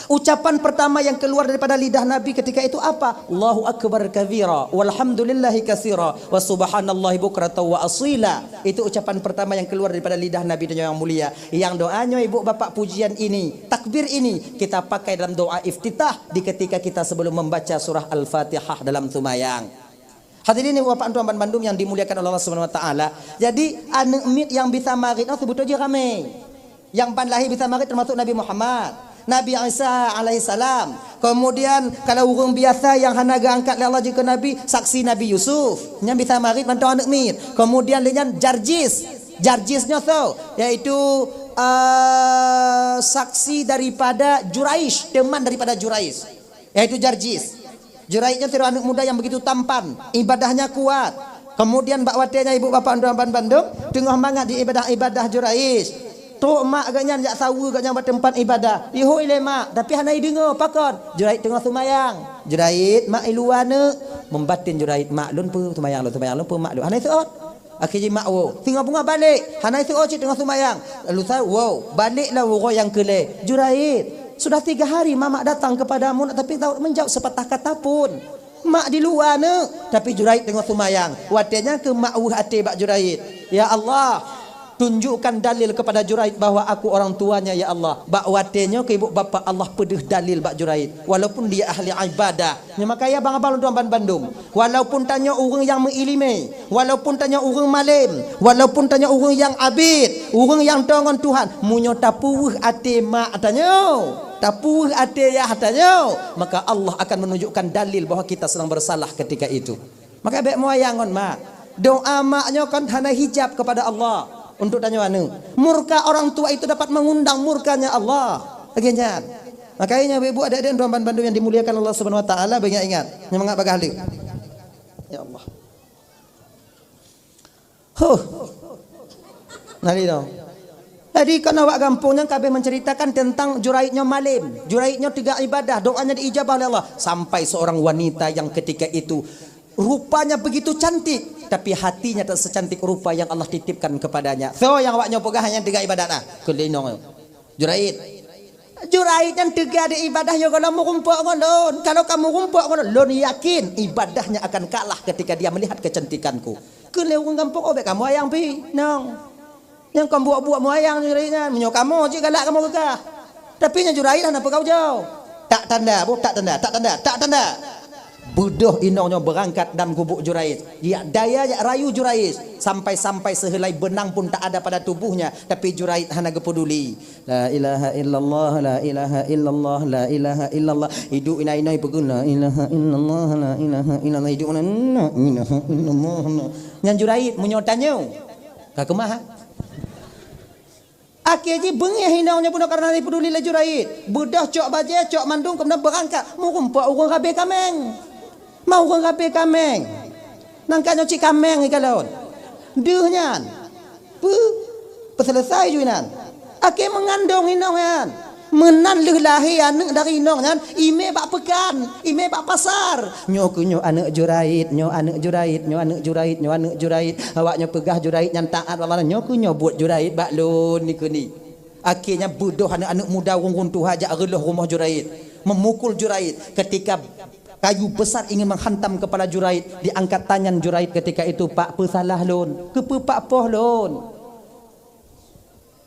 Ucapan pertama yang keluar daripada lidah Nabi ketika itu apa? "Allahu Akbar kabira, walhamdulillahi katsira, wa subhanallahi bukratan wa asila." Itu ucapan pertama yang keluar daripada lidah Nabi dan yang mulia. Yang doa nyoe ibu bapak pujian ini, takbir ini, kita pakai dalam doa iftitah di ketika kita sebelum membaca surah Al-Fatihah dalam sumayang. Hadirin ibu bapak tuan bandum yang dimuliakan oleh Allah Subhanahu wa taala. Jadi aneuk miet nyang bisa marit nyoe seubeutôi jih ramé. Nyang ban lahé bisa marit termasuk Nabi Muhammad, Nabi Isa alaihissalam. Kemudian kalau ureuëng biasa nyang hana geuangkat lé Allah jeuet keu nabi, saksi Nabi Yusuf. Nyan bisa marit mantong aneuk miet. Kemudian lé nyan Jarjis. Jarjis nyoe soe? Yaitu eh, saksi daripada Juraij, teman daripada Juraij. Yaitu Jarjis. Juraij nyan sidroe aneuk muda yang begitu tampan, ibadahnya kuat. Kemudian bak watée nyan ibu bapak tuan bandum teungoh mangat di ibadah-ibadah Juraij. Trok mak geuhnyan jak saweue geuhnyan bak teumpat ibadah. Ihôi lé mak, tapi hana ideungoe pakon. Juraij teungoh seumayang. Juraij, mak i luwa neuk. Meubaten Juraij, mak lôn peue seumayang lôn, seumayang lôn peue mak lôn. Hana iseuôt. Akhé jih mak woe. Singoh beungoh balek. Hana iseuôt cit teungoh seumayang. Lalu sa woe. Baleklah uroe nyang keulhèe. Juraij, sudah tiga hari mamak datang kepadamu, tapi tak menjawab sepatah kata pun. Mak di luwa neuk, tapi Juraij teungoh seumayang. Watée nyan keuh mak weueh até bak Juraij. Ya Allah, tunjukkan dalil kepada Juraij bahwa aku orang tuanya, ya Allah. Bak watée nyoe keu ibu bapak Allah peudeuh dalil bak Juraij. Walaupun dia ahli ibadah. Nyoe maka ya bang abang lôn tuan bandum. Walaupun tanyoe ureuëng nyang meuiéleumé, walaupun tanyoe ureuëng malém, walaupun tanyoe ureuëng nyang abét, ureuëng nyang toe ngon Tuhan, meunyoe tapeuweueh até mak tanyoe, tapeuweueh até yah tanyoe, maka Allah akan menunjukkan dalil bahwa kita sedang bersalah ketika itu. Maka bék meuayang ngon mak. Doa mak nyoe kan hana hijab kepada Allah untuk tanyoe aneuk. Murka orang tua itu dapat mengundang murkanya Allah. Lagèe nyan. Makanya ibu-ibu, adik-adik, tuan-tuan bandum yang dimuliakan Allah Subhanahu wa taala, banyak ingat. Nyemangat bagah lé. Ya Allah. Huh. Nari dong. Jadi kan awak gampông nyan kabeh menceritakan tentang Juraid nyoe malem. Juraid nyoe teuga ibadah, doanya diijabah oleh Allah. Sampai seorang wanita yang ketika itu rupanya begitu cantik, tapi hatinya tak secantik rupa yang Allah titipkan kepadanya. So yang awak nyoe peugah nyang teuga ibadah nah. Keu lé inong nyoe. Juraid. Juraid nyan teuga di ibadah yo golom meurumpok ngon lôn. Kalau kamu rumpok ngon lôn, lôn yakin ibadahnya akan kalah ketika dia melihat kecantikanku. Keu lé ureueng gampông, oh, bèk kamoe ayang pih, nong. Nyang kon buet-buet moyang Juraid nyan, meunyoe kamoe cit galak kamoe geugah. Tapi nyan Juraid hana peugah ujoe. Tak tanda, boh, tak tanda, tak tanda, tak tanda. Beudôh inong nyoe beurangkat dan gubuk Juraid. Jak daya, jak rayu Juraid. Sampai-sampai sehelai benang pun tak ada pada tubuhnya. Tapi Juraid hana geupeduli. La ilaha illallah, la ilaha illallah, la ilaha illallah. Iduek inai-inai peugah, la ilaha illallah, la ilaha illallah. Iduek inai, la ilaha illallah, la. Nyan Juraid, meunyoe tanyoe. Ka keumah, ha? Akhé jih beungéh inong nyoe bunoe karena jipeuduli lé Juraid. Beudôh cok bajèe, cok mandum, keumudian beurangkat. Meurumpok ureueng rabé kaméng. Ma ureueng rabé kaméng. Nangka nyoe cit kaméng ikalon. Deuh nyan. Peu? Peuseuleusoe ju inan. Akhé meungandong inong nyan. Meunan lheueh lahé aneuk dari inong nyan, imé bak peukan, imé bak pasar. Nyoe keuh nyoe aneuk Juraid, nyoe aneuk Juraid, nyoe aneuk Juraid, nyoe aneuk Juraid. Awak nyoe peugah Juraid nyan taat bak Allah, nyoe keuh nyoe buet Juraid bak lôn dikeue ni. Akhirnya beudôh aneuk-aneuk muda ureueng-ureueng tuha jak reuloh rumoh Juraid, memukul Juraid. Ketika kayu besar ingin menghantam kepala Juraid, diangkat tangan Juraid ketika itu, "Pak, peue salah lôn? Keupeue Pak poh lôn?"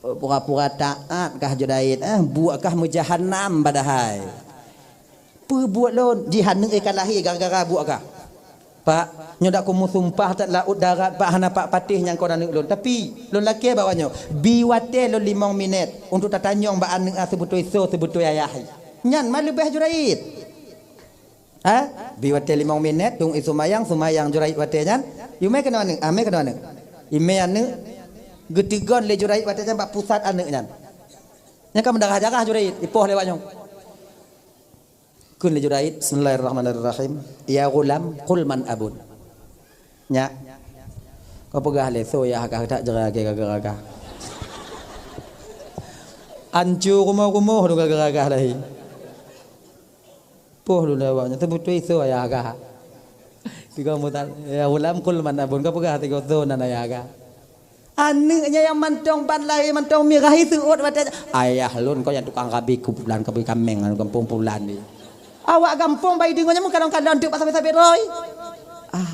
Pura-pura taat kah Juraid, eh, buet kah meujahanam padahai. Peue buet lôn? Jih aneuk ka lahé gara-gara buet kah. Pak, nyoe dak kumeusumpah that laôt darat, Pak, hana Pak patéh nyang kon aneuk lôn. Tapi, lôn lakèe bak awak nyoe, bi watèe lôn limong minèt untuk tatanyong bak aneuk, ah, seubeutôi soe seubeutôi ayah. Nyan ma leubeh Juraid. Ha? Bi watèe limong minèt, dong i seumayang, seumayang Juraid watèe nyan. Imé keunoe aneuk, ah, mé keunoe aneuk. Imé aneuk, geuteugon lé Juraid watèe nyan bak pusat aneuk nyan. Nyan ka meudarah-darah Juraid, ipoh lé awak nyoe. Kheun lé Juraid, "Bismillahirrahmanirrahim. Ya ghulam, qul man abun." Nyak, kau peugah lé, soe yah kah, tak jera ke kah, kah. Ancu rumoh-rumoh tu kah, kah, kah lahi. Poh dulu awaknyan, teubeutôi soe yah kah. Tiga mutan, "Ya ghulam, qul man abun." Kau peugah tiga soe nan ayah kah. Aneuk nyan nyang mantong ban lahé mantong mirah, seuôt watèe, "Ayah lôn kah nyang tukang rabe kuburan, rabe kaméng lam gampông pulan ni." Awak gampông bak ideungoe nyan meukalon-kalon teuk bak sabé-sabé roi. Ah.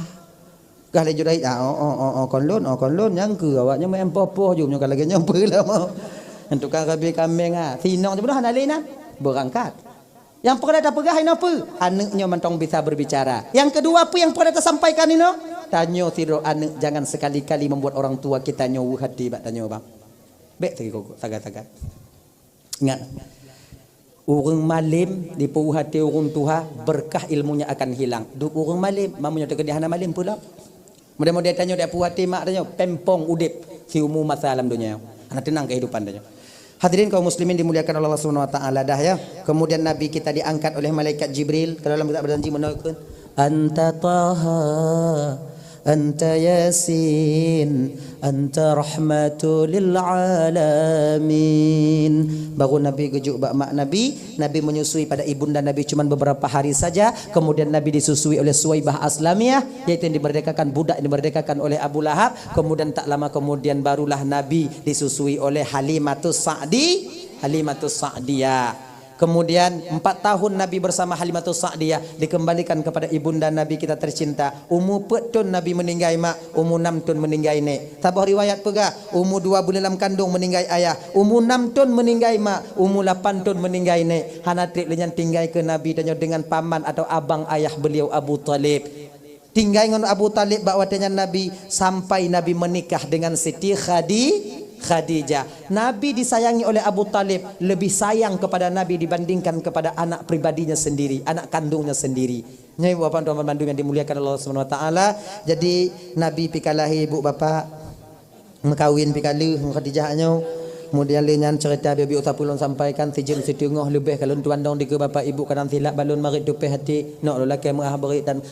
Gah lé Juraid, ah, oh, oh, oh, oh, kon lôn, oh, kon lôn, nyang keu awak nyan meu'en poh-poh jeuem nyoe ka lagèe nyoe peue lom. Nyang tukang rabe kaméng, ah. Sinong jeuem hana lé nyan. Beurangkat. Nyang peureulèe tapeugah inoe peue? Aneuk nyoe mantong bisa berbicara. Nyang keudua peue nyang peureulèe tasampaikan inoe? Tanyoe sidroe aneuk jangan sekali-kali membuat orang tua kita nyoe weueh até bak tanyoe, bang. Bèk sagai-sagai. Ingat, ureueng malém dipeuweueh até ureueng tuha, beureukat ilmunya akan hilang. Duek ureueng malém, ma meunyoe teukeudi hana malém peue lom? Model-model tanyoe dak puih até mak tanyoe, pempong udép siumu masa lam donya. Hana teunang kehidupan tanyoe. Hadirin kaum muslimin dimuliakan Allah Subhanahu wa taala dah ya. Kemudian Nabi kita diangkat oleh malaikat Jibril. Kalau dalam kitab berjanji menurutkan, "Anta Taha, anta Yasin, anta rahmatu lil alamin." Baru Nabi geujok bak mak Nabi, Nabi menyusui pada ibunda Nabi cuman beberapa hari saja, kemudian Nabi disusui oleh Suwaibah Aslamiyah, yaitu yang dimerdekakan, budak yang dimerdekakan oleh Abu Lahab, kemudian tak lama kemudian barulah Nabi disusui oleh Halimatus Sa'di, Halimatus Sa'diyah. Kemudian empat tahun Nabi bersama Halimatus Sa'diyah, dikembalikan kepada ibunda Nabi kita tercinta. Umu peuet thon Nabi meninggai mak, umu nam thon meninggai nék. Saboh riwayat peugah, umu dua buleuen lam kandong meninggai ayah, umu nam thon meninggai mak, umu lapan thon meninggai nék. Hana trép lé nyan tinggai keu Nabi tanyoe dengan paman atau abang ayah beliau Abu Thalib. Tinggai ngon Abu Thalib bak watèe nyan Nabi, sampai Nabi menikah dengan Siti Khadi-, Khadijah. Nabi disayangi oleh Abu Thalib, lebih sayang kepada Nabi dibandingkan kepada anak pribadinya sendiri, anak kandungnya sendiri. Nyoe ibu bapak tuan bandum yang dimuliakan Allah Subhanahu wa taala. Jadi Nabi pih ka lahé ibu bapak, meukawen pih ka lheueh ngon Khadijah nyoe. Kemudian lé nyan cerita biôh-biôh sapeue lôn sampaikan, sijeuem siteungoh leubeh ka lôn tuan dong dikeue bapak ibu, kadang silap balon marit tupeh hati, nok lôn lakée meuah beurit dan